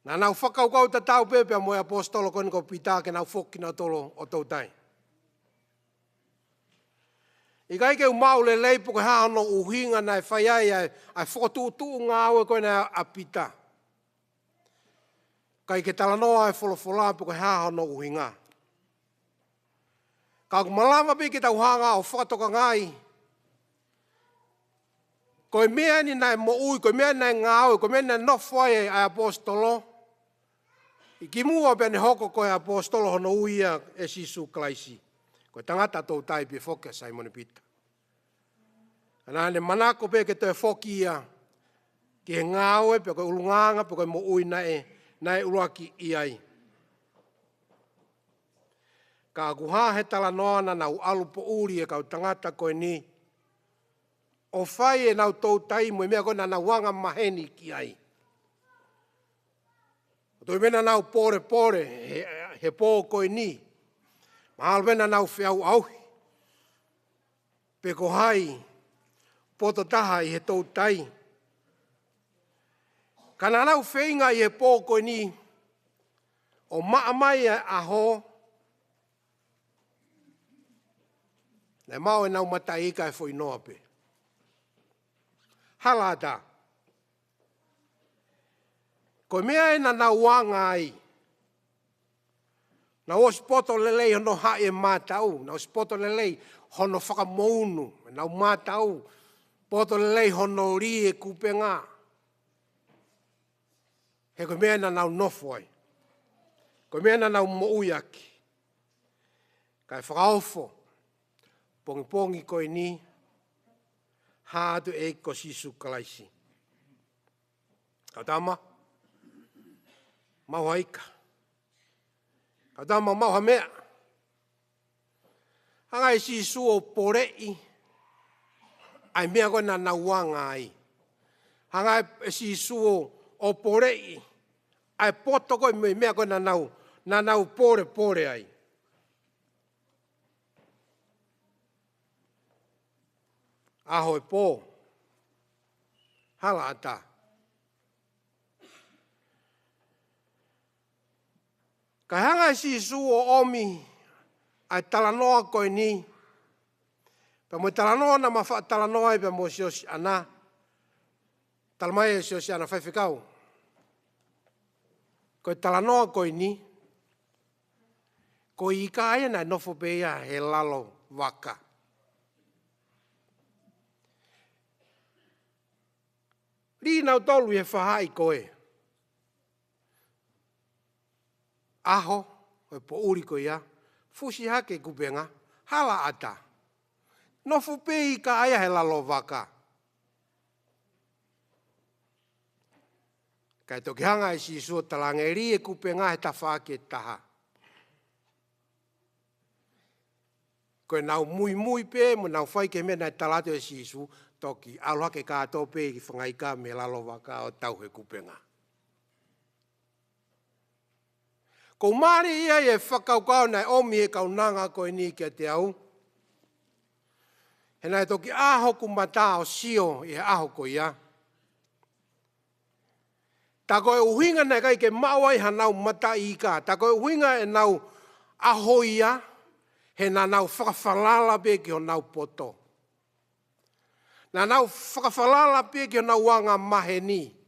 Naʻa nau fakakaukau tatau pē pea mo e ʻaposetolo ko eni ko Pita ke nau foki kinautolu ʻo toutai. ʻIkai ke u maʻu lelei pe ko e hā hono ʻuhinga naʻe fai ai ʻa e, ʻa e fokotuʻutuʻu ngāue ko ena ʻa Pita. ʻIkai ke talanoa e folofola pe ko e hā hono ʻuhinga. Ka ʻoku malava pē ke tau hanga ʻo fakatokangaʻi, ko e meʻa ni naʻe moʻui, ko e meʻa naʻe ngāue, ko e meʻa naʻe nofo ai ʻa e ʻaposetolo, ʻI kimuʻa pea ne hoko ko e ʻaposetolo hono ui ia ʻe Sīsū Kalaisi, ko e tangata toutai pē foki ʻa Saimone Pita. Ka naʻa ne manako pē ke toe foki ia ki he ngāue pe ko e ʻulungaanga pe ko e moʻui naʻe, naʻe ʻuluaki ʻi ai. Ka ʻoku hā he talanoa naʻa nau ʻalu poʻuli e kau tangata ko eni ʻo fai ʻenau toutai mo e meʻa ko ē naʻa nau anga maheni ki ai. ʻO toe meʻa naʻa nau polepole he, he pō ko eni. Mahalo pē naʻa nau feʻauʻauhi pe ko hai poto taha ʻi he toutai. Ka naʻa nau feinga ʻi he pō ko eni ʻo maʻa mai e ʻaho naʻe maʻu ʻenau mataʻi ika ʻe foʻi noa pē. Hala ʻatā. Ko e meʻa ē naʻa nau anga ai. Naʻe ʻosi poto lelei hono haʻi e mātaʻu, naʻe ʻosi poto lelei hono fakamounu, naʻe poto lelei hono lī e kupenga. He ko e meʻa naʻa nau nofo ai. Ko e meʻa naʻa nau moʻui ʻaki. Kae fakaofo, pongipongi ko eni, hā atu e ʻEiki ko Sīsū Kalaisi. Kau tama, maʻu ha ika. Kau tama, maʻu ha meʻa. Hanga ʻe Sīsū ʻo poleʻi ʻa e meʻa ko ē naʻa nau anga ai. Hanga ʻe Sīsū ʻo, ʻo poleʻi ʻa e poto ko ē mo e meʻa ko ē naʻa nau, naʻa nau polepole ai. ʻAho e pō. Hala ʻatā. Kae hanga ʻe Sīsū ʻo ʻomi ʻa e talanoa ko eni. Pea mo e talanoa naʻa ma faʻa talanoa ai pea mo Siosiana. Talamai ʻe Siosiana Faifekau, ko e talanoa ko eni, ko e ika ia naʻe nofo pē ia he lalo vaka. Lī nautolu ʻi he faʻahi ko ē. ʻAho, ko e poʻuli ko ia, fusi hake kupenga, hala ʻatā. Nofo pē ika ia he lalo vaka. Kae toki hanga ʻe Sīsū ʻo talaange lī e kupenga he tafaʻaki ʻe taha. Ko ʻenau muimui pē, mo nau fai ki he meʻa naʻe tala atu ʻe Sīsū, toki ʻalu hake kātoa pē e fanga ika mei he lalo vaka ʻo tauhi e kupenga. ʻOku mālie ia e fakakaukau naʻe ʻomi ʻe he kaunanga ko eni kiate au. He naʻe toki ʻā hoku mata ʻo sio ʻi he ʻaho ko ia. Tā ko e ʻuhinga naʻe ʻikai ke maʻu ai hanau mataʻi ika. Tā ko e ʻuhinga ʻenau ʻaho ia, he naʻa nau fakafalala pē ki honau poto. Naʻa nau fakafalala pē ki honau anga maheni.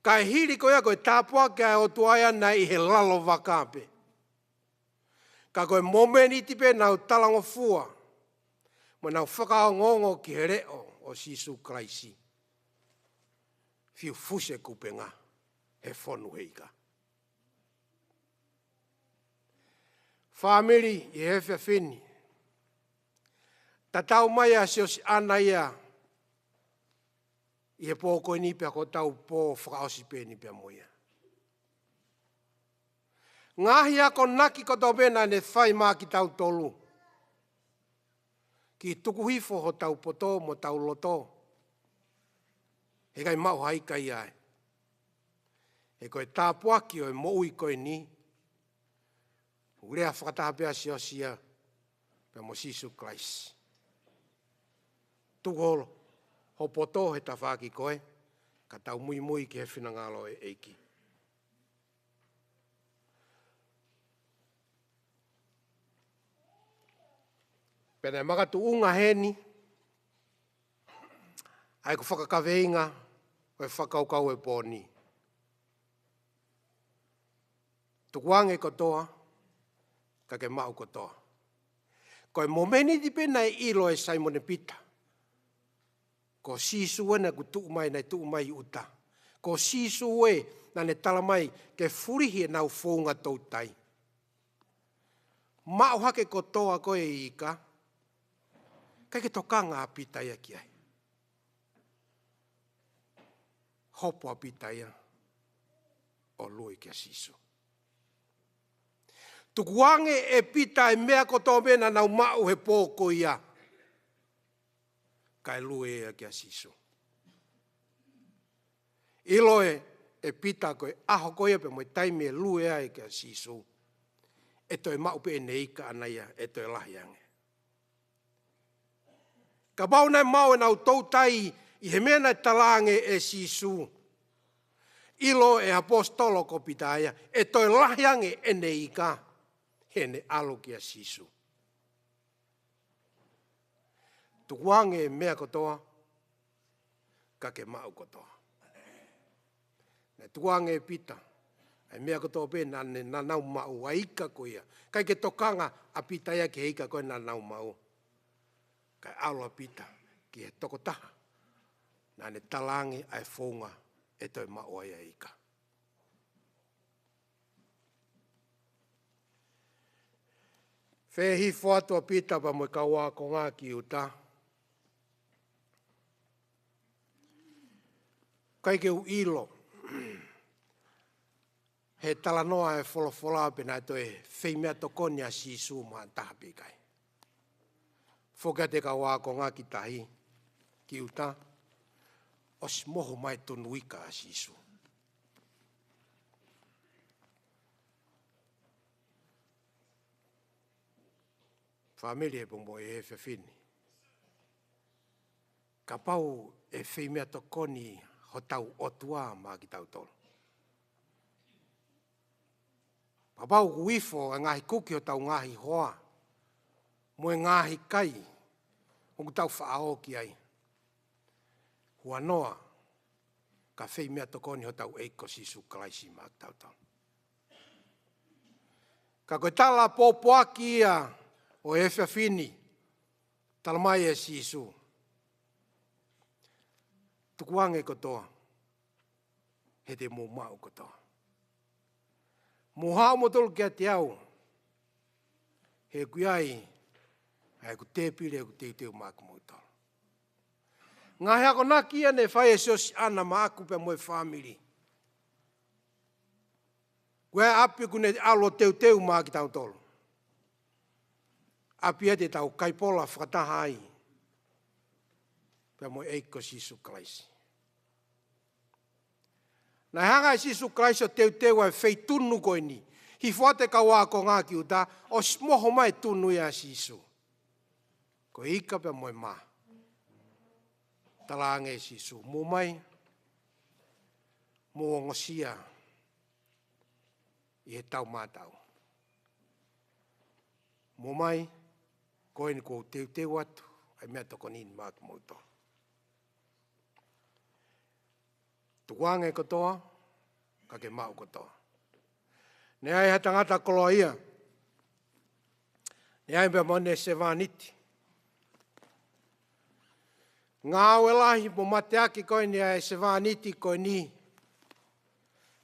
Kae hili ko ia ko e tāpuaki ʻa e ʻOtua ia naʻe ʻi he lalo vaka pē. Ka ko e momeniti pē naʻa nau talangofua, mo nau fakaongoongo ki he leʻo ʻo Sīsū Kalaisi. Fiu fusi e kupenga, he fonu he ika. Fāmili ʻi he efiafi ni. Tatau mai ʻa Siosiana ia ʻi he pō ko eni pea ko hotau pō fakaʻosi pē eni pea mo ia. Ngaahi akonaki kotoa pē naʻa ne fai maʻa kitautolu. Ke tuku hifo hotau poto mo hotau loto. He ʻikai maʻu ha ika ia ai. He ko e tāpuaki ʻo e moʻui ko eni. ʻOku lea fakataha pē ʻa Siosi ia pea mo Sīsū Kalaisi. Tuku ho, ho poto he tafaʻaki ko ē, ka tau muimui ki he finangalo ʻo e ʻEiki. Pea naʻe makatuʻunga heni ʻa ʻeku fakakaveinga ʻo e fakakaukau ʻo e pō ni. Tukuange kotoa, ka ke maʻu kotoa. Ko e momeniti pē naʻe ʻilo ʻe Saimone Pita, ko Sīsū ena kuo tuʻu mai, naʻe tuʻu mai ʻi ʻuta. Ko Sīsū ē naʻa ne tala mai ke fulihi ʻenau founga toutai. Maʻu hake kotoa ko e ika, ʻikai ke tokanga ʻa Pita ia ki ai. Hopo ʻa Pita ia ʻo lue kia Sīsū. Tukuange ʻe Pita e meʻa kotoa pē naʻa nau maʻu he pō ko ia, kae lue ia kia Sīsū. ʻIlo ē ʻe Pita ko e ʻaho ko ia pea mo e taimi ʻe lue ai kia Sīsū, ʻe toe maʻu pē ʻene ika ʻana ia, ʻe toe lahi ange. Kapau naʻe maʻu ʻenau toutai ʻi he meʻa naʻe talaange ʻe Sīsū, ʻilo ʻe he ʻaposetolo ko Pita ia, ʻe toe lahi ange ʻene ika heʻene ʻalu kia Sīsū. Tukuange e meʻa kotoa, ka ke maʻu kotoa. Naʻe tukuange ʻe Pita ʻa e meʻa kotoa pē naʻa ne, naʻa nau maʻu, ʻa e ika ko ia. ʻIkai ke tokanga ʻa Pita ia ki he ika ko ē naʻa nau maʻu. Kae ʻalu ʻa Pita ki he tokotaha naʻa ne talaange ʻa e founga ʻe toe maʻu ai ʻa e ika. Fehifo atu ʻa Pita pea mo e kau ākonga ki ʻuta. ʻIkai ke u ʻilo he talanoa ʻa e folofola pe naʻe toe feimeʻatokoni ʻa Sīsū maʻa taha pe ʻikai. Foki atu e kau ākonga ki tahi, ki ʻuta, ʻosi moho mai tunu ika ʻa Sīsū. Fāmili ē pea mo e efiafi ni. Kapau ʻe feimeʻatokoni hotau ʻOtua maʻa kitautolu. Kapau ʻoku ifo e ngaahi kuki hotau ngaahi hoa mo e ngaahi kai ʻoku tau faʻa ō ki ai, huanoa ka feimeʻatokoni hotau ʻEiki ko Sīsū Kalaisi maʻa kitautolu. Ka ko e tala pōpoaki ia ʻo e efiafi ni, tala mai ʻe Sīsū, tukuange kotoa, he te mou maʻu kotoa. Mou haʻu moutolu kiate au, he ʻoku ʻi ai ʻa ʻeku tēpile ʻoku teuteu maʻamoutolu. Ngaahi akonaki ia naʻe fai ʻe Siosiana maʻaku pea mo e fāmili. Ko e ʻapi ʻoku ne ʻalu ʻo teuteu maʻa kitautolu. ʻApi ia te tau kaipola fakataha ai pea mo e ʻEiki ko Sīsū Kalaisi. Naʻe hanga ʻe Sīsū Kalaisi ʻo teuteu ʻa e feitunu ko eni. Hifo atu e kau ākonga ki ʻuta, ʻosi moho mai tunu ia ʻa Sīsū. Ko e ika pea mo e mā. Talaange ʻe Sīsū, mou ō mai, mou ongosia ʻi he taumātaʻu. Mou ō mai, ko eni kuo u teuteu atu ʻa e meʻatokoni ni maʻa kimoutolu. Tukuange kotoa, ka ke maʻu kotoa. Naʻe ʻi ai ha tangata koloaʻia, naʻe ʻi ai pea mo ʻene sevāniti. Ngāue lahi mo mateaki ko eni ʻa e sevāniti ko eni.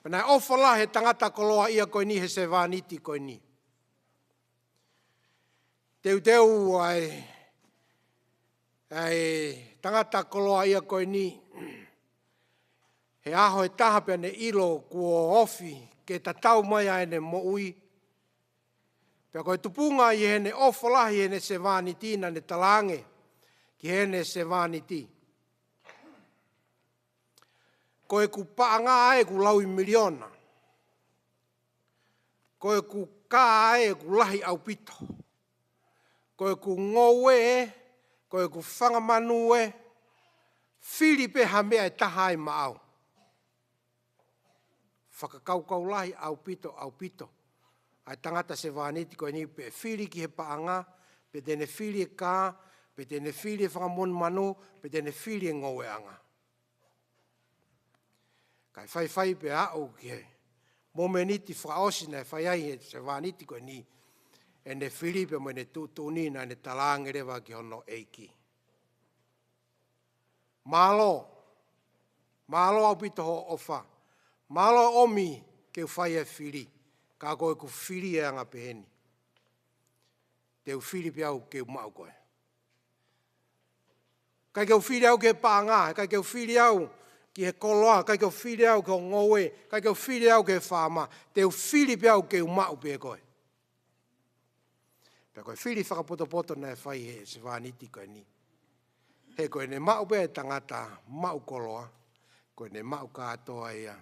Pea naʻe ʻofa lahi e tangata koloaʻia ko eni he sevāniti ko eni. Teuteu ʻa e, ʻa e tangata koloaʻia ko eni he ʻaho ʻe taha pea ne ʻilo kuo ofi ke tatau mai ʻa ʻene moʻui. Pea ko e tupunga ʻi heʻene ʻofa lahi heʻene sevāniti naʻa ne talaange ki heʻene sevāniti, ko ʻeku paʻanga ē ʻoku laui miliona. Ko ʻeku kā ē ʻoku lahi ʻaupito. Ko ʻeku ngoue ē, ko ʻeku fanga manu ē, fili pē ha meʻa ʻe taha ai maʻau. Fakakaukau lahi ʻaupito, ʻaupito ʻa e tangata sevāniti ko eni pe fili ki he paʻanga, pe te ne fili e kā, pe te ne fili e fanga monumanu, pe te ne fili e ngoueʻanga. Kae faifai pea aʻu ki he momeniti fakaʻosi naʻe fai ai ʻe he sevāniti ko eni ʻene fili pea mo ʻene tuʻutuʻuni, naʻa ne talaange leva ki hono ʻeiki, mālō, Mālō ʻaupito hoʻo ʻofa. Mālō ʻomi ke u fai e fili. Ka ko ʻeku fili ʻe anga pehē ni. Te u fili pē au ke u maʻu koe. ʻIkai ke u fili au ki he paʻanga, ʻikai ke u fili au ki he koloa, ʻikai ke u fili au ki he ngoue, ʻikai ke u fili au ki he faama. Te u fili pē au ke u maʻu pē koe. Pea ko e fili fakapotopoto naʻe fai ʻe he sevāniti ko eni. He ko ʻene maʻu pē ʻa e tangata maʻu koloa, ko ʻene maʻu kātoa ia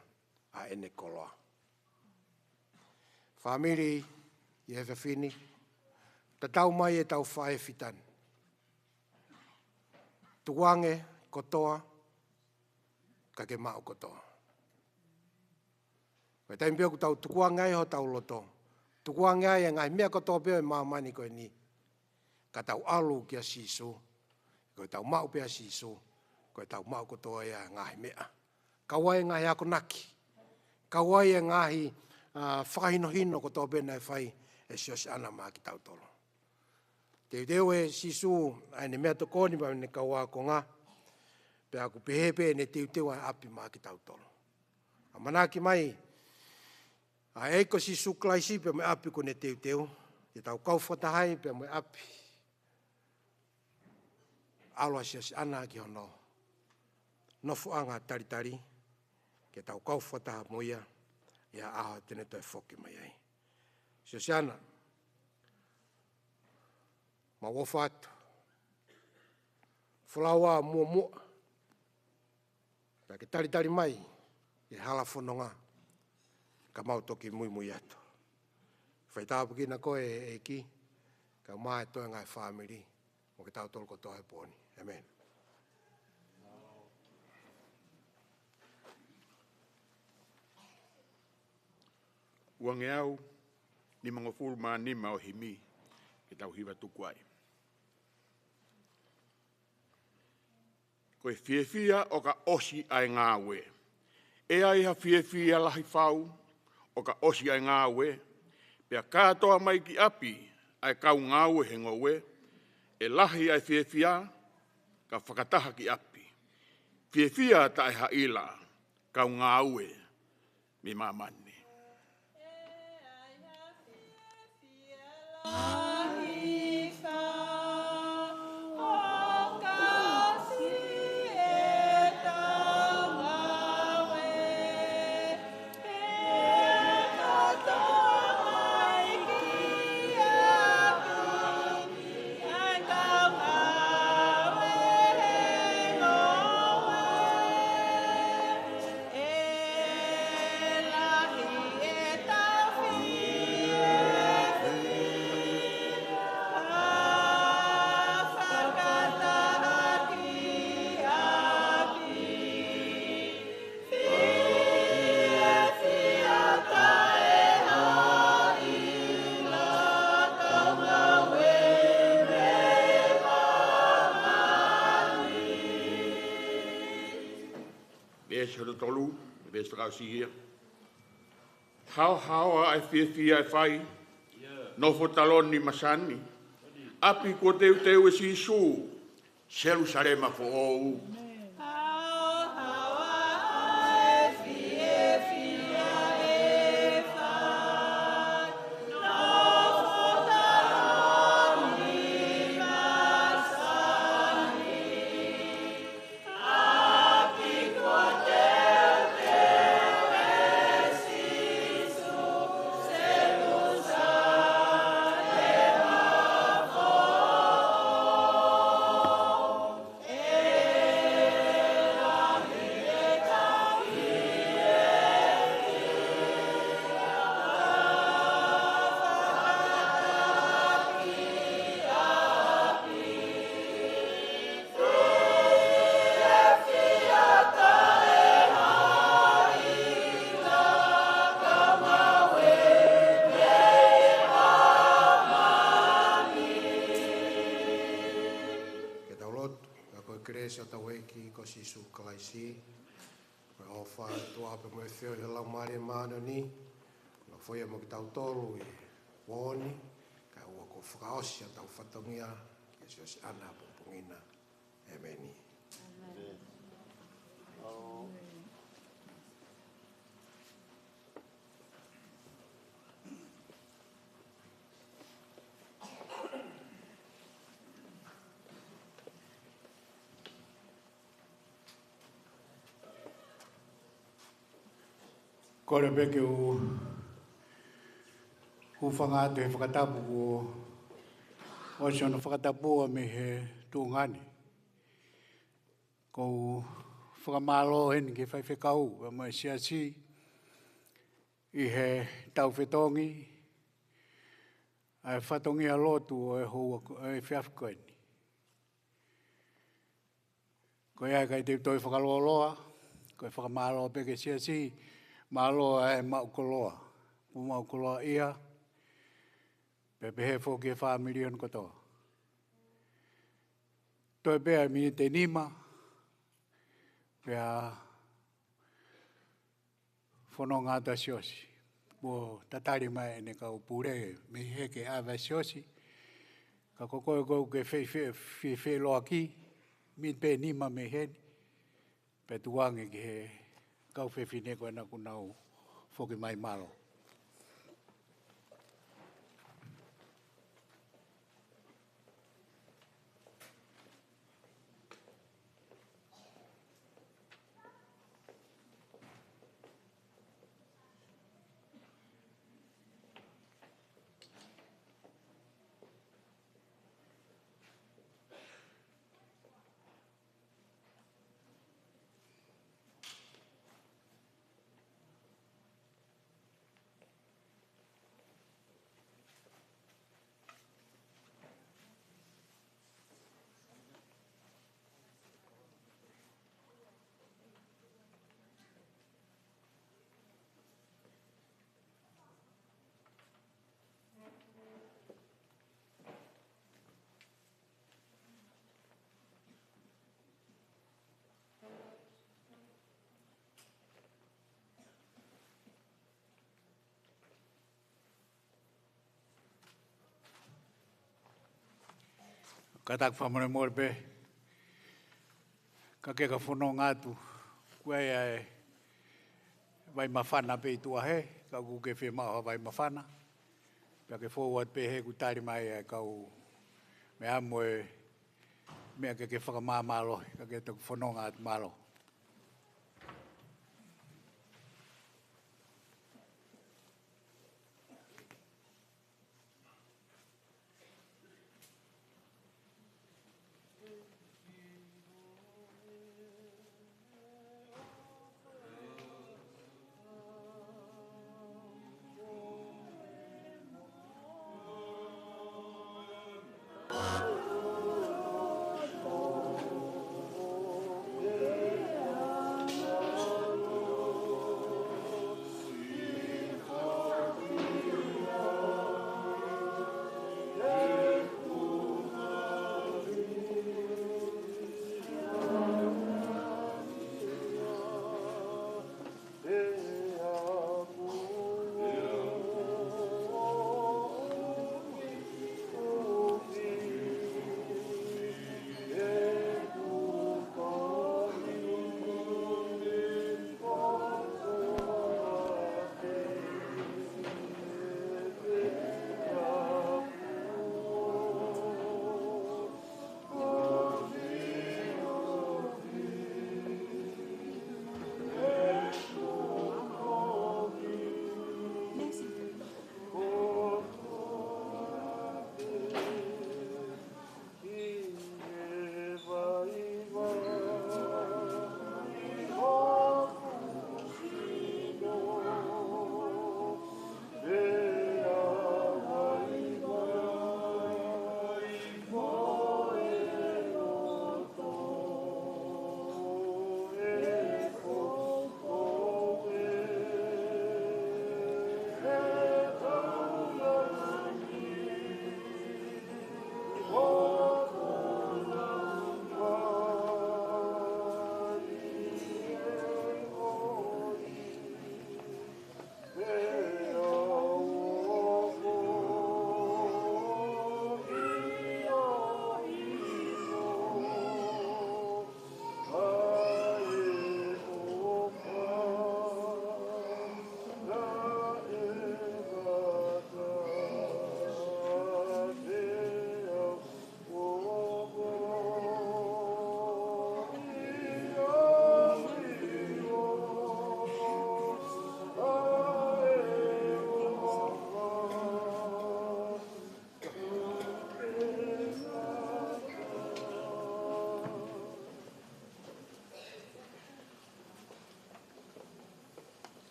ʻa ʻene koloa. Fāmili ʻi he efiafi ni, tatau mai ʻetau faʻē fitani. Tukuange kotoa, ka ke maʻu kotoa. Ko e taimi pē ʻoku tau tukuange ai hotau loto, tukuange ai e ngaahi meʻa kotoa pē ʻo e māmani ko eni, ka tau ʻalu kia Sīsū, ko ʻetau maʻu pē ʻa Sīsū, ko ʻetau maʻu kotoa ia e ngaahi meʻa. Kau ai e ngaahi akonaki, kau ai e ngaahi, ā, fakahinohino kotoa pē naʻe fai ʻe Siosiana maʻa kitautolu. Teuteu ʻe Sīsū ʻa ʻene meʻatokoni maʻa ʻene kau ākonga, pea ʻoku pehē pē ʻene teuteu ʻa e ʻapi maʻa kitautolu. ʻAmanaki mai ʻa e ʻEiki ko Sīsū Kalaisi pea mo e ʻapi kuo ne teuteu, ke tau kau fakataha ai pea mo e ʻapi. ʻAlu ʻa Siosiana ki hono nofoʻanga talitali, ke tau kau fakataha mo ia ʻi he ʻaho te ne toe foki mai ai. Siosiana, mau ʻofa atu. Folaua muʻomuʻa. Pea ke talitali mai ʻi he hala fononga, ka mau toki muimui atu. Fai tāpuekina koe ʻe he ʻEiki, kae ʻumaʻā e toenga e fāmili, mo kitautolu kotoa he pō ni. ʻĒmeni. Uangeau nimangofulu mā nima ʻo e himi ke tau hiva tuku ai. Ko e fiefia ʻo ka ʻosi ʻa e ngāue. ʻE ai ha fiefia lahi fau ʻo ka ʻosi ʻa e ngāue, pea kātoa mai ki ʻapi ʻa e kau ngāue he ngoue, ʻe lahi ʻa e fiefia ka fakataha ki ʻapi. Fiefia taʻehaʻila, kau ngāue mei māmani. Veesi hono tolu, veesi fakaʻosi ia. Haohaoa ʻa e fiefia ʻe fai, nofo taloni masani, ʻapi kuo teuteu ʻe Sīsū, Selūsalema foʻou. Ke tau lotu. Ka ko e kelesi ʻa hotau ʻEiki ko Sīsū Kalaisi, ko e ʻofa ʻa e ʻOtua pea mo e feohi ʻa e Laumālie Māʻoniʻoni, nofoʻia mo kitautolu ʻi he pō ni, kae ʻoua kuo fakaʻosi ʻa hotau fatongia, kia Siosiana ʻapongipongi na. ʻĒmeni. ʻĒmeni. Kole pē ke u hūfanga atu he fakatapu kuo ʻosi hono fakatapua mei he tuʻunga ni. ʻOku ou fakamālō heni ki he faifekau pea mo e siasi ʻi he taufetongi ʻa e fatongia lotu ʻo e houa ko, ʻo e efiafi ko eni. Ko ia ʻikai te u toe fakalōloa, ko e fakamālō pē ki he siasi, mālō ʻa e maʻu koloa, kuo maʻu koloaʻia, pea pehē foki ki he fāmili ʻo kotoa. Toe pē ʻa e miniti ʻe nima, pea fononga atu ʻa Siosi. Kuo tatali mai ʻene kau pule mei he ke ʻave ʻa Siosi. Ka ko koe ʻoku ke fie, fie, fie, fie loaki, miniti pē ʻe nima mei heni. Pea tuku ange ki he kau fefine ko ena kuo nau foki mai, mālō. Kātaki fakamolemole pē. Ka ke ka fononga atu, ko e ʻai ʻa e vai māfana pē ʻi tuʻa hē, ka ʻoku ke fiemaʻu ha vai māfana. Pea ke fou atu pē he kuo tali mai ʻa e kau meʻa mo e meʻa ke ke fakamāmālohi, ka ke toki fononga atu, mālō.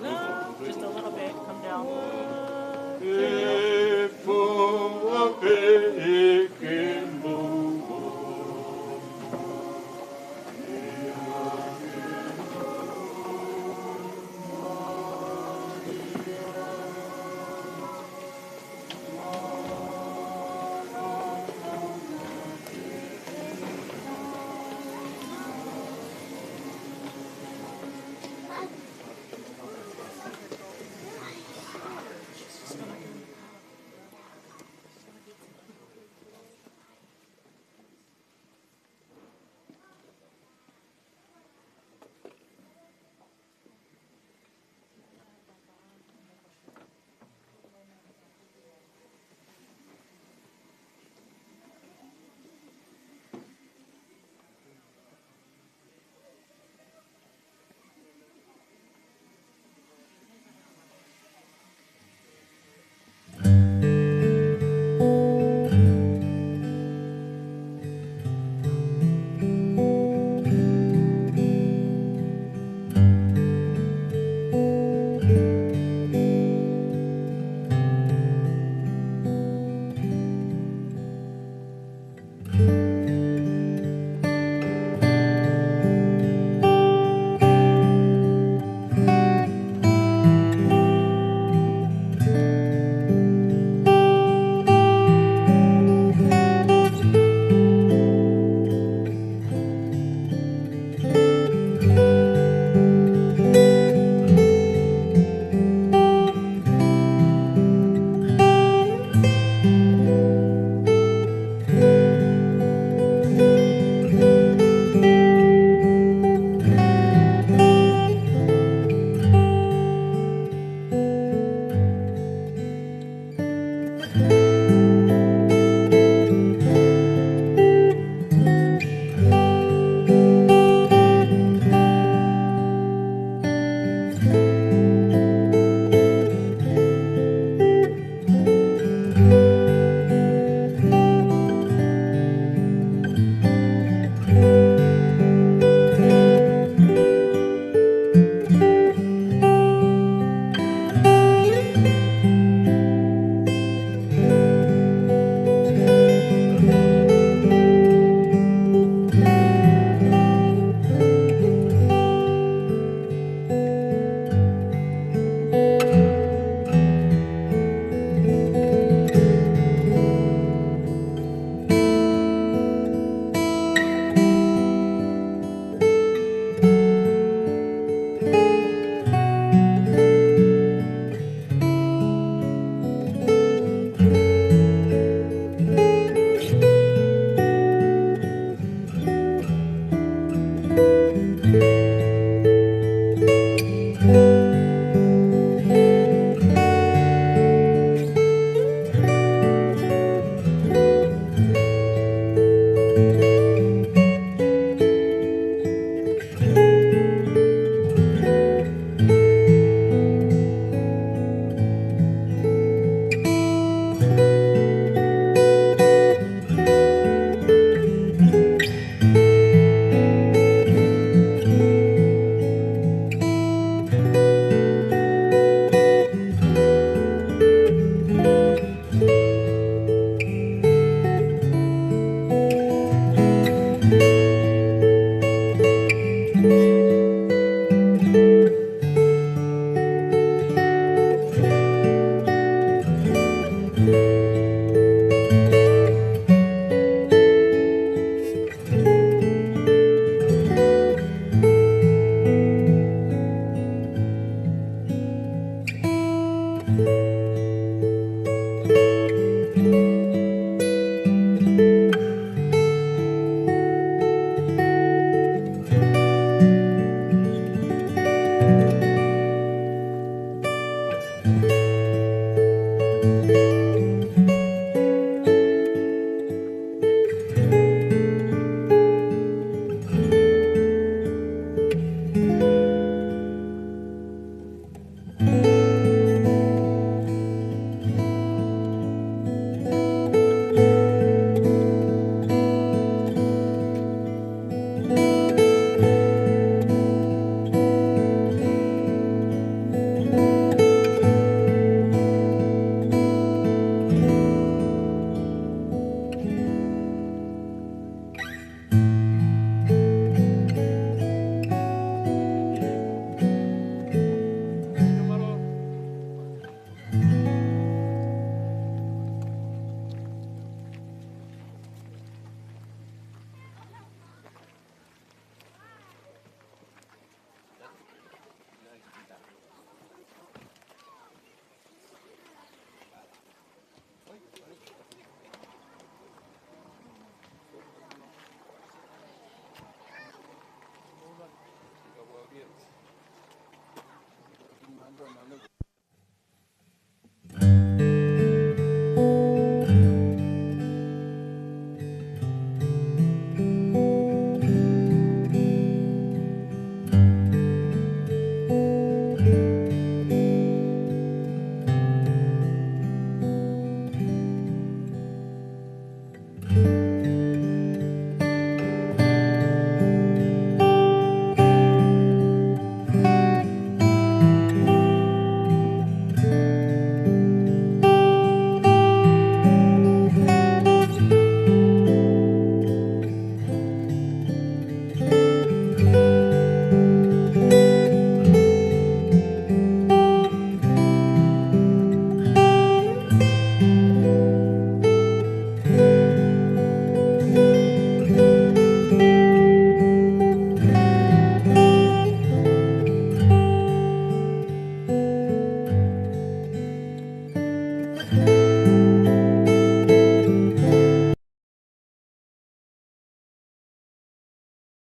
No, just a little bit. Come down.